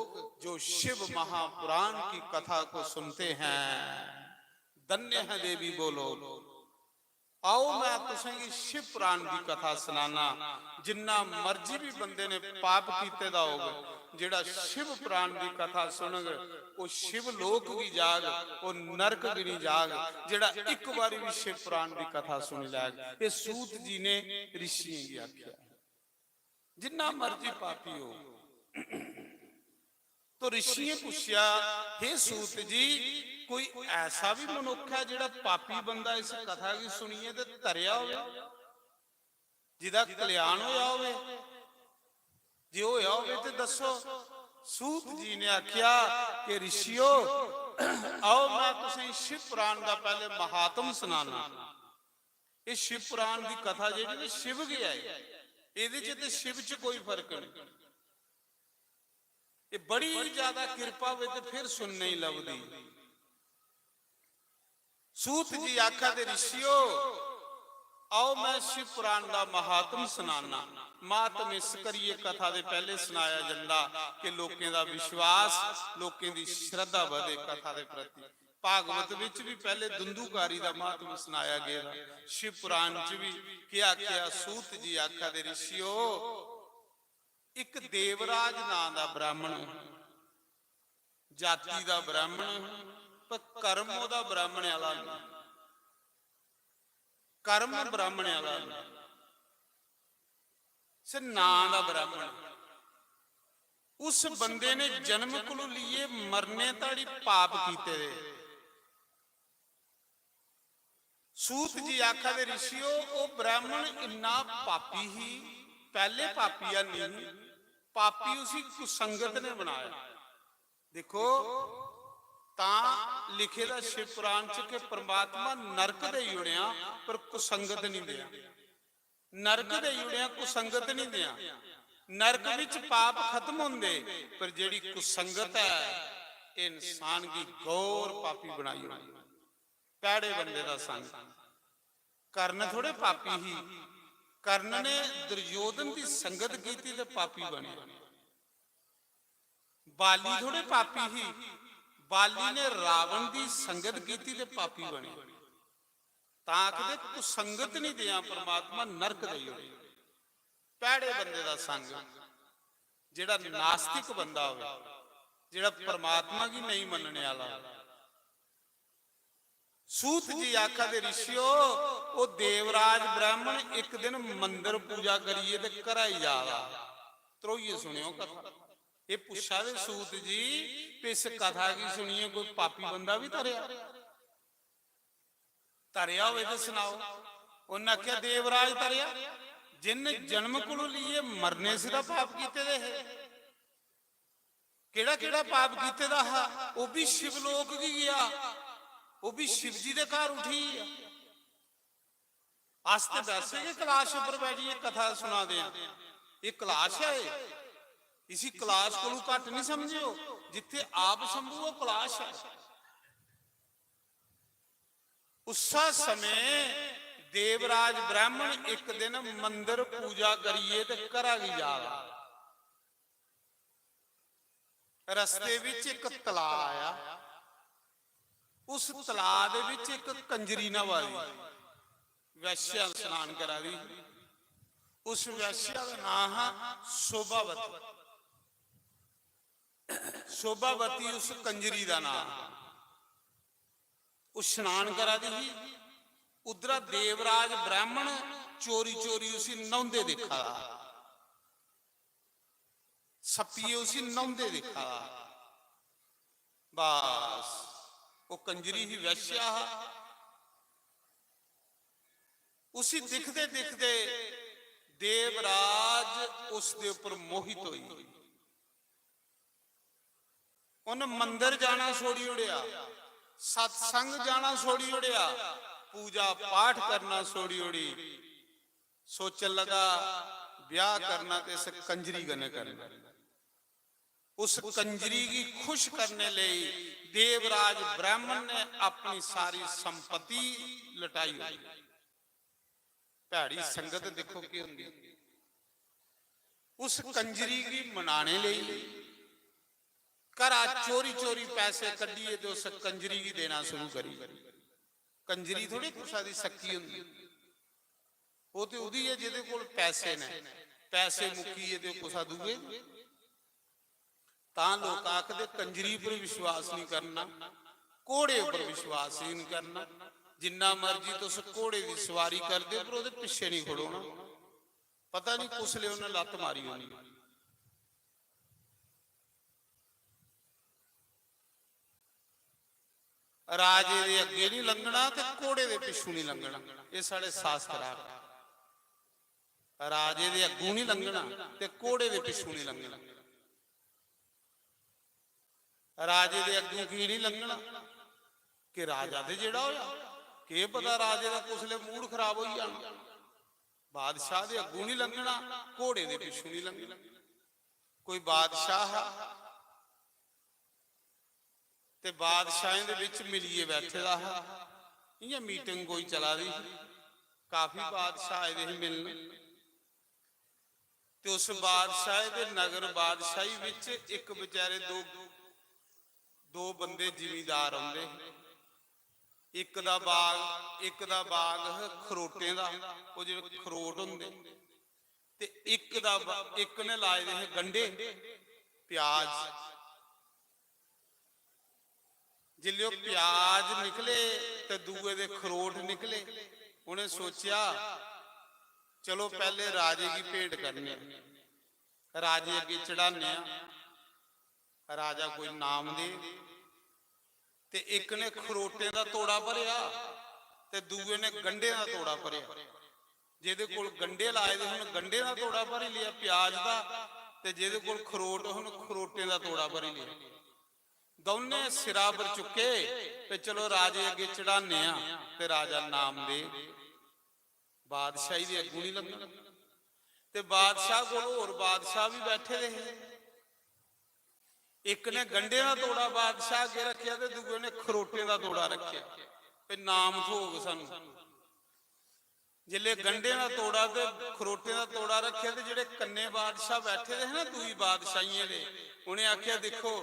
जो शिव महापुराण की कथा को सुनते हैं। धन्य हैं देवी वो लोग। आओ, मैं तुसेंगी शिव पुराण दी कथा सनाना। जिन्ना मर्जी भी बंदे ने पाप कीते दा होग, जेड़ा शिव पुराण दी कथा सुनग, वो शिव लोक गी जाग, वो नरक गी नहीं जाग। जेड़ा इक बारी भी शिव पुराण दी कथा सुनी लैग, ये सूत जी ने ऋषियें गी आख्या। जिन्ना मर्जी पापी हो। तो ऋषियें पुछया, हे सूत जी, कोई ऐसा भी मनुख है जेड़ा पापी बंदा इस कथा गी सुनिए ते तरया होवे, जिदा कल्याण होया होवे? जे होया होवे ते दसो। सूत जी ने आख्या कि ऋषियो, आओ, मैं तुसें शिव पुराण दा पहले महात्म सुनाना। ये शिव पुराण दी कथा जेड़ी ने शिव गै ऐ, एदे च ते शिव च कोई फर्क नहीं। ये बड़ी ज्यादा कृपा होवे ते फिर सुनने ही लभदी। सूत जी आखा दे, ऋषियो, आओ, मैं शिव पुराण दा महात्म सुनाना। महात्म इस करिए कथा दे पहले सुनाया जंदा कि लोकें दा विश्वास, लोकें दी श्रद्धा बधे कथा दे प्रति। भागवत विच भी पहले धुंधुकारी दा महात्म सुनाया गेदा, शिव पुराण च भी। क्या आख्या? सूत जी आखा दे, ऋषियो, एक देवराज नां दा ब्राह्मण, जाति दा ब्राह्मण, पर कर्म ओदा ब्राह्मण आला नहीं, कर्म ब्राह्मण आला नहीं, से नां दा ब्राह्मण। उस बंदे ने जन्म कोलू लिए मरने धोड़ी पाप कीते दे। सूत जी आखा दे, ऋषियो, ओ ब्राह्मण इन्ना पापी ही, पहले पापी नहीं, पापी उसी कुसंगत ने बनाया। देखो, तां लिखे दा शिव पुराण च कि परमात्मा नरक देई ओड़ेआ, पर कुसंगत नहीं देआ। नरक देई ओड़ेआ, कुसंगत नहीं देआ। नरक विच पाप खत्म होंदे, पर जेड़ी कुसंगत है, ये इंसान गी घोर पापी बनाई ओड़दी। भैड़े बंदे दा संग। कर्ण थोड़े पापी ही, कर्ण ने दुर्योधन दी संगत कीती ते पापी बने। बाली थोड़े पापी ही, बाली ने रावण दी संगत कीती ते पापी बने। तां आखदे, कुसंगत नहीं देआ परमात्मा, नरक देई ओड़े। भैड़े बंदे दा संग, जेड़ा नास्तिक बंदा होवे, जेड़ा परमात्मा गी नहीं मनने आला होवे। सूत जी आखा दे, ऋषियो, ओ देवराज ब्राह्मण एक दिन मंदिर पूजा करिए ते घरा ही जा दा। त्रोइये सुनियो कथा। ये पुच्छा दे सूत जी, भी इस कथा गी सुनिए कोई पापी बंदा भी तरया? तरया होवे ते सनाओ। उन्हें आख्या, देवराज तरया, जिन जन्म कोलू लिए मरने सिदा पाप कीते दे हे। केड़ा केड़ा पाप कीते दा हा, ओह भी शिवलोक गी गया, ओह भी शिव जी दे घर उठी। अस ते वैसे गै कलाश उप्पर बैठियै कथा सुना दे आं। एह कलाश ऐ, एह। इसी कलाश कोलू घट्ट नहीं समझेओ। जित्थे आप शंभू, ओह कलाश ऐ। उस्सा समय देवराज ब्राह्मण एक दिन मंदिर पूजा करिए ते घरा गी जा रहा। रस्ते विच इक तलाऽ आया। उस तलाऽ दे विच इक कंजरी न्हावा दी, वैश्या स्नान करा दी। उस वैश्या दा नांऽ हा शोभावती। शोभावती उस कंजरी दा नांऽ हा। ओह स्नान करा दी ही। उद्धरा देवराज ब्राह्मण चोरी चोरी उसी न्हौंदे दिक्खा दा। सप्पिये उसी न्हौंदे दिक्खा दा। बस, ओह कंजरी ही, वैश्या हा। उसी दिखदे दिखदे देवराज उसदे उपर मोहित होई गे। उन मंदर जाना छोड़ी ओड़ेआ, सत्संग जाना छोड़ी ओड़ेआ, पूजा पाठ करना छोड़ी ओड़ी। सोचन लगा, ब्याह करना ते इस कंजरी कन्नै करना। उस कंजरी गी खुश करने लेई देवराज ब्राह्मण ने अपनी सारी संपत्ति लटाई होई। भैड़ी संगत देखो केह् होंदी। उस कंजरी गी मनाने लेई घरा चोरी चोरी पैसे कड्ढियै ते उस कंजरी गी देना शुरू करी। कंजरी थोड़ी कुसा दी सक्की होंदी, ओह् ते ओह्दी ऐ जेह्दे कोल पैसे न। पैसे मुक्की गे ते कुसा दूए दे। तां लोक आखदे कंजरी पर विश्वास नहीं करना, घोड़े पर विश्वास ही नहीं करना। जिन्ना मर्जी तुस घोड़े दी सवारी करदे, पर ओह्दे पिच्छे नहीं खड़ोना। पता नहीं कुसले उन्हें लत्त मारी होनी। राजे दे अग्गे नहीं लंघना ते घोड़े दे पिच्छू नहीं लंघना। ये साढ़े शास्त्र आखदे। राजे दे अग्गू नहीं लंघना ते घोड़े दे पिच्छू नहीं लंघना। राजे दे अग्गू की नहीं लंघना? कि राजा ते जेड़ा होया, केह् पता राजे दा कुसले मूड खराब होई जाना। बादशाह दे अग्गू नहीं लंघना, घोड़े दे पिच्छू नहीं लंघना। कोई बादशाह हा ते बादशाहें दे विच मिलियै बैठे दा हा। इ'यां मीटिंग कोई चला दी ही, काफी बादशाह आए दे हे मिलन। ते उस बादशाह दे नगर बादशाही विच इक बेचारे दो, दो बंदे जिमीदार रौंह्दे हे। इक दा बाग, इक दा बाग हा खरोटें दा, ओह् जेह्ड़े खरोट होंदे, ते इक दा बा-, इक ने लाए दे हे गंढे, प्याज। जिसलै ओह् प्याज निकले ते दूए दे खरोट निकले, उ'नें सोचेआ, "चलो, पैह्ले राजे गी भेंट करने आं, राजे अग्गें चढ़ाने आं, राजा कोई नाम दे।" ते इक ने खरोटें दा तोड़ा भरेआ ते दूए ने गंढें दा तोड़ा भरेआ। जेह्दे कोल गंढे लाए दे, उ'नें गंढें दा तोड़ा भरी लेआ, प्याज दा, ते जेह्दे कोल खरोट, उ'नें खरोटें दा तोड़ा भरी लेआ। दौनें सिरा पर चुक्के ते चलो राजे अग्गें चढ़ाने आं ते राजा नाम दे। बादशाही दे अग्गू नहीं लंघना। ते बादशाह कोल होर बादशाह भी बैठे दे हे। इक ने गंढें दा तोड़ा बादशाह अग्गें रखेआ ते दूए ने खरोटें दा तोड़ा रखेआ, "भई नाम थ्होग सानू।" जिसलै गंढें दा तोड़ा ते खरोटें दा तोड़ा रखेआ ते जेह्ड़े कन्नै बादशाह बैठे दे हे ना दूई बादशाहियें दे, उ'नें आखेआ, "दिक्खो,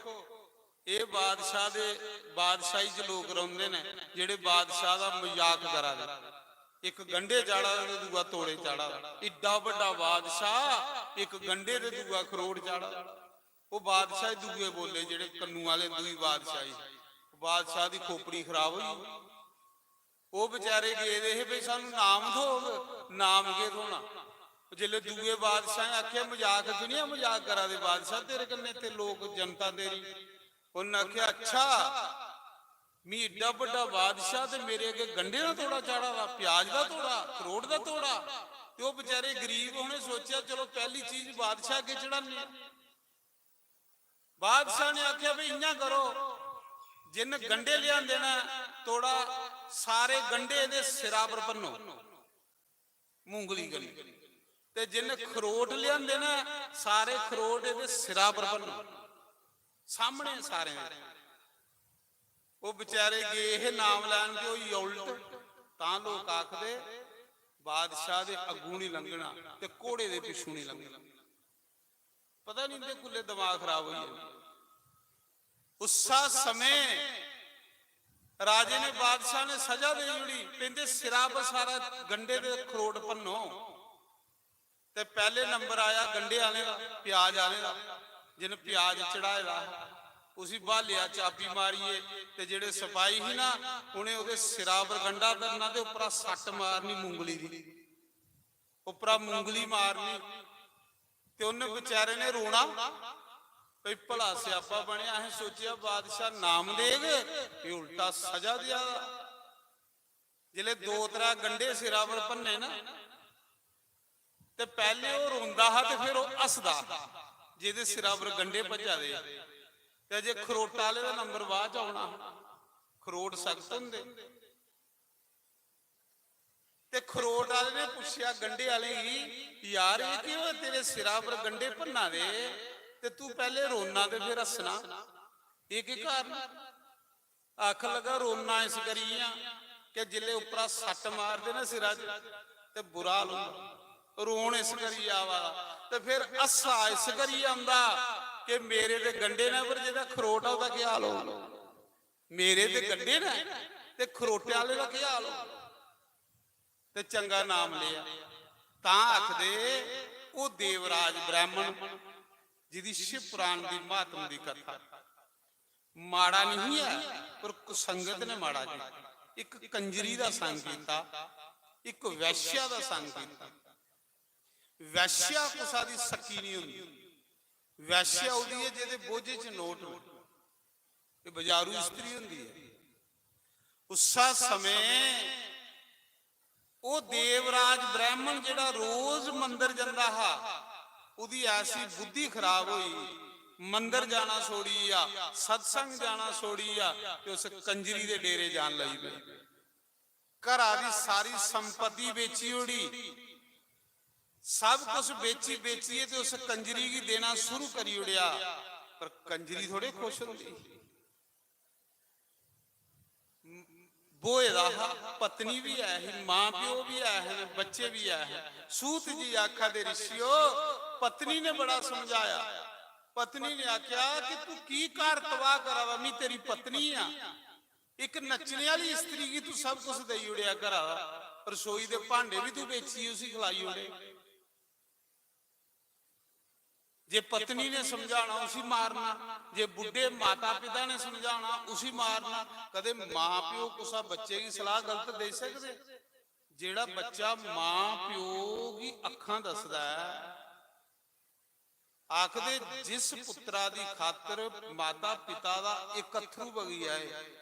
एह् बादशाह दे, बादशाही च लोक रौंह्दे न जेह्ड़े बादशाह दा मजाक करा दे, इक गंढे चाढ़ा दा ते दूआ तोड़े चाढ़ा दा। इड्डा बड्डा बादशाह, इक गंढे ते दूआ खरोट चाढ़ा दा।" ओह् बादशाह दूए बोले, जेह्ड़े कन्नू आह्ले, दूई बादशाही, बादशाह दी खोपड़ी खराब होई गेई। ओह् बेचारे गेदे हे, "भई सानू नाम थ्होग।" नाम केह् थ्होना? जिसलै दूए बादशाहें आखेआ, "मजाक च निं ऐ, मजाक करा दे बादशाह, तेरे कन्नै इत्थै लोक, जनता तेरी।" उन्नै आखेआ, "अच्छा, मी एड्डा बड्डा बादशाह ते मेरे अग्गें गंढे दा तोड़ा चाढ़ा दा, प्याज दा तोड़ा, खरोट दा तोड़ा।" ते ओह् बेचारे गरीब, उ'नें सोचेआ, "चलो, पैह्ली चीज बादशाह अग्गें चढ़ाने आं।" बादशाह ने आखेआ, "भई इ'यां करो, जिन्न गंढे लेआंदे न तोड़ा, सारे गंढे दे सिरा पर भन्नो मूंगली कन्नै, ते जिन्न खरोट लेआंदे न सारे खरोट एह्दे सिरा पर भन्नो, सामने सारें दे।" ओह् बेचारे गे हे नाम लैन ते होई उल्ट। तां लोक आखदे, "बादशाह दे अग्गू निं लंघना ते घोड़े दे पिच्छू निं लंघना।" पता नहीं इंदे कुल्ले दिमाग खराब होई जाना। उस्सा समें राजे ने, बादशाह ने सजा दे ओड़ी, "इंदे सिरा पर सारा गंढे ते खरोट भन्नो।" ते पैह्ले नंबर आया गंढे आह्ले दा, प्याज आह्ले दा, जिन्न प्याज चढ़ाए दा हा। उसी ब्हालेआ चाबी मारियै, ते जेह्ड़े सपाही ही ना, उ'नें ओह्दे सिरा पर गंढा धरना ते उप्परा सट्ट मारनी मुंगली दी, उप्परा मुंगली मारनी। ते उन्नै बेचारे ने रोना, भई भला स्यापा बनेआ, असें सोचेआ बादशाह नाम देग, एह् उल्टा सजा देआ दा। जिसलै दो त्रै गंढे सिरा पर भन्ने ना, ते पैह्ले ओह् रोंदा हा ते फिर ओह् हसदा हा, जेह्दे सिरा पर गंढे भज्जा दे। ते अजे खरोटा आह्ले दा नंबर बाद च औना हा, खरोट सख्त होंदे। ते खरोट आह्ले ने पुच्छेआ गंढे आह्ले गी, "यार, एह् केह् होआ, तेरे सिरा पर गंढे भन्ना दे?" ते तू पैह्ले रोना ते फिर हस्सना, एह् केह् कारण? आखन लगा, रोना इस करियै आं कि जिसलै उप्परा सट्ट मारदे ना सिरा च, ते बुरा हाल होंदा। रोन इस करियै आवा दा, ते फिर हस्सा इस करियै आंदा कि मेरे ते गंढे न, पर जेह्दा खरोट आ, ओह्दा केह् हाल होग? मेरे ते गंढे न, ते खरोटे आह्ले दा केह् हाल होग? ते चंगा नाम लेआ। तां आखदे, ओह् देवराज ब्राह्मण, जिदी शिव पुराण दी महात्म दी कथा, माड़ा नहीं है, पर कुसंगत ने माड़ा कीता। इक कंजरी दा संग कीता, इक वैश्या दा संग कीता। वैश्या कुसा दी सक्की नहीं होंदी। वैश्या ओह्दी ऐ जेह्दे बोझे च नोट न। एह् बजारू स्त्री होंदी ऐ। उस्सा समें ओह् देवराज ब्राह्मण जेह्ड़ा रोज मंदर जंदा हा, ओह्दी ऐसी बुद्धि खराब होई, मंदर जाना छोड़ी गेआ, सत्संग जाना छोड़ी गेआ, ते उस कंजरी दे डेरे जान लगी पे। घरा दी सारी संपत्ति बेची ओड़ी, सब कुछ बेची बेचियै ते उस कंजरी गी देना शुरू करी ओड़ेआ। पर कंजरी थोड़े खुश होंदी। ब्होए दा हा, पत्नी बी ऐ ही, मां प्यो बी ऐ हे, बच्चे बी ऐ हे। सूत जी आखा दे, ऋषियो, पत्नी ने बड़ा समझाया। पत्नी ने आख्या कि तू की घर तबाह करा दा, मी तेरी पत्नी आ। इक नच्चने आह्ली स्त्री गी तू सब कुछ देई ओड़ेआ घरा दा, रसोई दे भांडे बी तू बेचियै उसी खलाई ओड़े। जे पत्नी ने समझाना, उसी मारना। जे बुड्ढे माता पिता ने समझाना, उसी मारना। कदे मां प्यो कुसा बच्चे गी सलाह गलत देई सकदे? जेह्ड़ा बच्चा मां प्यो गी अक्खां दसदा ऐ, आखदे, जिस पुत्तरा दी खातर माता पिता दा इक अत्थरू बगी जाए,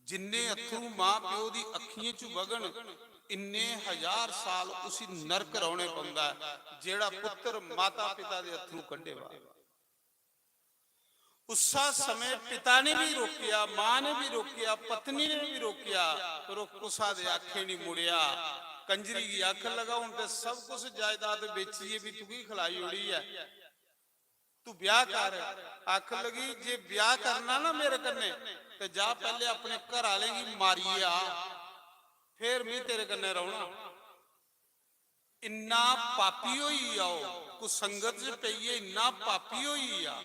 जिन्ने अत्थरू मां प्यो दी अक्खियें च बगन, इन्ने हजार साल उसी नरक रौह्ने पौंदा ऐ, जेह्ड़ा पुत्तर माता पिता दे अत्थरू कड्ढे बाह्र। उस्सा समें पिता ने भी रोकेआ, मां ने भी रोकेआ, पत्नी ने भी रोकेआ, पर ओह् कुसा दे आखे नहीं मुड़ेआ। कंजरी गी आखन लगा, "हून ते सब कुछ जायदाद बेचियै भी तुगी खलाई ओड़ी ऐ, तू ब्याह कर।" आखन लगी, "जे ब्याह करना ना मेरे कन्नै, ते जा पैह्ले अपने घर आह्लें गी मारियै आ, फिर में तेरे कन्नै रौह्ना।" इन्ना पापी होई गेआ ओह्, कुसंगत च पेइयै इन्ना पापी होई गेआ,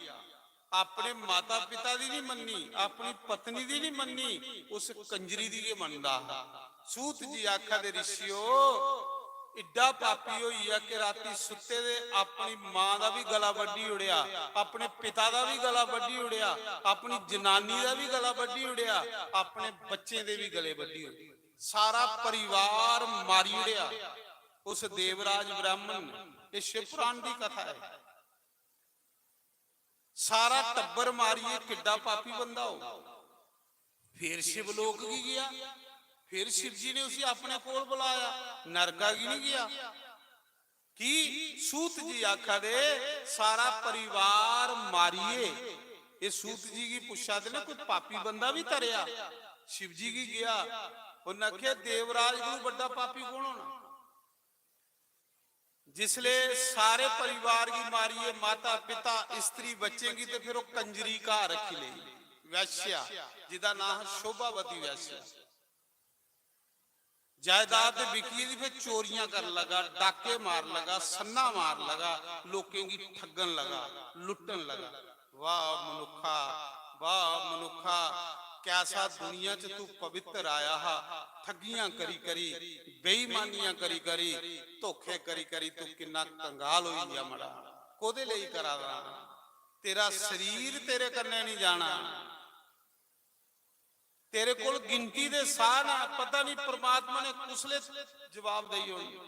अपने माता पिता दी नहीं मन्नी, अपनी पत्नी दी नहीं मन्नी, उस कंजरी दी गै मनदा हा। सूत जी आखा दे, "ऋषियो, इड्डा पापी होई गेआ कि राती सुत्ते दे अपनी मां दा भी गला बड्ढी ओड़ेआ, अपने पिता दा भी गला बड्ढी ओड़ेआ, अपनी जनानी दा भी गला बड्ढी ओड़ेआ, अपने बच्चें दे भी गले बड्ढी ओड़े, सारा परिवार मारी ओड़ेआ उस देवराज ब्राह्मण ने।" ये शिव पुराण दी कथा है। सारा टब्बर मारियै किड्डा पापी बंदा हो। फिर शिवलोक गी गया, फिर शिव जी ने उसी अपने कोल बुलाया, नरका गी नहीं गया। की? सूत जी आखा दे, सारा परिवार मारियै, ये सूत जी गी पुच्छा दे ने, कोई पापी बंदा भी तरेआ? शिव जी गी गया, उन्हें आखेआ, "देवराज कोलू बड्डा पापी कौन होना?" जिसले सारे परिवार गी मारियै, माता पिता, स्त्री, बच्चें गी, ते फिर ओह् कंजरी घर रखी लेई, वैश्या, जिदा नां हा शोभावती वैश्या। जायदाद ते बिकी गेदी, फिर चोरियां करन लगा, डाके मार लगा, सन्ना मार लगा, लोकें गी ठग्गन लगा, लुट्टन लगा। वाह मनुखा, वाह मनुखा, कैसा दुनिया च तू पवित्र आया हा। ठगियां करी करी, बेईमानियां करी करी, धोखे करी करी तू किन्ना कंगाल होई गेआ मड़ा। कोदे लेई करा दा? तेरा शरीर तेरे कन्नै नहीं जाना। तेरे कोल गिनती दे साह ना, पता नहीं परमात्मा ने कुसले जवाब देई होनी।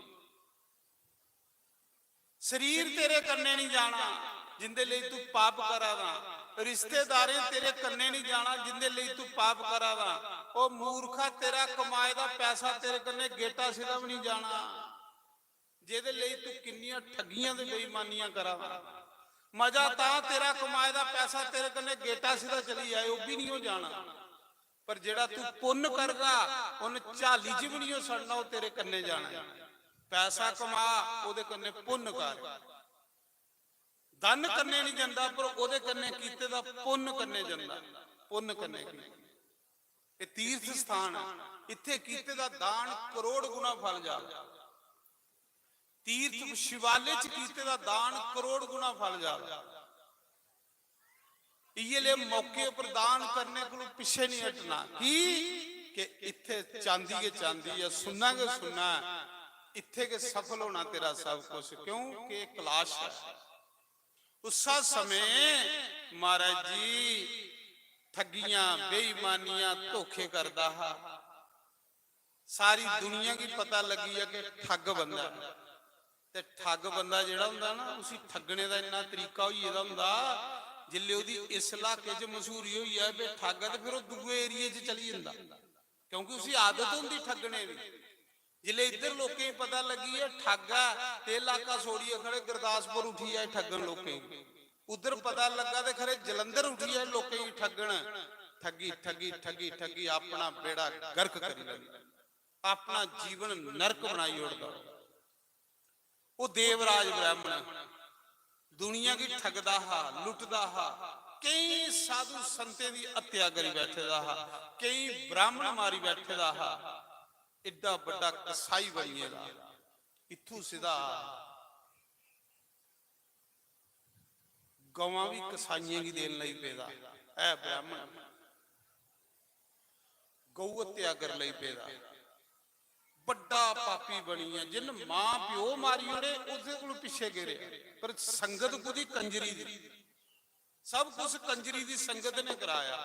शरीर तेरे कन्नै नहीं जाना जिंदे लेई तू पाप करा दा, रिश्तेदारें तेरे कन्नै नहीं जाना जिंदे लेई तू पाप करा दा। ओ मूर्खा, तेरा कमाए दा पैसा तेरे कन्नै गेटा सिद्धा भी नहीं जाना, जेदे लेई तू किन्नियां ठगियां ते बेईमानियां करा दा। मजा तां तेरा कमाए दा पैसा तेरे कन्नै गेटा सिद्धा चली जाए, ओह् भी नहीं हो जाना। पर जेड़ा तू पुन्न करगा, उन झाली च भी नहीं हो सड़ना, ओह् तेरे कन्नै जाना ऐ। पैसा कमा, ओह्दे कन्नै पुन्न कर। धन कन्नै नहीं जंदा, पर ओह्दे कन्नै कीते दा पुन्न कन्नै जंदा। पुन्न कन्नै कीते, एह् तीर्थ स्थान ऐ। इत्थै कीते दा दान करोड़ गुना फल जाग। तीर्थ शिवालय च कीते दा दान करोड़ गुना फल जाग। इयै ले मौके पर दान करने कोलों पिच्छे नहीं हटना। की? कि इत्थे चांदी गै चांदी ऐ, सुन्ना गै सुन्ना ऐ। इत्थे गै सफल होना तेरा सब कुछ, क्योंकि कैलाश ऐ। उस्सा समें महाराज जी ठगियां, बेईमानियां, धोखे करदा हा। सारी दुनिया गी पता लगी गेआ कि ठग बंदा ऐ। ते ठग बंदा जेह्ड़ा होंदा ना, उसी ठगने दा इन्ना तरीका होई गेदा होंदा, जिसले ओह्दी इस इलाके च मशहूरी होई जाए भाई ठग ऐ, ते फिर ओह् दूए एरिये च चली जंदा, क्योंकि उसी आदत होंदी ठगने दी। जिसले इद्धर लोकें गी पता लगी गेआ ठग ऐ, ते इलाका छोड़ियै खड़े गुरदासपुर उठी जाए ठगन लोकें गी। उद्धर पता लग्गा ते खरे जलंधर उठी जाए लोकें गी ठगन। ठगी, ठगी, ठगी, ठगी अपना बेड़ा गर्क करी लैंदे, अपना जीवन नरक बनाई ओड़दा। ओह् देवराज ब्राह्मण दुनिया गी ठगदा हा, लुटदा हा, केई साधु संतें दी हत्या करी बैठे दा हा, केई ब्राह्मण मारी बैठे दा हा। एड्डा बड्डा कसाई बनी गेदा। इत्थू सिधा गवां भी कसाइयें गी देन लगी पेदा ऐ ब्राह्मण, गौ हत्या कर लगी पेदा, बड्डा पापी बनी गेआ। जिन मां प्यो मारी ओड़े, उसदे कोल पिच्छे गेरे, पर संगत कुदी कंजरी दी, सब कुछ कंजरी दी संगत ने कराया।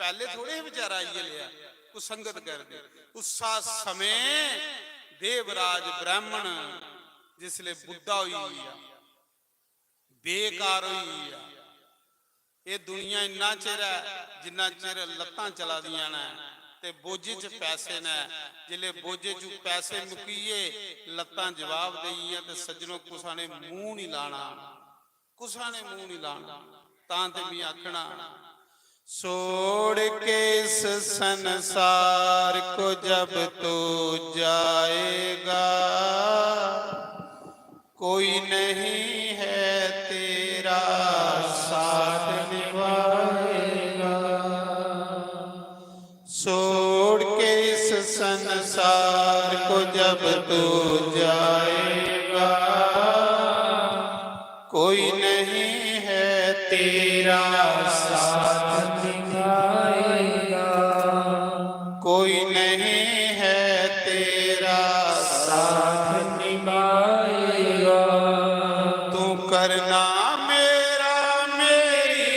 पहले थोड़े हे बेचारा आइयै लिया, कुछ संगत करदे। उस्सा समें देवराज ब्राह्मण जिसले बुड्ढा होई गेआ, बेकार होई गेआ। एह् दुनिया इन्ना चिर ऐ जिन्ना चिर लत्तां चला दियां न ते बोझे च पैसे न। जिसले बोझे च पैसे मुक्की गे, लत्तां जवाब देई गेइयां, ते सज्जनो, कुसा ने मूंह नहीं लाना, कुसा ने मूंह नहीं लाना। तां ते मी आखना, छोड़ के इस संसार को जब तू जाएगा, कोई नहीं है तेरा साथ निभाएगा। छोड़ के इस संसार को जब तू जाएगा, कोई नहीं है तेरा साथ निभाएगा, कोई नहीं है तेरा साथ निभाएगा। तू करना मेरा मेरी,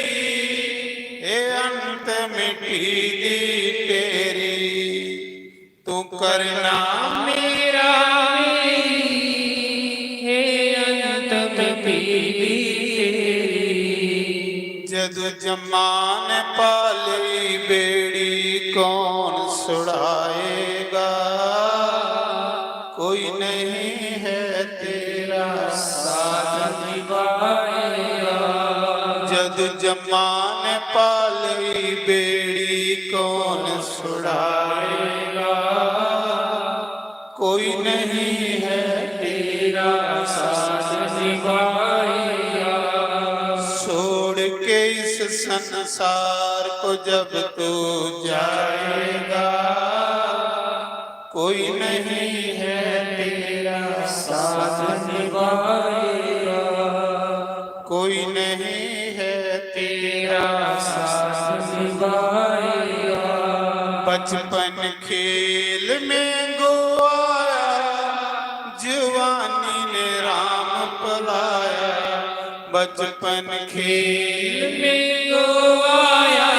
ए अंत मिट्टी दी ढेरी। तू करना मेरा मेरी, हे अंत मिट्टी दी ढेरी। जदू जम्मा ने पाली बेड़ी, कौन छुड़ाएगा? कोई नहीं है तेरा साथ निभाएगा। जदू जम्मा ने पाली बेड़ी, कौन छुड़ाएगा? कोई नहीं है तेरा साथ निभाएगा। छोड़ के इस संसार को जब तू जाएगा, कोई नहीं है तेरा साथ निभाएगा, कोई नहीं है तेरा साथ निभाएगा। बचपन खेल में गवाया, जवानी ने राम भुलाया। बचपन खेल में गवाया,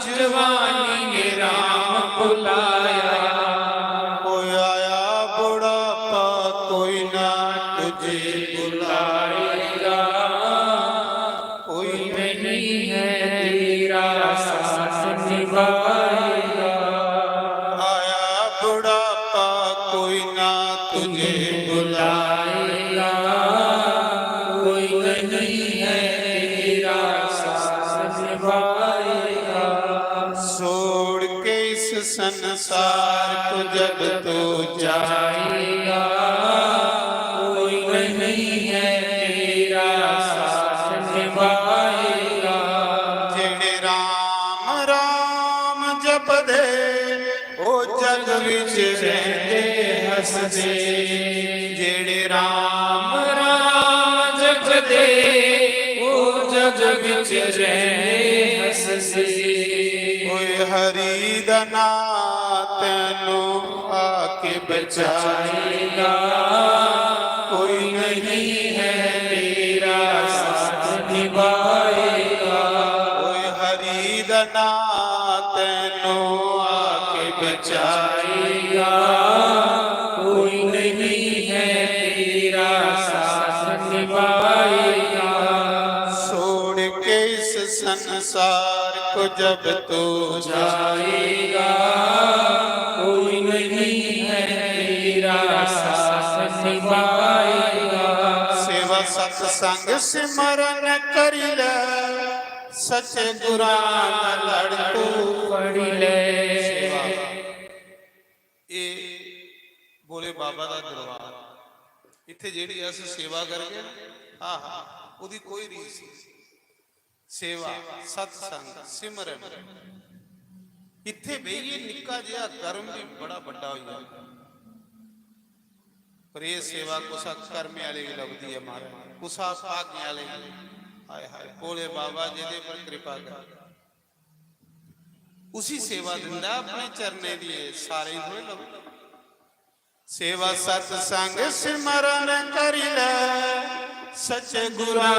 जवानी ने राम भुलाया। ओ आया बुढ़ापा, कोई ना तुझे बुलाएगा, कोई नहीं है तेरा साथ निभाएगा। आया बुढ़ापा, कोई ना तुझे बुलाएगा, कोई नहीं है तेरा साथ निभाएगा। छोड़ के इस संसार को जब तू जाएगा, कोई नहीं है तेरा साथ ਪਦੇ, ਉਹ ਜਗ ਵਿੱਚ ਰਹਿੰਦੇ ਹੱਸਦੇ। ਜਿਹੜੇ ਰਾਮ ਰਾਮ ਜਪਦੇ, ਉਹ ਜਗ ਵਿੱਚ ਰਹਿੰਦੇ ਹੱਸਦੇ। ਓਏ ਹਰੀ ਦਾ ਨਾਂ ਤੈਨੂੰ ਆ ਕੇ ਬਚਾਏਗਾ, ਕੋਈ ਨਹੀਂ ਹੈ ਤੇਰਾ ਸਾਥ ਨਿਭਾਏਗਾ। ਓਏ ਹਰੀ ਦਾ ਨਾਂ ਤੈਨੂੰ ਆ ਕੇ ਬਚਾਏਗਾ, ਕੋਈ ਨਹੀਂ ਹੈ ਤੇਰਾ ਸਾਥ ਨਿਭਾਏਗਾ। छोड़ के इस संसार को जब तू जाएगा, कोई नहीं है तेरा साथ निभाएगा। सेवा सत्संग सिमरन करी ले, सच्चे गुरां दा लड़ तू ਫੜੀ ਲੈ। ਇਹ ਭੋਲੇ ਬਾਬਾ ਦਾ ਦਰਬਾਰ, ਇੱਥੇ ਜਿਹੜੀ ਅਸੀਂ ਸੇਵਾ ਕਰਕੇ, ਆਹਾ, ਉਹਦੀ ਕੋਈ ਰੀਸ ਨਹੀਂ। ਸੇਵਾ, ਸਤਸੰਗ, ਸਿਮਰਨ, ਇੱਥੇ ਬਈਏ, ਨਿੱਕਾ ਜਿਹਾ ਕਰਮ ਵੀ ਬੜਾ ਵੱਡਾ ਹੋ ਜਾਂਦਾ। ਪਰ ਇਹ ਸੇਵਾ ਕੁਸਾ ਕਰਮ ਵਾਲੇ ਵੀ ਲੱਭਦੀ ਹੈ ਮਹਾਰਾਜ, ਕੁਸਾ ਭਾਗਿਆਂ ਵਾਲੇ ਵੀ। ਹਾਏ ਹਾਏ, ਭੋਲੇ ਬਾਬਾ ਜਿਹਦੇ ਪਰ ਕਿਰਪਾ ਕਰ, ਉਸੀ ਸੇਵਾ ਦਿੰਦਾ ਆਪਣੇ ਚਰਨੇ ਦੀ, ਇਹ ਸਾਰੇ ਹੀ ਥੋੜੇ ਲੱਭਦੇ। ਸੇਵਾ ਸਤਸੰਗ ਸਿਮਰਨ ਕਰੀ ਲੈ, ਸੱਚੇ ਗੁਰਾਂ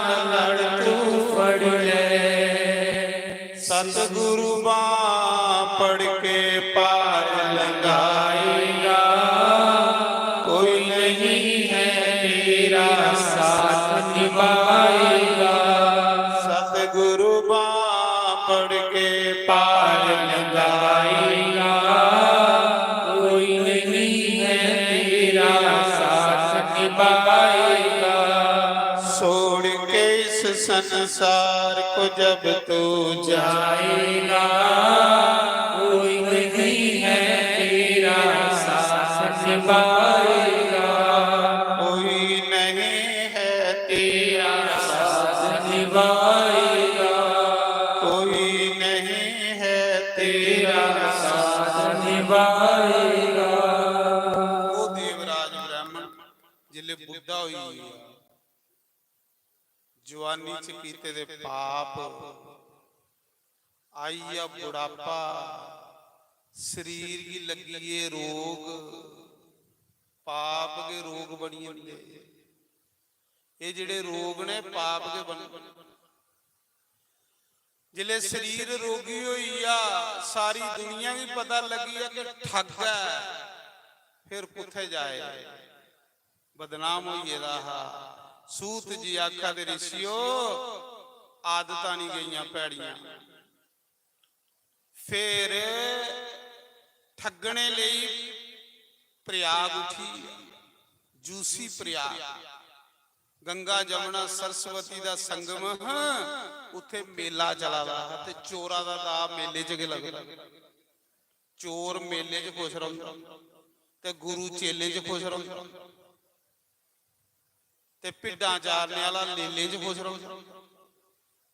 ਦਾ ਲੜ ਤੂੰ ਫੜੀ ਲੈ। ਸਤਿਗੁਰੂ ਬਾਂਹ ਪੜ ਕੇ ਪਾਰ ਲੰਘਾਏਗਾ, ਕੋਈ ਨਹੀਂ ਹੈ ਤੇਰਾ ਸਾਥ ਨਿਭਾਏਗਾ। ਸਤਿਗੁਰੂ ਬਾਂਹ ਪੜ ਕੇ ਪਾਰ ਲੰਘਾਏਗਾ, ਕੋਈ ਨਹੀਂ ਹੈ ਤੇਰਾ ਸਾਥ ਨਿਭਾਏਗਾ। छोड़ के इस संसार को जब तू जाएगा, कोई नहीं है तेरा साथ निभाएगा। कोई नहीं है तेरा साथ निभाएगा। कोई नहीं है तेरा साथ निभाएगा। ਉਹ ਦੇਵਰਾਜ ਬ੍ਰਾਹਮਣ ਜਿਲੇ ਬੁੱਢਾ ਹੋਈ, ਜਵਾਨੀ ਚ ਕੀਤੇ ਦੇ ਪਾਪ, ਆਈ ਆ ਬੁਢਾਪਾ, ਸਰੀਰ ਕੀ ਲੱਗੀ ਏ ਰੋਗ, ਪਾਪ ਦੇ ਰੋਗ ਬਣੀ ਜਾਂਦੇ। ਇਹ ਜਿਹੜੇ ਰੋਗ ਨੇ, ਪਾਪ ਦੇ ਬਣ, ਜਿਲੇ ਸਰੀਰ ਰੋਗੀ ਹੋਈ ਆ, ਸਾਰੀ ਦੁਨੀਆ ਵੀ ਪਤਾ ਲੱਗੀ ਆ ਕਿ ਠੱਗ ਹੈ, ਫਿਰ ਕਿੱਥੇ ਜਾਏ? ਬਦਨਾਮ ਹੋਈਏ ਦਾ ਹਾ। ਸੂਤ ਜੀ ਆਖਿਆ ਦੇ ਰਿਸ਼ੀਓ, ਆਦਤਾਂ ਨਹੀਂ ਗਈਆਂ ਭੈੜੀਆਂ। ਫਿਰ ਠੱਗਣੇ ਲਈ ਪ੍ਰਯਾਗ ਉੱਠੀ, ਜੂਸੀ ਪ੍ਰਯਾਗ, ਗੰਗਾ ਜਮਨਾ ਸਰਸਵਤੀ ਦਾ ਸੰਗਮ, ਉੱਥੇ ਮੇਲਾ ਚਲਾ ਵਾ ਤੇ ਚੋਰਾ ਦਾ ਦਾ ਮੇਲੇ ਚ ਕੀ ਲੱਗਦਾ। ਚੋਰ ਮੇਲੇ ਚ ਖੁਸ਼ ਰਹਿੰਦਾ ਤੇ ਗੁਰੂ ਚੇਲੇ ਚ ਖੁਸ਼ ਰਹਿੰਦਾ ਤੇ ਭਿੱਡਾਂ ਚਾਰਨੇ ਵਾਲਾ ਲੇਲੇ ਚ ਖੁਸ਼ ਰਹਿੰਦਾ।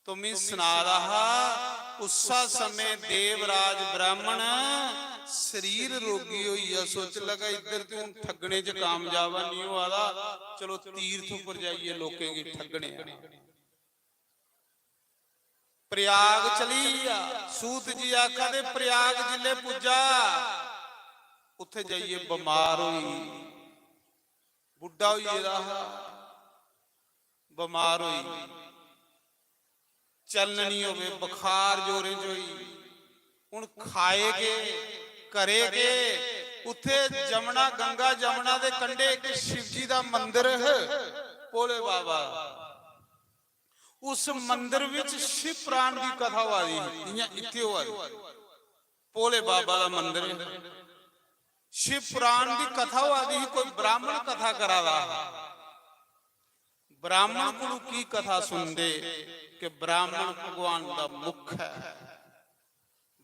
ਤੁਮੀ ਸੁਣਾ ਰਹਾ, ਉਸਾ ਸਮੇਂ ਦੇਵਰਾਜ ਬ੍ਰਾਹਮਣ ਸਰੀਰ ਰੋਗੀ ਹੋਈ ਆ, ਸੋਚ ਲਗਾ ਇੱਧਰ ਤੇ ਹੁਣ ਠੱਗਣੇ ਚ ਕਾਮਯਾਬ ਆ, ਨਹੀਂ ਵਾਲਾ, ਚਲੋ ਤੀਰਥ ਉੱਪਰ ਜਾਈਏ, ਲੋਕੇ ਕੀ ਠੱਗਣੇ ਆ। ਪ੍ਰਯਾਗ ਚਲੀ ਆ, ਸੂਤ ਜੀ ਆਖਾ ਦੇ ਪ੍ਰਯਾਗ ਜਿਲੇ ਪੁੱਜਾ, ਉੱਥੇ ਜਾਈਏ, ਬਿਮਾਰ ਹੋਈ, ਬੁੱਢਾ ਹੋਈ ਇਹਦਾ, ਬਿਮਾਰ ਹੋਈ, ਚੱਲਣੀ ਹੋਵੇ, ਬੁਖਾਰ ਜੋਰੇ ਚ ਹੋਈ। ਹੁਣ ਖਾਏ ਕੇ, ਕਰੇ ਕੇ? ਉੱਥੇ ਜਮਨਾ, ਗੰਗਾ ਜਮਨਾ ਦੇ ਕੰਢੇ ਇੱਕ ਸ਼ਿਵ ਜੀ ਦਾ ਮੰਦਿਰ ਹੈ, ਭੋਲੇ ਬਾਬਾ। ਉਸ ਮੰਦਿਰ ਵਿੱਚ ਸ਼ਿਵ ਪੁਰਾਣ ਦੀ ਕਥਾ ਵਾਲੀ, ਜਿਵੇਂ ਇੱਥੇ ਹੋਈ, ਭੋਲੇ ਬਾਬਾ ਦਾ ਮੰਦਿਰ ਹੈ। ਸ਼ਿਵ ਪੁਰਾਣ ਦੀ ਕਥਾ ਵਾਲੀ, ਕੋਈ ਬ੍ਰਾਹਮਣ ਕਥਾ ਕਰਾਵਾ। ਬ੍ਰਾਹਮਣ ਕੋਲੋਂ ਕੀ ਕਥਾ ਸੁਣਦੇ ਕਿ ਬ੍ਰਾਹਮਣ ਭਗਵਾਨ ਦਾ ਮੁਖ ਹੈ।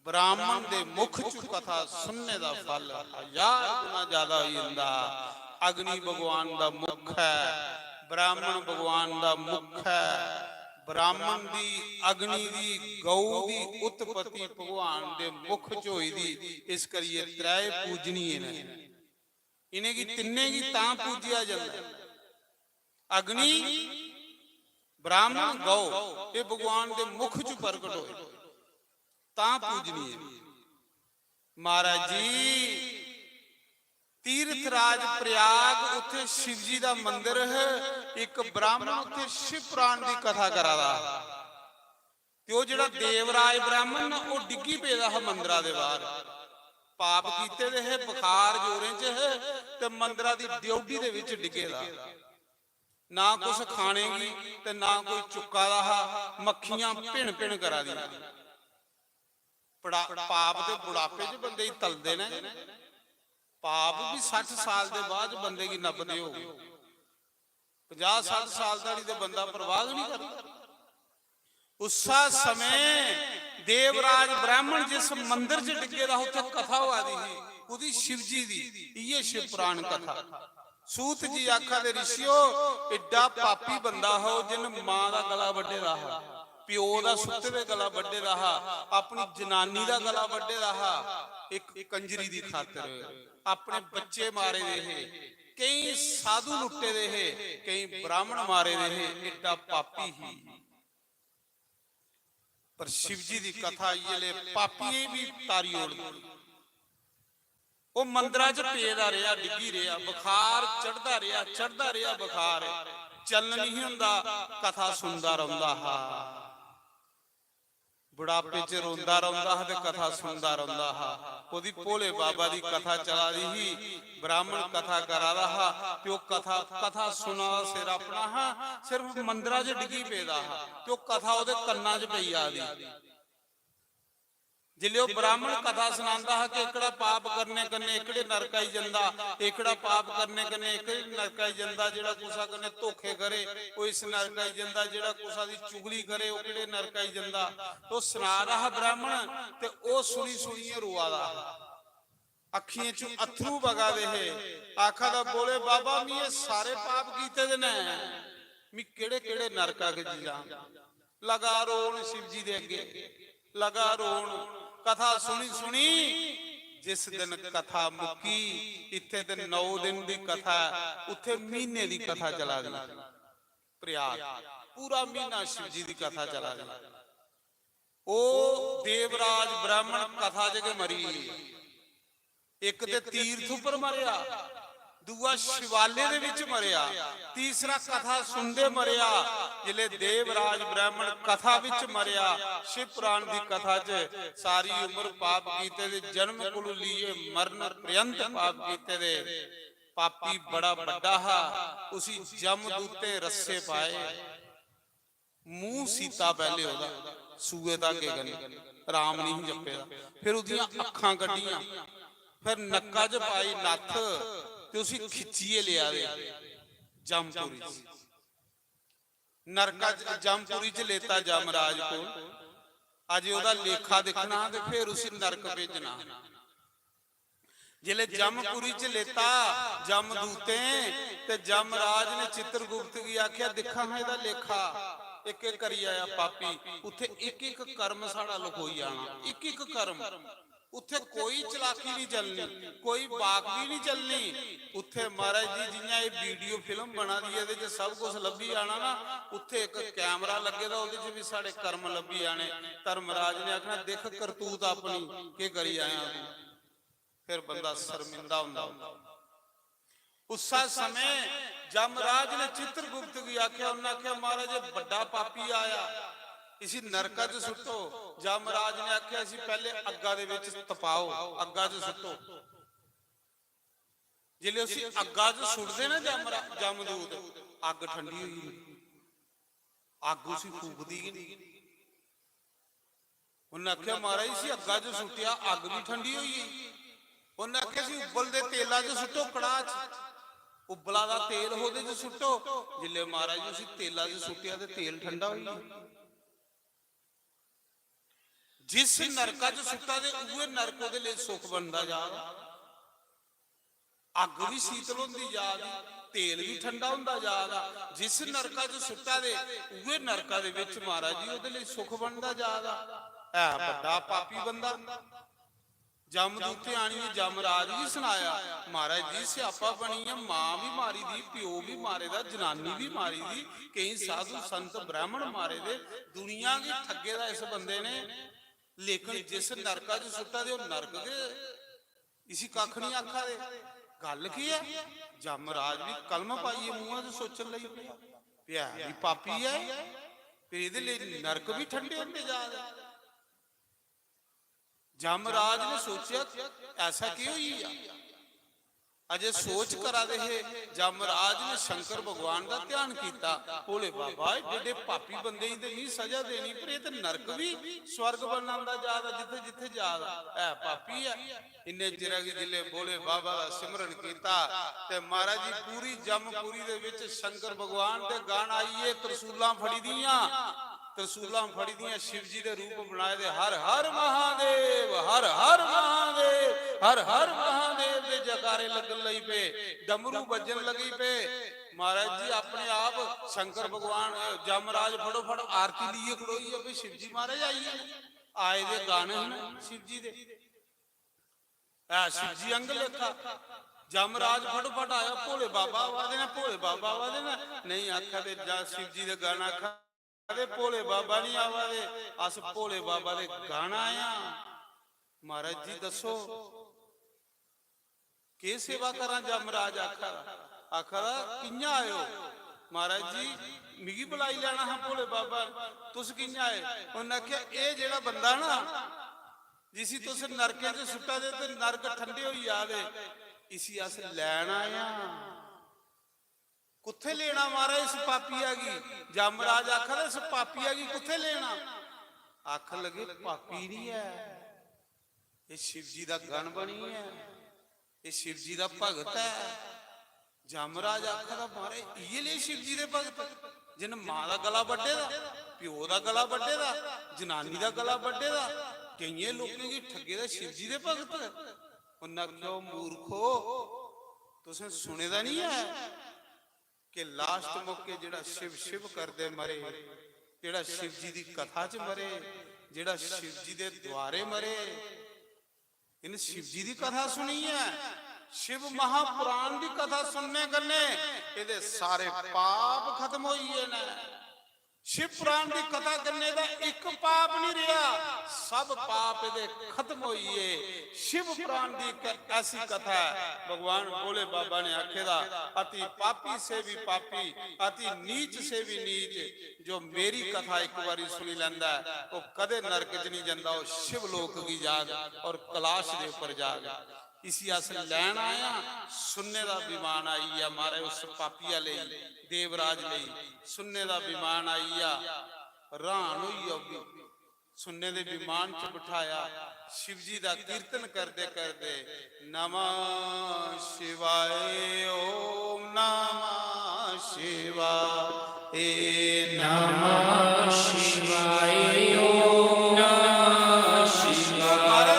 ਬ੍ਰਾਹਮਣ ਦੇ ਮੁਖ ਚ ਕਥਾ ਸੁਣਨੇ ਦਾ ਫਲ ਹਜ਼ਾਰ ਗੁਣਾ ਜ਼ਿਆਦਾ ਹੋ ਜਾਂਦਾ। ਅਗਨੀ ਭਗਵਾਨ ਦਾ ਮੁਖ ਹੈ, ਬ੍ਰਾਹਮਣ ਭਗਵਾਨ ਦਾ ਮੁਖ ਹੈ, ब्राह्मण दी, अग्नि दी, गौ दी उत्पत्ति भगवान दे मुख च होई दी। इस करियै त्रै पूजनीय न। इ'नेंगी तिन्नें गी तां पूजेआ जंदा ऐ। अग्नि, ब्राह्मण, गौ, एह् भगवान दे मुख च प्रगट होए, तां पूजनीय। महाराज जी, तीर्थराज प्रयाग, उत्थे शिव जी दा मंदिर है। एक ब्राह्मण उत्थे शिव पुराण दी कथा करा दा हा। ते ओह् जेह्ड़ा देवराज ब्राह्मण ना, ओह् डिग्गी पेदा हा मंदरा दे बाहर। पाप कीते दे हे, बुखार जोरें च हे, ते मंदरा दी ड्योढ़ी दे विच डिग्गे दा। ना कुछ खाने गी ते ना कोई चुक्का दा हा। मक्खियां भिण भिण करा दियां। पड़ा-, पाप ते बुढ़ापे च बंदे गी तलदे न। पाप भी सट्ठ साल दे बाद बंदे गी नपदे हो। पंजाह सट्ठ साल धड़ी ते बंदा परवाह गै नहीं करदा। उस्सा समय देवराज ब्राह्मण जिस मंदिर च डिग्गे दा, उत्थे कथा होआ दी ही, ओह्दी शिव जी दी, इ'यै शिव पुराण कथा। सूत जी आखा दे, "ऋषियो, एड्डा पापी बंदा हा, जिन मां दा गला बड्ढे दा हा, प्यो दा सुत्ते दे गला बड्ढे दा हा, अपनी जनानी दा गला बड्ढे दा हा, एक कंजरी दी खातर अपने बच्चे मारे दे हे, केई साधु लुट्टे दे हे, केई ब्राह्मण मारे दे हे, एड्डा पापी ही।" पर शिव जी दी कथा इ'यै ले पापियें बी तारी ओड़दी। ओह् मंदरा च पेदा रेहा, डिग्गी रेहा, बुखार चढ़दा रेहा, चढ़दा रेहा बुखार, चलन नहीं होंदा, कथा सुनदा रौंदा हा। बुढ़ापे च रोंदा रौंदा हा ते कथा सुनदा रौंदा हा। ओह्दी भोले बाबा दी कथा चला दी ही, ब्राह्मण कथा करा दा हा ते ओह् कथा, कथा सुना दा सिर अपना हा, सिर्फ मंदरा च डिग्गी पेदा हा ते ओह् कथा ओह्दे कन्ना च पेई जा दी। जिसलै ओह् ब्राह्मण कथा सनांदा हा कि एह्कड़ा पाप करने कन्नै एह्कड़े नरक आई जंदा, एह्कड़ा पाप करने कन्नै एह्कड़े नरक आई जंदा, जेह्ड़ा कुसा कन्नै धोखे करे, ओह् इस नरक आई जंदा, जेह्ड़ा कुसा दी चुगली करे, ओह् केह्ड़े नरक आई जंदा। ते ओह् सना दा हा ब्राह्मण, ते ओह् सुनी सुनियै रोआ दा हा। अक्खियें च अत्थरू बगा दे हे। आखा दा, "बोले बाबा, मी एह् सारे पाप कीते दे न, मी केह्ड़े केह्ड़े नरका च जां?" लगा रोन शिव जी दे अग्गे, लगा रोन। कथा सुनी सुनी जिस दिन कथा मुक्की, इत्थे ते नौ दिन दी कथा ऐ, उत्थे म्हीने दी कथा चला दी। प्रयाग पूरा म्हीना शिव जी दी कथा चला दी। ओ देवराज ब्राह्मण कथा च गै मरी गे। इक ते तीर्थ उप्पर मरेआ, दूआ शिवालय दे विच मरेआ, तीसरा कथा सुनदे मरेआ। जिसलै देवराज ब्राह्मण कथा विच मरेआ, शिव पुराण दी कथा च, सारी उम्र पाप कीते दे, जन्म कोलू लेइयै मरण पर्यंत पाप कीते दे, पापी बड़ा बड्डा हा, उसी जमदूतें रस्से पाए। मूंह सीता पैह्ले ओह्दा सूए धागे कन्नै, राम निं जप्पे दा। फिर ओह्दियां अक्खां कड्ढियां, फिर नक्का च पाई नत्थ ते उसी खिच्चियै लेआ दे जमपुरी च। नरका च, जमपुरी च लेता जमराज कोल। अजे ओह्दा लेखा दिक्खना ते फिर उसी नरक भेजना। जिसलै जमपुरी च लेता जमदूतें, ते जमराज ने चित्रगुप्त गी आखेआ, "दिक्खां हां एह्दा लेखा, इक इक करी आया पापी।" उत्थे इक इक कर्म साढ़ा लखोई जाना, इक इक कर्म। उत्थे कोई चलाकी नहीं चलनी, कोई बाकवी नहीं चलनी। उत्थे महाराज जी, जियां एह् वीडियो फिल्म बना दी ऐ, एह्दे च सब कुछ लब्भी जाना ना। उत्थे इक कैमरा लग्गे दा, ओह्दे च भी साढ़े कर्म लब्भी जाने। धर्मराज ने आखना, "दिक्ख करतूत अपनी, केह् करी आया तूं?" फिर बंदा शर्मिंदा होंदा। उस्सै समें जमराज ने चित्रगुप्त गी आखेआ, उन्नै आखेआ, "महाराज, एह् बड्डा पापी आया, इसी नरका च सुट्टो।" जमराज ने आखेआ, "इसी पैह्ले अग्गा दे बिच तपाओ, अग्गा च सुट्टो।" जिसलै उसी अग्गा च सुट्टदे ना जमरा-, जमदूत, अग्ग ठंडी होई जंदी, अग्ग उसी फूकदी गै नहीं। उन्नै आखेआ, "महाराज, इसी अग्गा च सुट्टेआ, अग्ग बी ठंडी होई गेई।" उन्नै आखेआ, "इसी उब्बलदे तेला च सुट्टो, कड़ाह च, उब्बला दा तेल ओह्दे च सुट्टो।" जिसलै महाराज उसी तेला च सुट्टेआ ते तेल ठंडा होई गेआ। जिस नरका च सुट्टा दे, उ'ऐ नरक ओह्दे लेई सुख बनदा जा दा। अग्ग बी शीतल होंदी जा दी, तेल बी ठंडा होंदा जा दा। जिस नरका च सुट्टा दे, उ'ऐ नरका दे बिच महाराज जी ओह्दे लेई सुख बनदा जा दा। ऐ बड्डा पापी बंदा। जमदूतें आनियै जमराज गी सनाया, "महाराज जी, स्यापा बनी गेआ, मां बी मारी दी, प्यो बी मारे दा, जनानी बी मारी दी, केईं साधु संत ब्राह्मण मारे दे, दुनिया गी ठग्गे दा इस बंदे ने, लेकिन जिस नरका च सुट्टा दे, ओह् नरक गै, इसी कक्ख निं आखा दे। गल्ल केह् ऐ?" जमराज बी कलम पाइयै मूंहा च सोचन लगी पेआ, "भ्या बी पापी ऐ, फिर एह्दे लेई नरक बी ठंडे होंदे जा दे।" जमराज ने सोचेआ, "ऐसा केह् होई गेआ?" अजे सोच करा दे हे, जमराज ने शंकर भगवान दा ध्यान कीता, "भोले बाबा, एड्डे एड्डे पापी बंदे गी ते मी सजा देनी, पर एह् ते नरक बी स्वर्ग बनांदा जा दा, जित्थे जित्थे जा दा ऐ पापी ऐ।" इन्ने चिरै गी जिल्ले भोले बाबा दा सिमरन कीता ते महाराज जी पूरी जमपुरी दे विच शंकर भगवान दे गण आई गे, त्रिशूलां फड़ी दियां, त्रिशूलां फड़ी दियां, शिव जी दे रूप बनाए दे, "हर हर महादेव, हर हर महादेव, हर हर महादेव" दे जयकारे लगन लगी पे, डमरू बज्जन लगी पे। महाराज जी अपने आप शंकर भगवान, जमराज फटोफट आरती लिए खड़ोई गए, "शिव जी महाराज आई गे।" आए दे गण न शिव जी दे। ऐ शिव जी अंग लेखा। जमराज फटोफट आया, "भोले बाबा आवा दे न, भोले बाबा आवा दे न।" नेईं आखा दे, जा शिव जी दे गण आखा दे, "भोले बाबा निं आवा दे, अस भोले बाबा दे गण आए आं।" महाराज जी दस्सो, केह् सेवा करां? जमराज आखा दा, आखा दा, "कि'यां आए ओ?" "महाराज जी, मिगी बुलाई लैना हा भोले बाबा ने, तुस कि'यां आए?" उन्नै आखेआ, "एह् जेह्ड़ा बंदा ना, जिसी तुस नरकें च सुट्टा दे ते नरक ठंडे होई जा दे, इसी अस लैन आए आं।" "कुत्थै लेना महाराज इस पापिया गी?" जमराज आखा दा, "इस पापिया गी कुत्थै लेना?" आखन लगे, "पापी निं ऐ, एह् शिव जी दा गण बनी ऐ, एह् शिव जी दा भगत ऐ।" जमराज आखा दा, "महाराज, इ'यै लेह् शिव जी दे भगत, जिन्न मां दा गला बड्ढे दा, प्यो दा गला बड्ढे दा, जनानी दा गला बड्ढे दा, केइयें लोकें गी ठग्गे दा शिव जी दे भगत?" उन्नै आखेआ, "ओ मूर्खो, तुसें सुने दा निं ऐ कि लास्ट मौके जेह्ड़ा शिव शिव करदे मरे, जेह्ड़ा शिव जी दी कथा च मरे, जेह्ड़ा शिव जी दे द्वारे मरे, इ'न्न शिव जी दी कथा सुनी ऐ?" शिव महापुराण दी कथा सुनने कन्नै एह्दे सारे पाप खत्म होई गे न। शिव पुराण दी कथा करने दा इक पाप निं रेहा, सब पाप एह्दे खत्म होई गे। शिव पुराण दी इक ऐसी कथा ऐ, भगवान भोले बाबा ने आखे दा, "अति पापी से भी पापी, अति नीच से भी नीच, जो मेरी कथा एक बारी सुनी लैंदा ऐ, ओह् कदे नरक च निं जंदा, ओह् शिव लोक गी जाग और कैलाश दे उप्पर जाग।" इसी अस लैन आए आं, सुन्ने दा विमान आई गेआ महाराज, उस पापिया लेई, देवराज लेई सुन्ने दा विमान आई गेआ। हैरान होई गेआ ओह् बी। सुन्ने दे विमान च बठाया, शिव जी दा कीर्तन करदे करदे, "नमः शिवाय, ओम नमः शिवाय, नमः शिवाय, ओम नमः शिवाय।"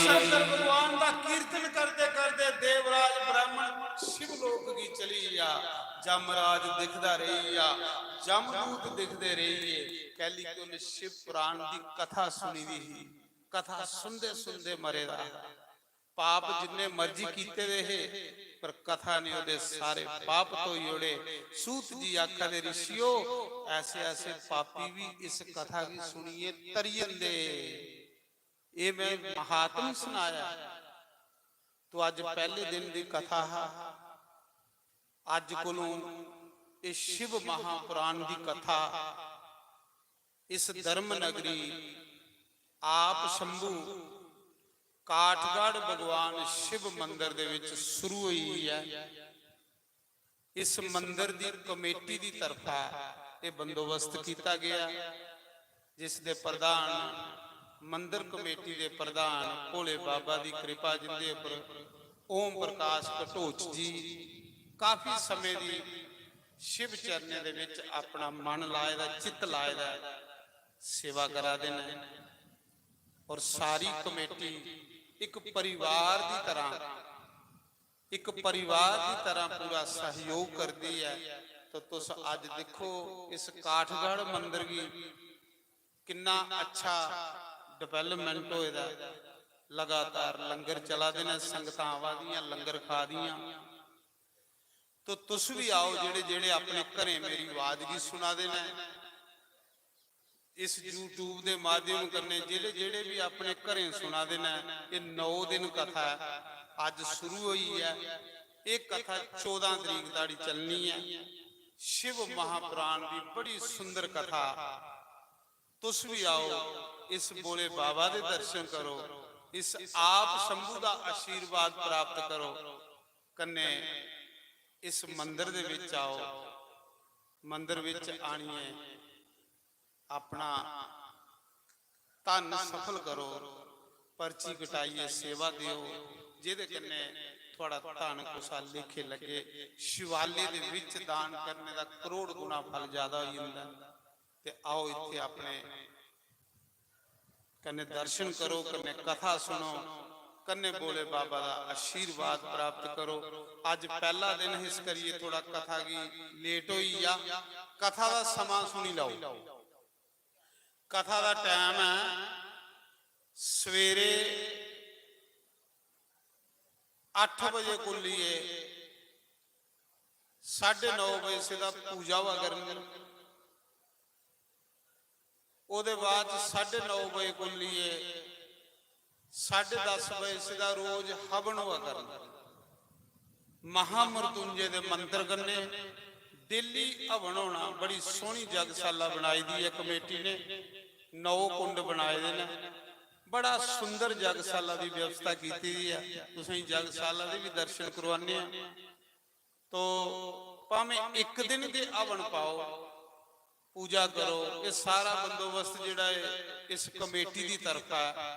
शंकर भगवान दा कीर्तन करदे करदे देवराज ब्राह्मण शिव लोक गी चली गेआ। जमराज दिखदा रेही गेआ, जमदूत दिखदे रेही गे। कैली कि उन्नै शिव पुराण दी कथा सुनी दी ही। कथा सुनदे सुनदे मरे दा हा। पाप जिन्ने मर्जी कीते दे हे, पर कथा ने ओह्दे सारे पाप धोई ओड़े। सूत जी आखा दे, "ऋषियो, ऐसे ऐसे पापी भी इस कथा गी सुनियै तरी जंदे।" एह् में महात्म सनाया। तो अज्ज पैह्ले दिन दी कथा हा। अज्ज कोलों एह् शिव महापुराण दी कथा इस धर्म नगरी आप शंभू काठगढ़ भगवान शिव मंदर दे विच शुरू होई ऐ। इस मंदर दी कमेटी दी तरफा एह् बंदोबस्त कीता गेआ, जिस दे प्रधान, मंदर कमेटी दे प्रधान भोले बाबा दी कृपा जिंदे उप्पर ओम प्रकाश घटोच जी काफी समें दी शिव चरणें दे विच अपना मन लाए दा, चित्त लाए दा सेवा करा दे न। और सारी कमेटी इक परिवार दी तरह इक परिवार दी तरह पूरा सहयोग करदी ऐ। तो तुस अज्ज दिक्खो इस काठगढ़ मंदर गी किन्ना अच्छा development होए दा ऐ। लगातार लंगर चला दे न, संगतां आवा दियां, लंगर खा दियां। तो तुस भी आओ, जेह्ड़े जेह्ड़े अपने घरें मेरी आवाज गी सुना दे न, इस YouTube दे माध्यम कन्नै जेह्ड़े जेह्ड़े भी अपने घरें सुना दे न, एह् नौ दिन कथा ऐ, अज्ज शुरू होई ऐ। एह् कथा चौदां तरीक धोड़ी चलनी ऐ। शिव महापुराण दी बड़ी सुंदर कथा। तुस भी आओ, इस भोले बाबा दे दर्शन करो, इस आप शंभू दा आशीर्वाद प्राप्त करो, कन्नै इस मंदर दे विच आओ, मंदर विच आनियै अपना धन सफल करो, पर्ची कटाइयै सेवा देओ, जेह्दे कन्नै थुआढ़ा धन कुसा लेखे लग्गे। शिवालय दे विच दान करने दा करोड़ गुना फल ज्यादा होई जंदा ऐ। ते आओ इत्थै अपने कन्नै दर्शन करो, कन्नै कथा सुनो, कन्नै भोले बाबा दा आशीर्वाद प्राप्त करो। अज्ज पैह्ला दिन इस करियै थोड़ा कथा गी late होई गेआ। कथा दा समां सुनी लैओ। कथा दा time ऐ सवेरे अट्ठ बजे कोला लेइयै साढ़े नौ बजे सिद्धा पूजा होआ करनी। ओह्दे बाद च साढ़े नौ बजे कोला लेइयै साढ़े दस बजे सिद्धा रोज हवन होआ करना। महामृत्युंजय दे मंत्र कन्नै daily हवन होना। बड़ी सोहनी जगशाला बनाई दी ऐ कमेटी ने, नौ कुंड बनाए दे न। बड़ा सुंदर जगशाला दी व्यवस्था कीती दी ऐ। तुसेंगी जगशाला दे भी दर्शन करवाने आं। तो भामें इक दिन गै हवन पाओ, पूजा करो, एह् सारा बंदोबस्त जेह्ड़ा ऐ इस कमेटी दी तरफा ऐ।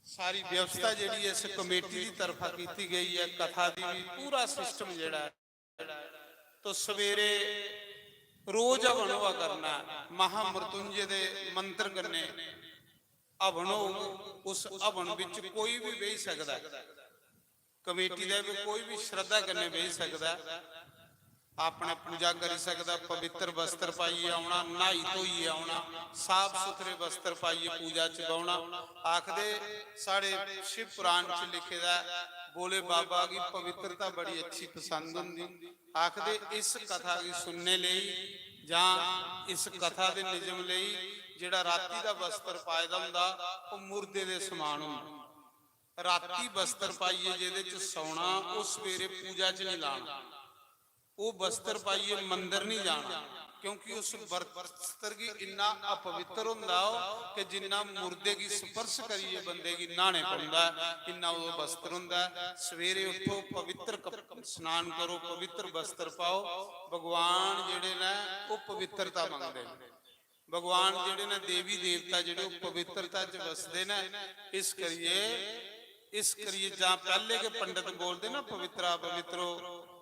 सारी व्यवस्था जेह्ड़ी ऐ इस कमेटी दी तरफा कीती गई ऐ। कथा दी भी पूरा system जेह्ड़ा ऐ, तो सवेरे रोज हवन होआ करना ऐ। महामृत्युंजय दे मंत्र कन्नै हवन होग। उस हवन बिच कोई भी बेही सकदा ऐ। कमेटी दा भी कोई भी श्रद्धा कन्नै बेही सकदा ऐ, अपने पूजा करी सकदा, पवित्र वस्त्र पाइयै औना, न्हाई धोइयै औना, साफ सुथरे वस्त्र पाइयै पूजा च बौह्ना। आखदे साढ़े शिव पुराण च लिखे दा ऐ, भोले बाबा गी पवित्रता बड़ी अच्छी पसंद होंदी। आखदे इस कथा गी सुनने लेई जां इस कथा दे निजम लेई जेह्ड़ा राती दा वस्त्र पाए दा होंदा, ओह् मुर्दे दे समान होंदा। राती वस्त्र पाइयै जेह्दे च सौना, ओह् सवेरे पूजा च निं लाना। ओह् वस्त्र पाइयै मंदर निं जाना, क्योंकि उस वस्त्र गी इन्ना अपवित्र होंदा ओह् कि जिन्ना मुर्दे गी स्पर्श करियै बंदे गी न्हाने पौंदा ऐ, इन्ना ओह् वस्त्र होंदा ऐ। सवेरे उठो, पवित्र कप-, स्नान करो, पवित्र वस्त्र पाओ। भगवान जेह्ड़े न, ओह् पवित्रता मंगदे न। भगवान जेह्ड़े न, देवी देवता जेह्ड़े, ओह् पवित्रता च बसदे न। इस करियै, इस करियै जां पैह्ले गै पंडत बोलदे ना, "पवित्रा पवित्रो",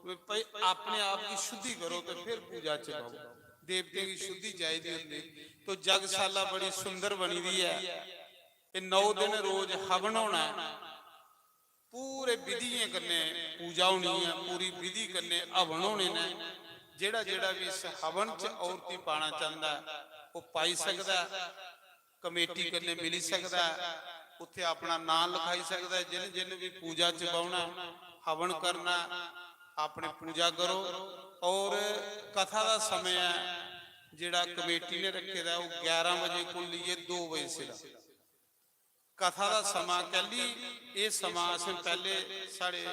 भाई अपने आप गी शुद्धि करो ते फिर पूजा च बवो। देवतें गी शुद्धि चाहिदी होंदी। तो जगशाला बड़ी सुंदर बनी दी ऐ। एह् नौ दिन रोज हवन होना ऐ। पूरे विधियें कन्नै पूजा होनी ऐ, पूरी विधि कन्नै हवन होने न। जेह्ड़ा जेह्ड़ा बी इस हवन च आहुति पाना चांह्दा ऐ, ओह् पाई सकदा ऐ, कमेटी कन्नै मिली सकदा ऐ, उत्थै अपना नांऽ लखाई सकदा ऐ। जिन जिन बी पूजा च बौह्ना ऐ, हवन करना ऐ, अपने पूजा करो। और कथा दा समें ऐ जेह्ड़ा कमेटी ने रक्खे दा ऐ, ओह् ग्यारह बजे कोला लेइयै दो बजे सिरा। कथा दा समां कैल्ली, एह् समां असें पैह्ले साढ़े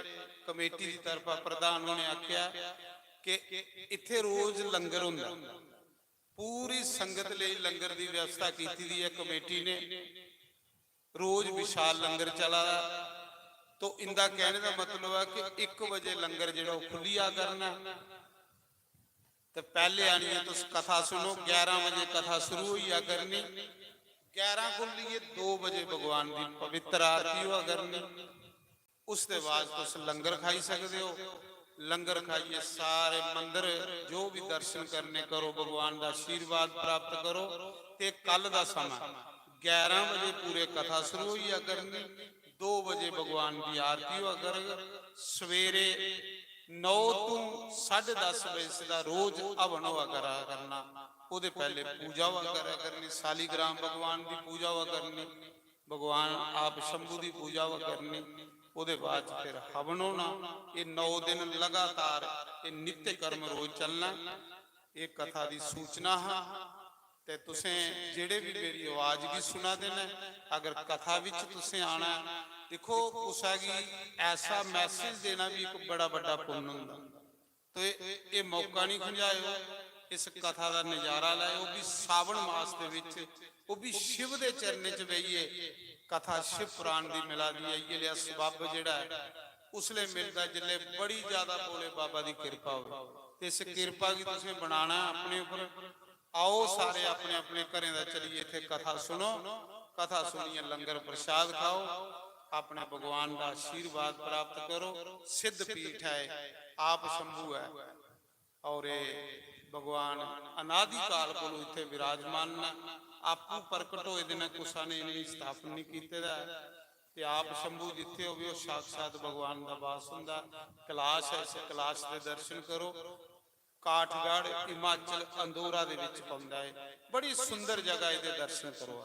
कमेटी दी तरफा प्रधान होरें आखेआ कि इत्थै रोज लंगर होंदा, पूरी संगत लेई लंगर दी व्यवस्था कीती दी ऐ कमेटी ने, रोज विशाल लंगर चला दा। तो इंदा कहने दा मतलब ऐ कि इक बजे लंगर जेह्ड़ा ओह् खुल्ली जा करना। ते पैह्ले आनियै तुस कथा सुनो, ग्यारह बजे कथा शुरू होई जा करनी, ग्यारह कोला लेइयै दो बजे भगवान दी पवित्र आरती होआ करनी। उसदे बाद तुस लंगर खाई सकदे ओ। लंगर खाइयै सारे मंदर जो भी दर्शन करने करो, भगवान दा आशीर्वाद प्राप्त करो। ते कल दा समां ग्यारह बजे पूरे कथा शुरू होई जा करनी, दो बजे भगवान दी आरती होआ करग। सवेरे नौ तों साढ़े दस बजे दा रोज हवन होआ करा करना। ओह्दे पैह्ले पूजा होआ करा करनी, सालीग्राम भगवान दी पूजा होआ करनी, भगवान आप शंभू दी पूजा होआ करनी। ओह्दे बाद च फिर हवन होना। एह् नौ दिन लगातार एह् नित्य कर्म रोज चलना। एह् कथा दी सूचना हा। ते तुसें जेह्ड़े बी मेरी आवाज गी सुना दे न, अगर कथा बिच तुसें आना ऐ, दिक्खो, कुसै गी ऐसा मैसेज देना बी इक बड़ा बड्डा पुन्न होंदा। तो एह्, एह् मौका निं खुंझाएओ, इस कथा दा नजारा लैओ। ओह् बी सावन मास दे बिच, ओह् बी शिव दे चरणें च बेहियै कथा शिव पुराण दी मिला दी ऐ। इ'यै लेआ सबब जेह्ड़ा ऐ, उसलै मिलदा जिसलै बड़ी ज्यादा भोले बाबा दी किरपा होवे। ते इस किरपा गी तुसें बनाना ऐ अपने उप्पर। आओ, सारे अपने अपने घरें दा चलिए, इत्थै कथा सुनो, कथा सुनियै लंगर प्रसाद खाओ, अपने भगवान दा आशीर्वाद प्राप्त करो। सिद्ध पीठ ऐ, आप शंभू ऐ, और एह् भगवान अनादि काल कोलू इत्थै विराजमान न, आपू प्रकट होए दे न, कुसै ने इ'नेंगी स्थापन नहीं कीते दा ऐ। ते आप शंभू जित्थै होवे, ओह् साक्षात भगवान दा वास होंदा। कैलाश ऐ, इस कैलाश दे दर्शन करो। काठगढ़ हिमाचल अंदौरा दे विच पौंदा है। बड़ी सुंदर जगह, एह्दे दर्शन करवा।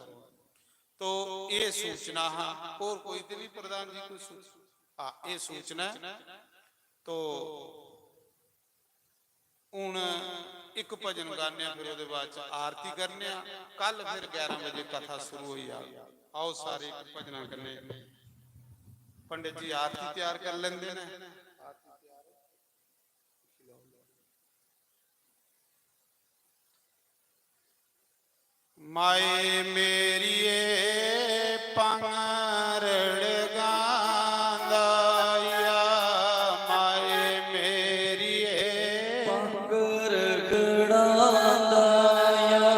तो एह् सूचना हा। होर कोई ते नहीं प्रधान जी, कोई सूचना? हाँ, एह् सूचना है। तो हुन इक भजन गाने आं, फिर ओह्दे बाद च आरती करने आं। कल फिर ग्यारह बजे कथा शुरू होई जाग। आओ, सारे इक भजना कन्नै पंडित जी आरती तैयार कर लेंदे न। माए मेरिये पंगरड़ गांदा या, माए मेरिये पंगरड़ गांदा या।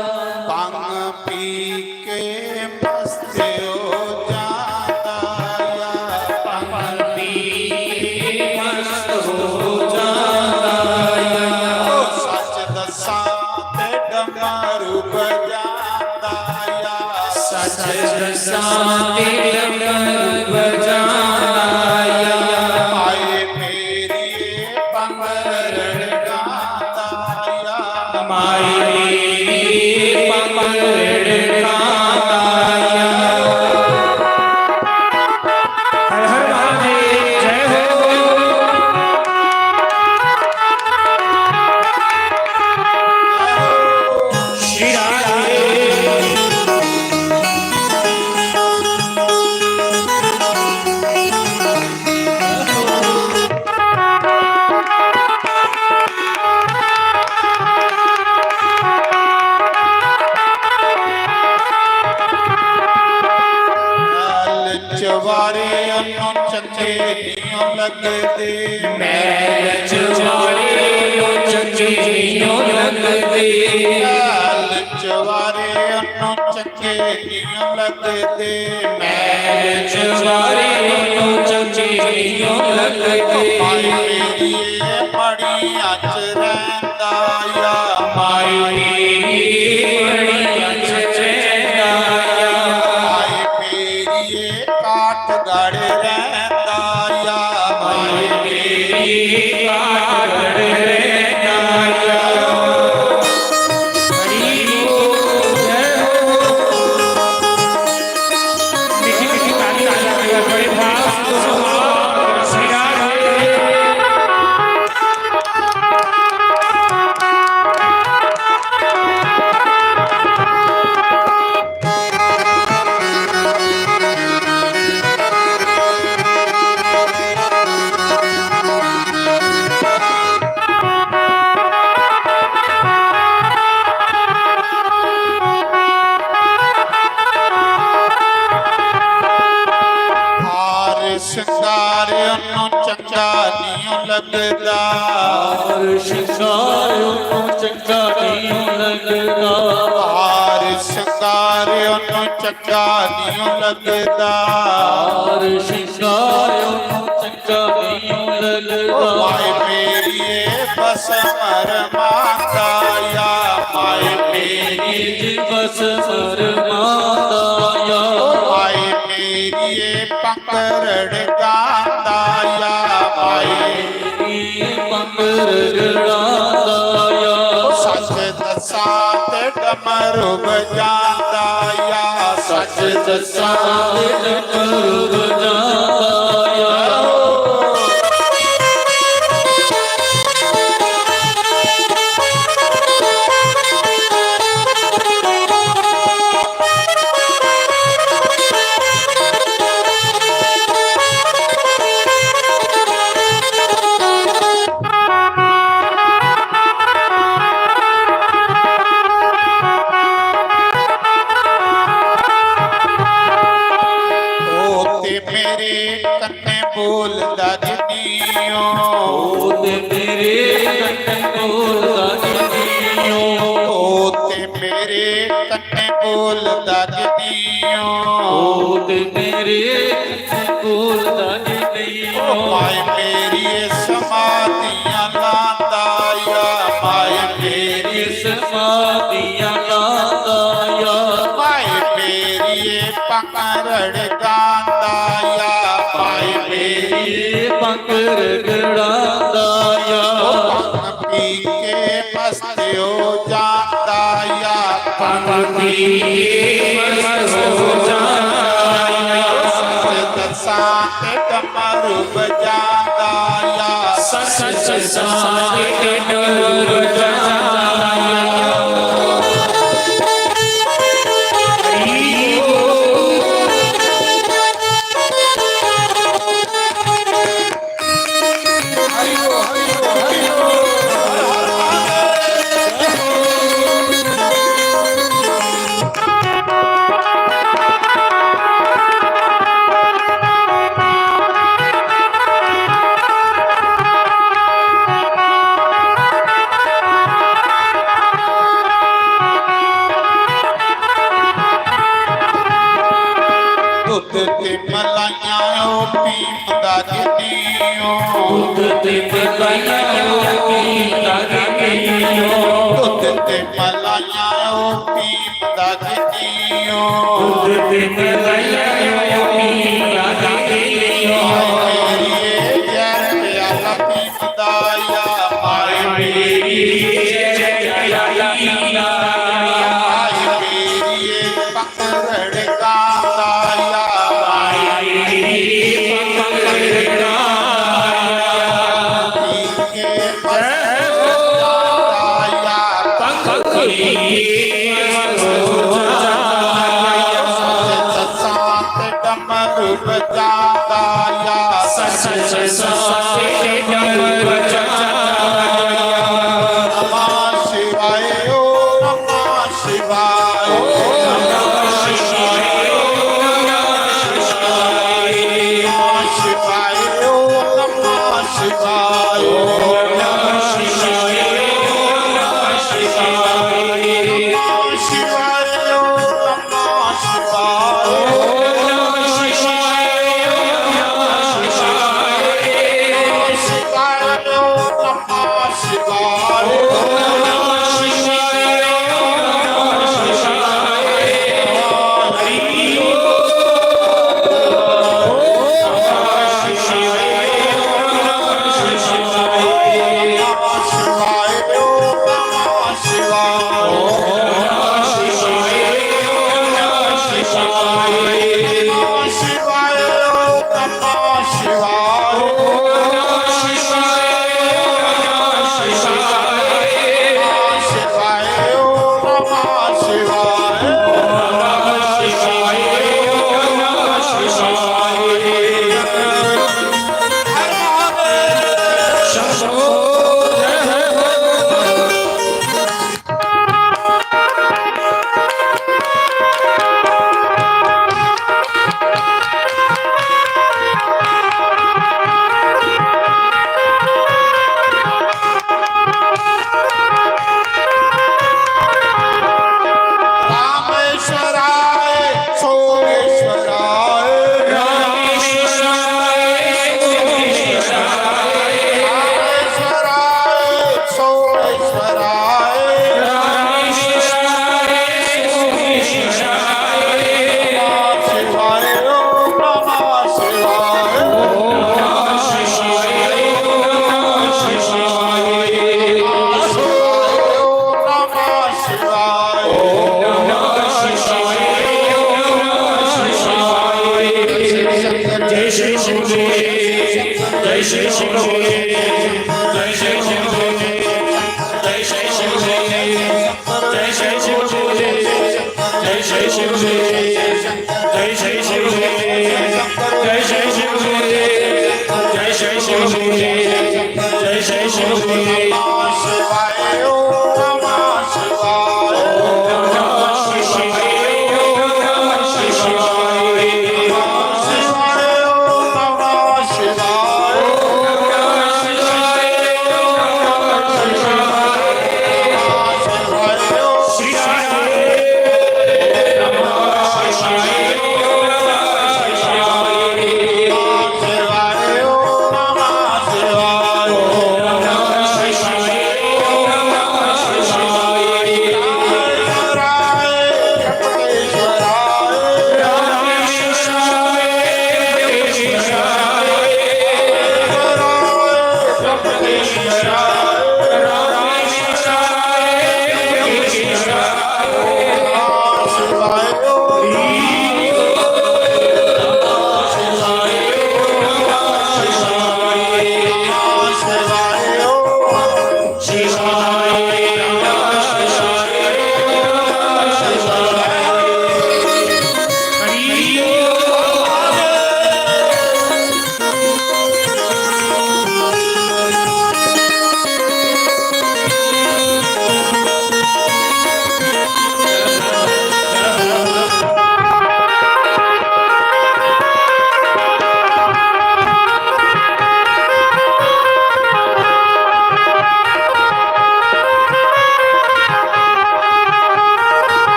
पंग पी के मस्त हो जांदा या, पंग पी के मस्त हो जांदा या। ओ सच दसां ते डमरू बजांदा या, सच दसां ते डमरू बजांदा या। माए मेरिये पंगरड़ गांदा या, माए मेरिये पंगरड़ गांदा या। हर हर महादेव, जय हो। श्री राधे। चवारे अन्नों चंगे नियों लगदे। मैल चवारे अन्नों चंगे नियों लगदे। मैल चवारे अन्नों चंगे नियों लगदे। मैल चवारे अन्नों चंगे नियों लगदे। माई मेरी ए मड़ियां च रैंदा या। माई मेरी ए मड़ियां च रैंदा या। माई मेरी ए काठगढ़ रैंदा या। माई मेरी ए काठगढ़ रैंदा या। हरि बोल, जय हो। मीठी मीठी ताली, ताली, ताली, बड़े भाव से सुनो। श्री राधे। हार श्रृंगार ओनू चंगा नियो लगदा। हार श्रृंगार ओनू चंगा नियो लगदा। हार श्रृंगार ओनू चंगा नियो लगदा। हार श्रृंगार ओनू चंगा नियो लगदा। ओ माए मेरिये भस्म रमांदा या, माए मेरिये भस्म रमांदा या। ओ माए मेरिये पंगरड़ गांदा या माए, पंगरड़ गांदा या। सच दसां ते डमरू बजांदा या, सच दसां ते डमरू बजांदा या। ओ ते मेरे कन्ने बोलदा गिनियो, ओ ते मेरे कन्ने बोलदा गिनियो, ओ ते मेरे कन्ने बोलदा गिनियो, ओ ते मेरे कन्ने बोलदा गिनियो। ओ माए मेरी समाधियां लांदा या, माए मेरी समाधियां लांदा या। माए मेरी पंगरड़ गांदा या, माए मेरी पंगरड़ गांदा या। ओ भंग पी के मस्त हो जांदा या, भंग पी के मस्त हो जांदा या। सच दसां ते डमरू बजांदा या, सच दसां ते डमरू बजांदा या। दुद्ध ते मलाइयां ओ पींदा गिनियो। दुद्ध ते मलाइयां ओ पींदा गिनियो। दुद्ध ते मलाइयां ओ पींदा गिनियो। दुद्ध ते मलाइयां ओ पींदा गिनियो। मेरी ए जहर प्याला पींदा या, माए मेरी ए जहर प्याला पींदा या। माए मेरी ए पंगरड़ गांदा या, माए मेरी पंगरड़ गांदा या। पी के मस्त हो जांदा या, पंग पी के मस्त हो जांदा या। सच दसां ते डमरू बजांदा या, सच दसां ते डमरू बजांदा या। नमः शिवाय, ओम नमः शिवाय, ओम नमः शिवाय, ओम नमः शिवाय, नमः शिवाय, ओम नमः शिवाय, ओम नमः शिवाय, ओम नमः शिवाय, नमः शिवाय, ओम नमः शिवाय, ओम नमः शिवाय, ओम नमः शिवाय, ओम नमः शिवाय, ओम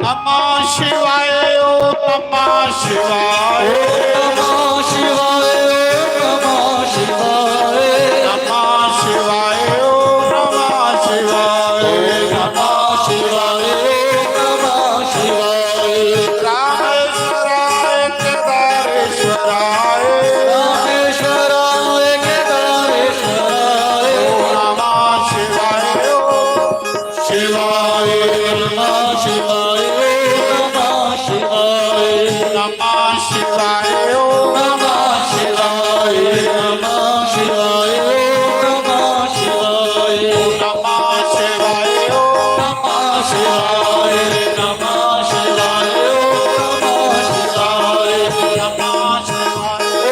नमः शिवाय, ओम नमः शिवाय। नमः शिवाय, ओम नमः शिवाय। नमः शिवाय, ओम नमः शिवाय। नमः शिवाय, ओम नमः शिवाय। रामेश्वराय केदारेश्वराय। रामेश्वराय केदारेश्वराय। ओम नमः शिवाय, ओम शिवाय नमः शिवाय नमः शिवाय नमः शिवाय ओम नमः शिवाय नमः शिवाय ओम नमः शिवाय नमः शिवाय ओम नमः शिवाय नमः शिवाय ओम नमः शिवाय नमः शिवाय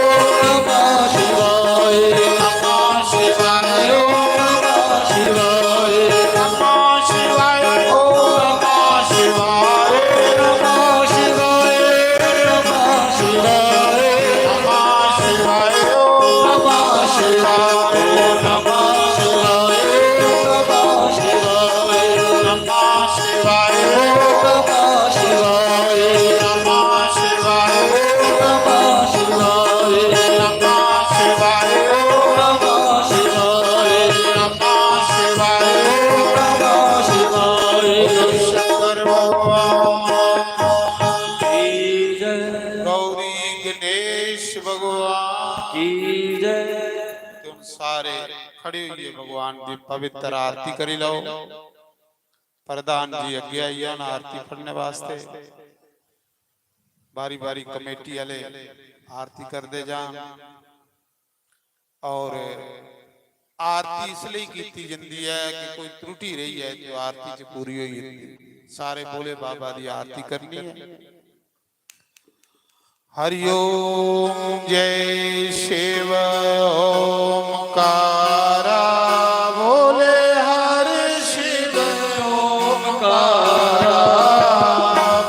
ओम नमः शिवाय नमः शिवाय ओम नमः शिवाय नमः शिवाय ओम नमः शिवाय नमः शिवाय नमः शिवाय नमः शिवाय ओम नमः शिवाय नमः शिवाय नमः शिवाय नमः शिवाय ओम नमः शिवाय नमः शिवाय ओम नमः शिवाय नमः शिवाय ओम नमः शिवाय नमः शिवाय ओम नमः शिवाय। शंकर भगवान की जय। गौरी गणेश भगवान की जय। तुम सारे खड़े होइए, भगवान की पवित्र आरती करी लो। प्रधान जी अगे आई जान आरती फड़ने वास्ते। बारी बारी कमेटी वाले आरती करते जान। और आरती इसलिए की जाती है कि कोई त्रुटि रही है तो आरती च पूरी हुई जाती है। सारे बोले बाबा की आरती करनी है। हरि ओम जय शिव ओमकारा बोले हर शिव ओमकारा।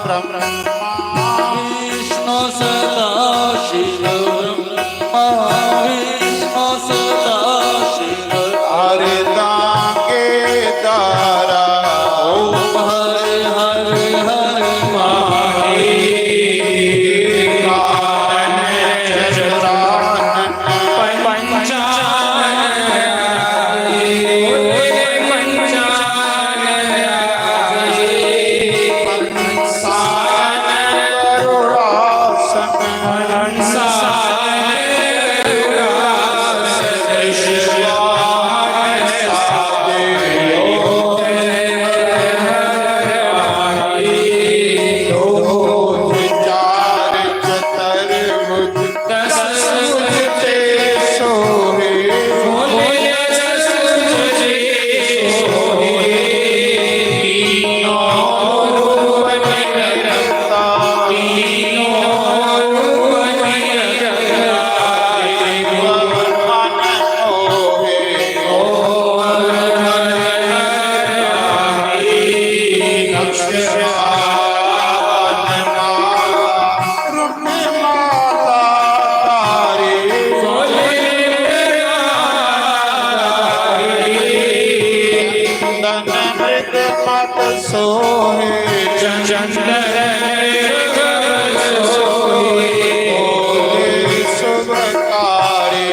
ब्रह्मा विष्णु सदा शिव ब्रह्मा विष्णु सदा शिव हर दांगे दारा। ओम हर हर हर महादेव। चंद्र सोई। शुभकारी।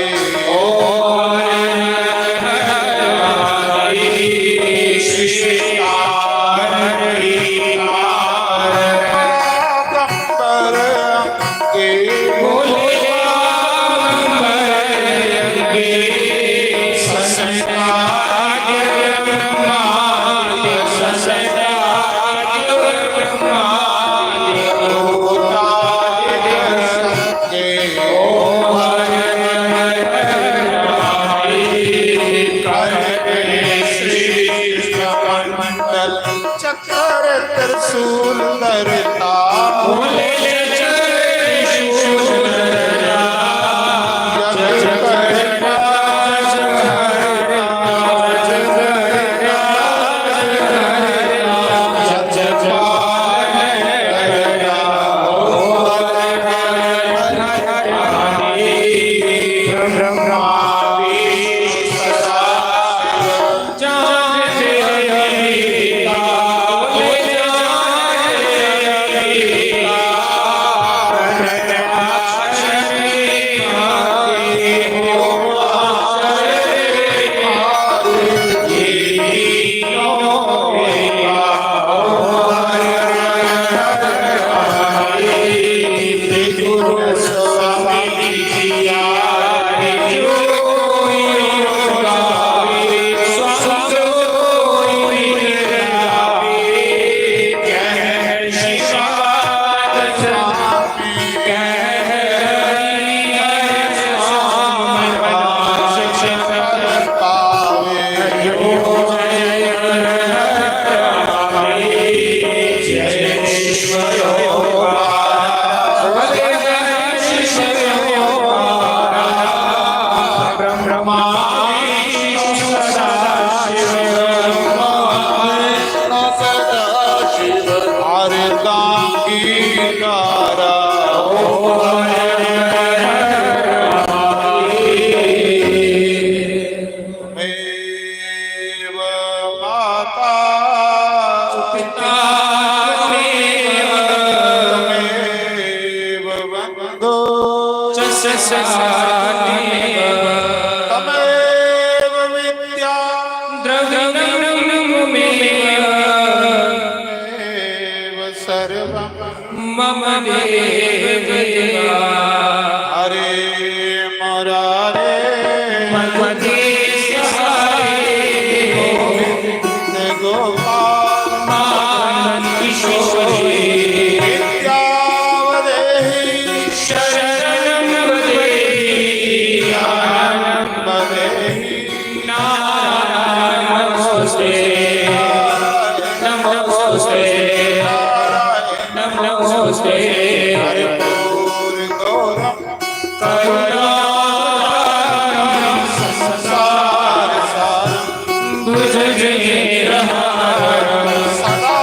चक्र त्रिशूल धरता। त्वमेव माता पिता त्वमेव बन्धो च सखा त्वमेव विद्या द्रविणं ममेव त्वमेव सर्वं मम देव देवा। हरे मुरारे मते सहाय गोविंद गोपाल माधव किशोरी। विद्यावदेहि शरणं वदेहि ज्ञानं वदेहि। नारायण नमोस्ते, नमोस्ते, नमोस्ते। हरिपूर गौरम करुणा संसार सारम भुजगेन्द्रहारम सदा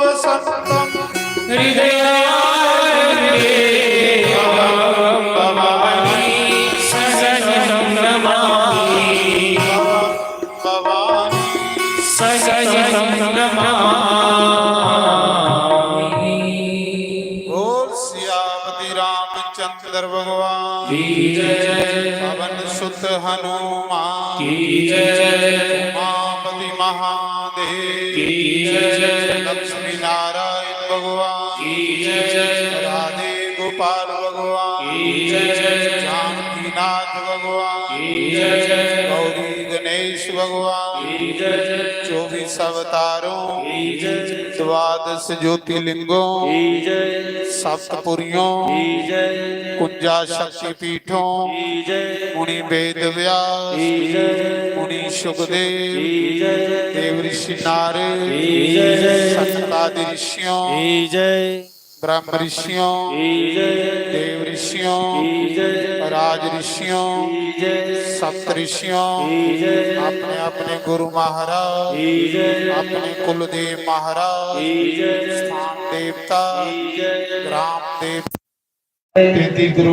वसंतम हृदयारविन्दे अहं भवानी सहितं नमामि। भवानी सहितं नमामि। बोल सियापति रामचंद्र भगवान की जय। पवन सुत हनुमान की जय। उमापति महादेव की जय। लक्ष्मी नारायण भगवान की जय। राधे गोपाल भगवान की जय। जानकीनाथ भगवान की जय। गौरी गणेश भगवान की जय। चौबीस अवतारों की जय। द्वादश ज्योतिर्लिंगों की जय। सप्तपुरियों की जय। कुंजा शक्ति पीठों की जय। मुनि वेद व्यास की जय। मुनि सुखदेव की जय। देव ऋषि नारद की जय। सनकादि ऋषियों की जय। ब्रह्म ऋषियों की जय। देव ऋषियों की जय। राज ऋषियों की जय। सप्त ऋषियों की जय। अपने अपने गुरु महाराज की जय। अपने कुलदेव महाराज की जय। स्थान देवता की जय। ग्राम देवता। तैंती करोड़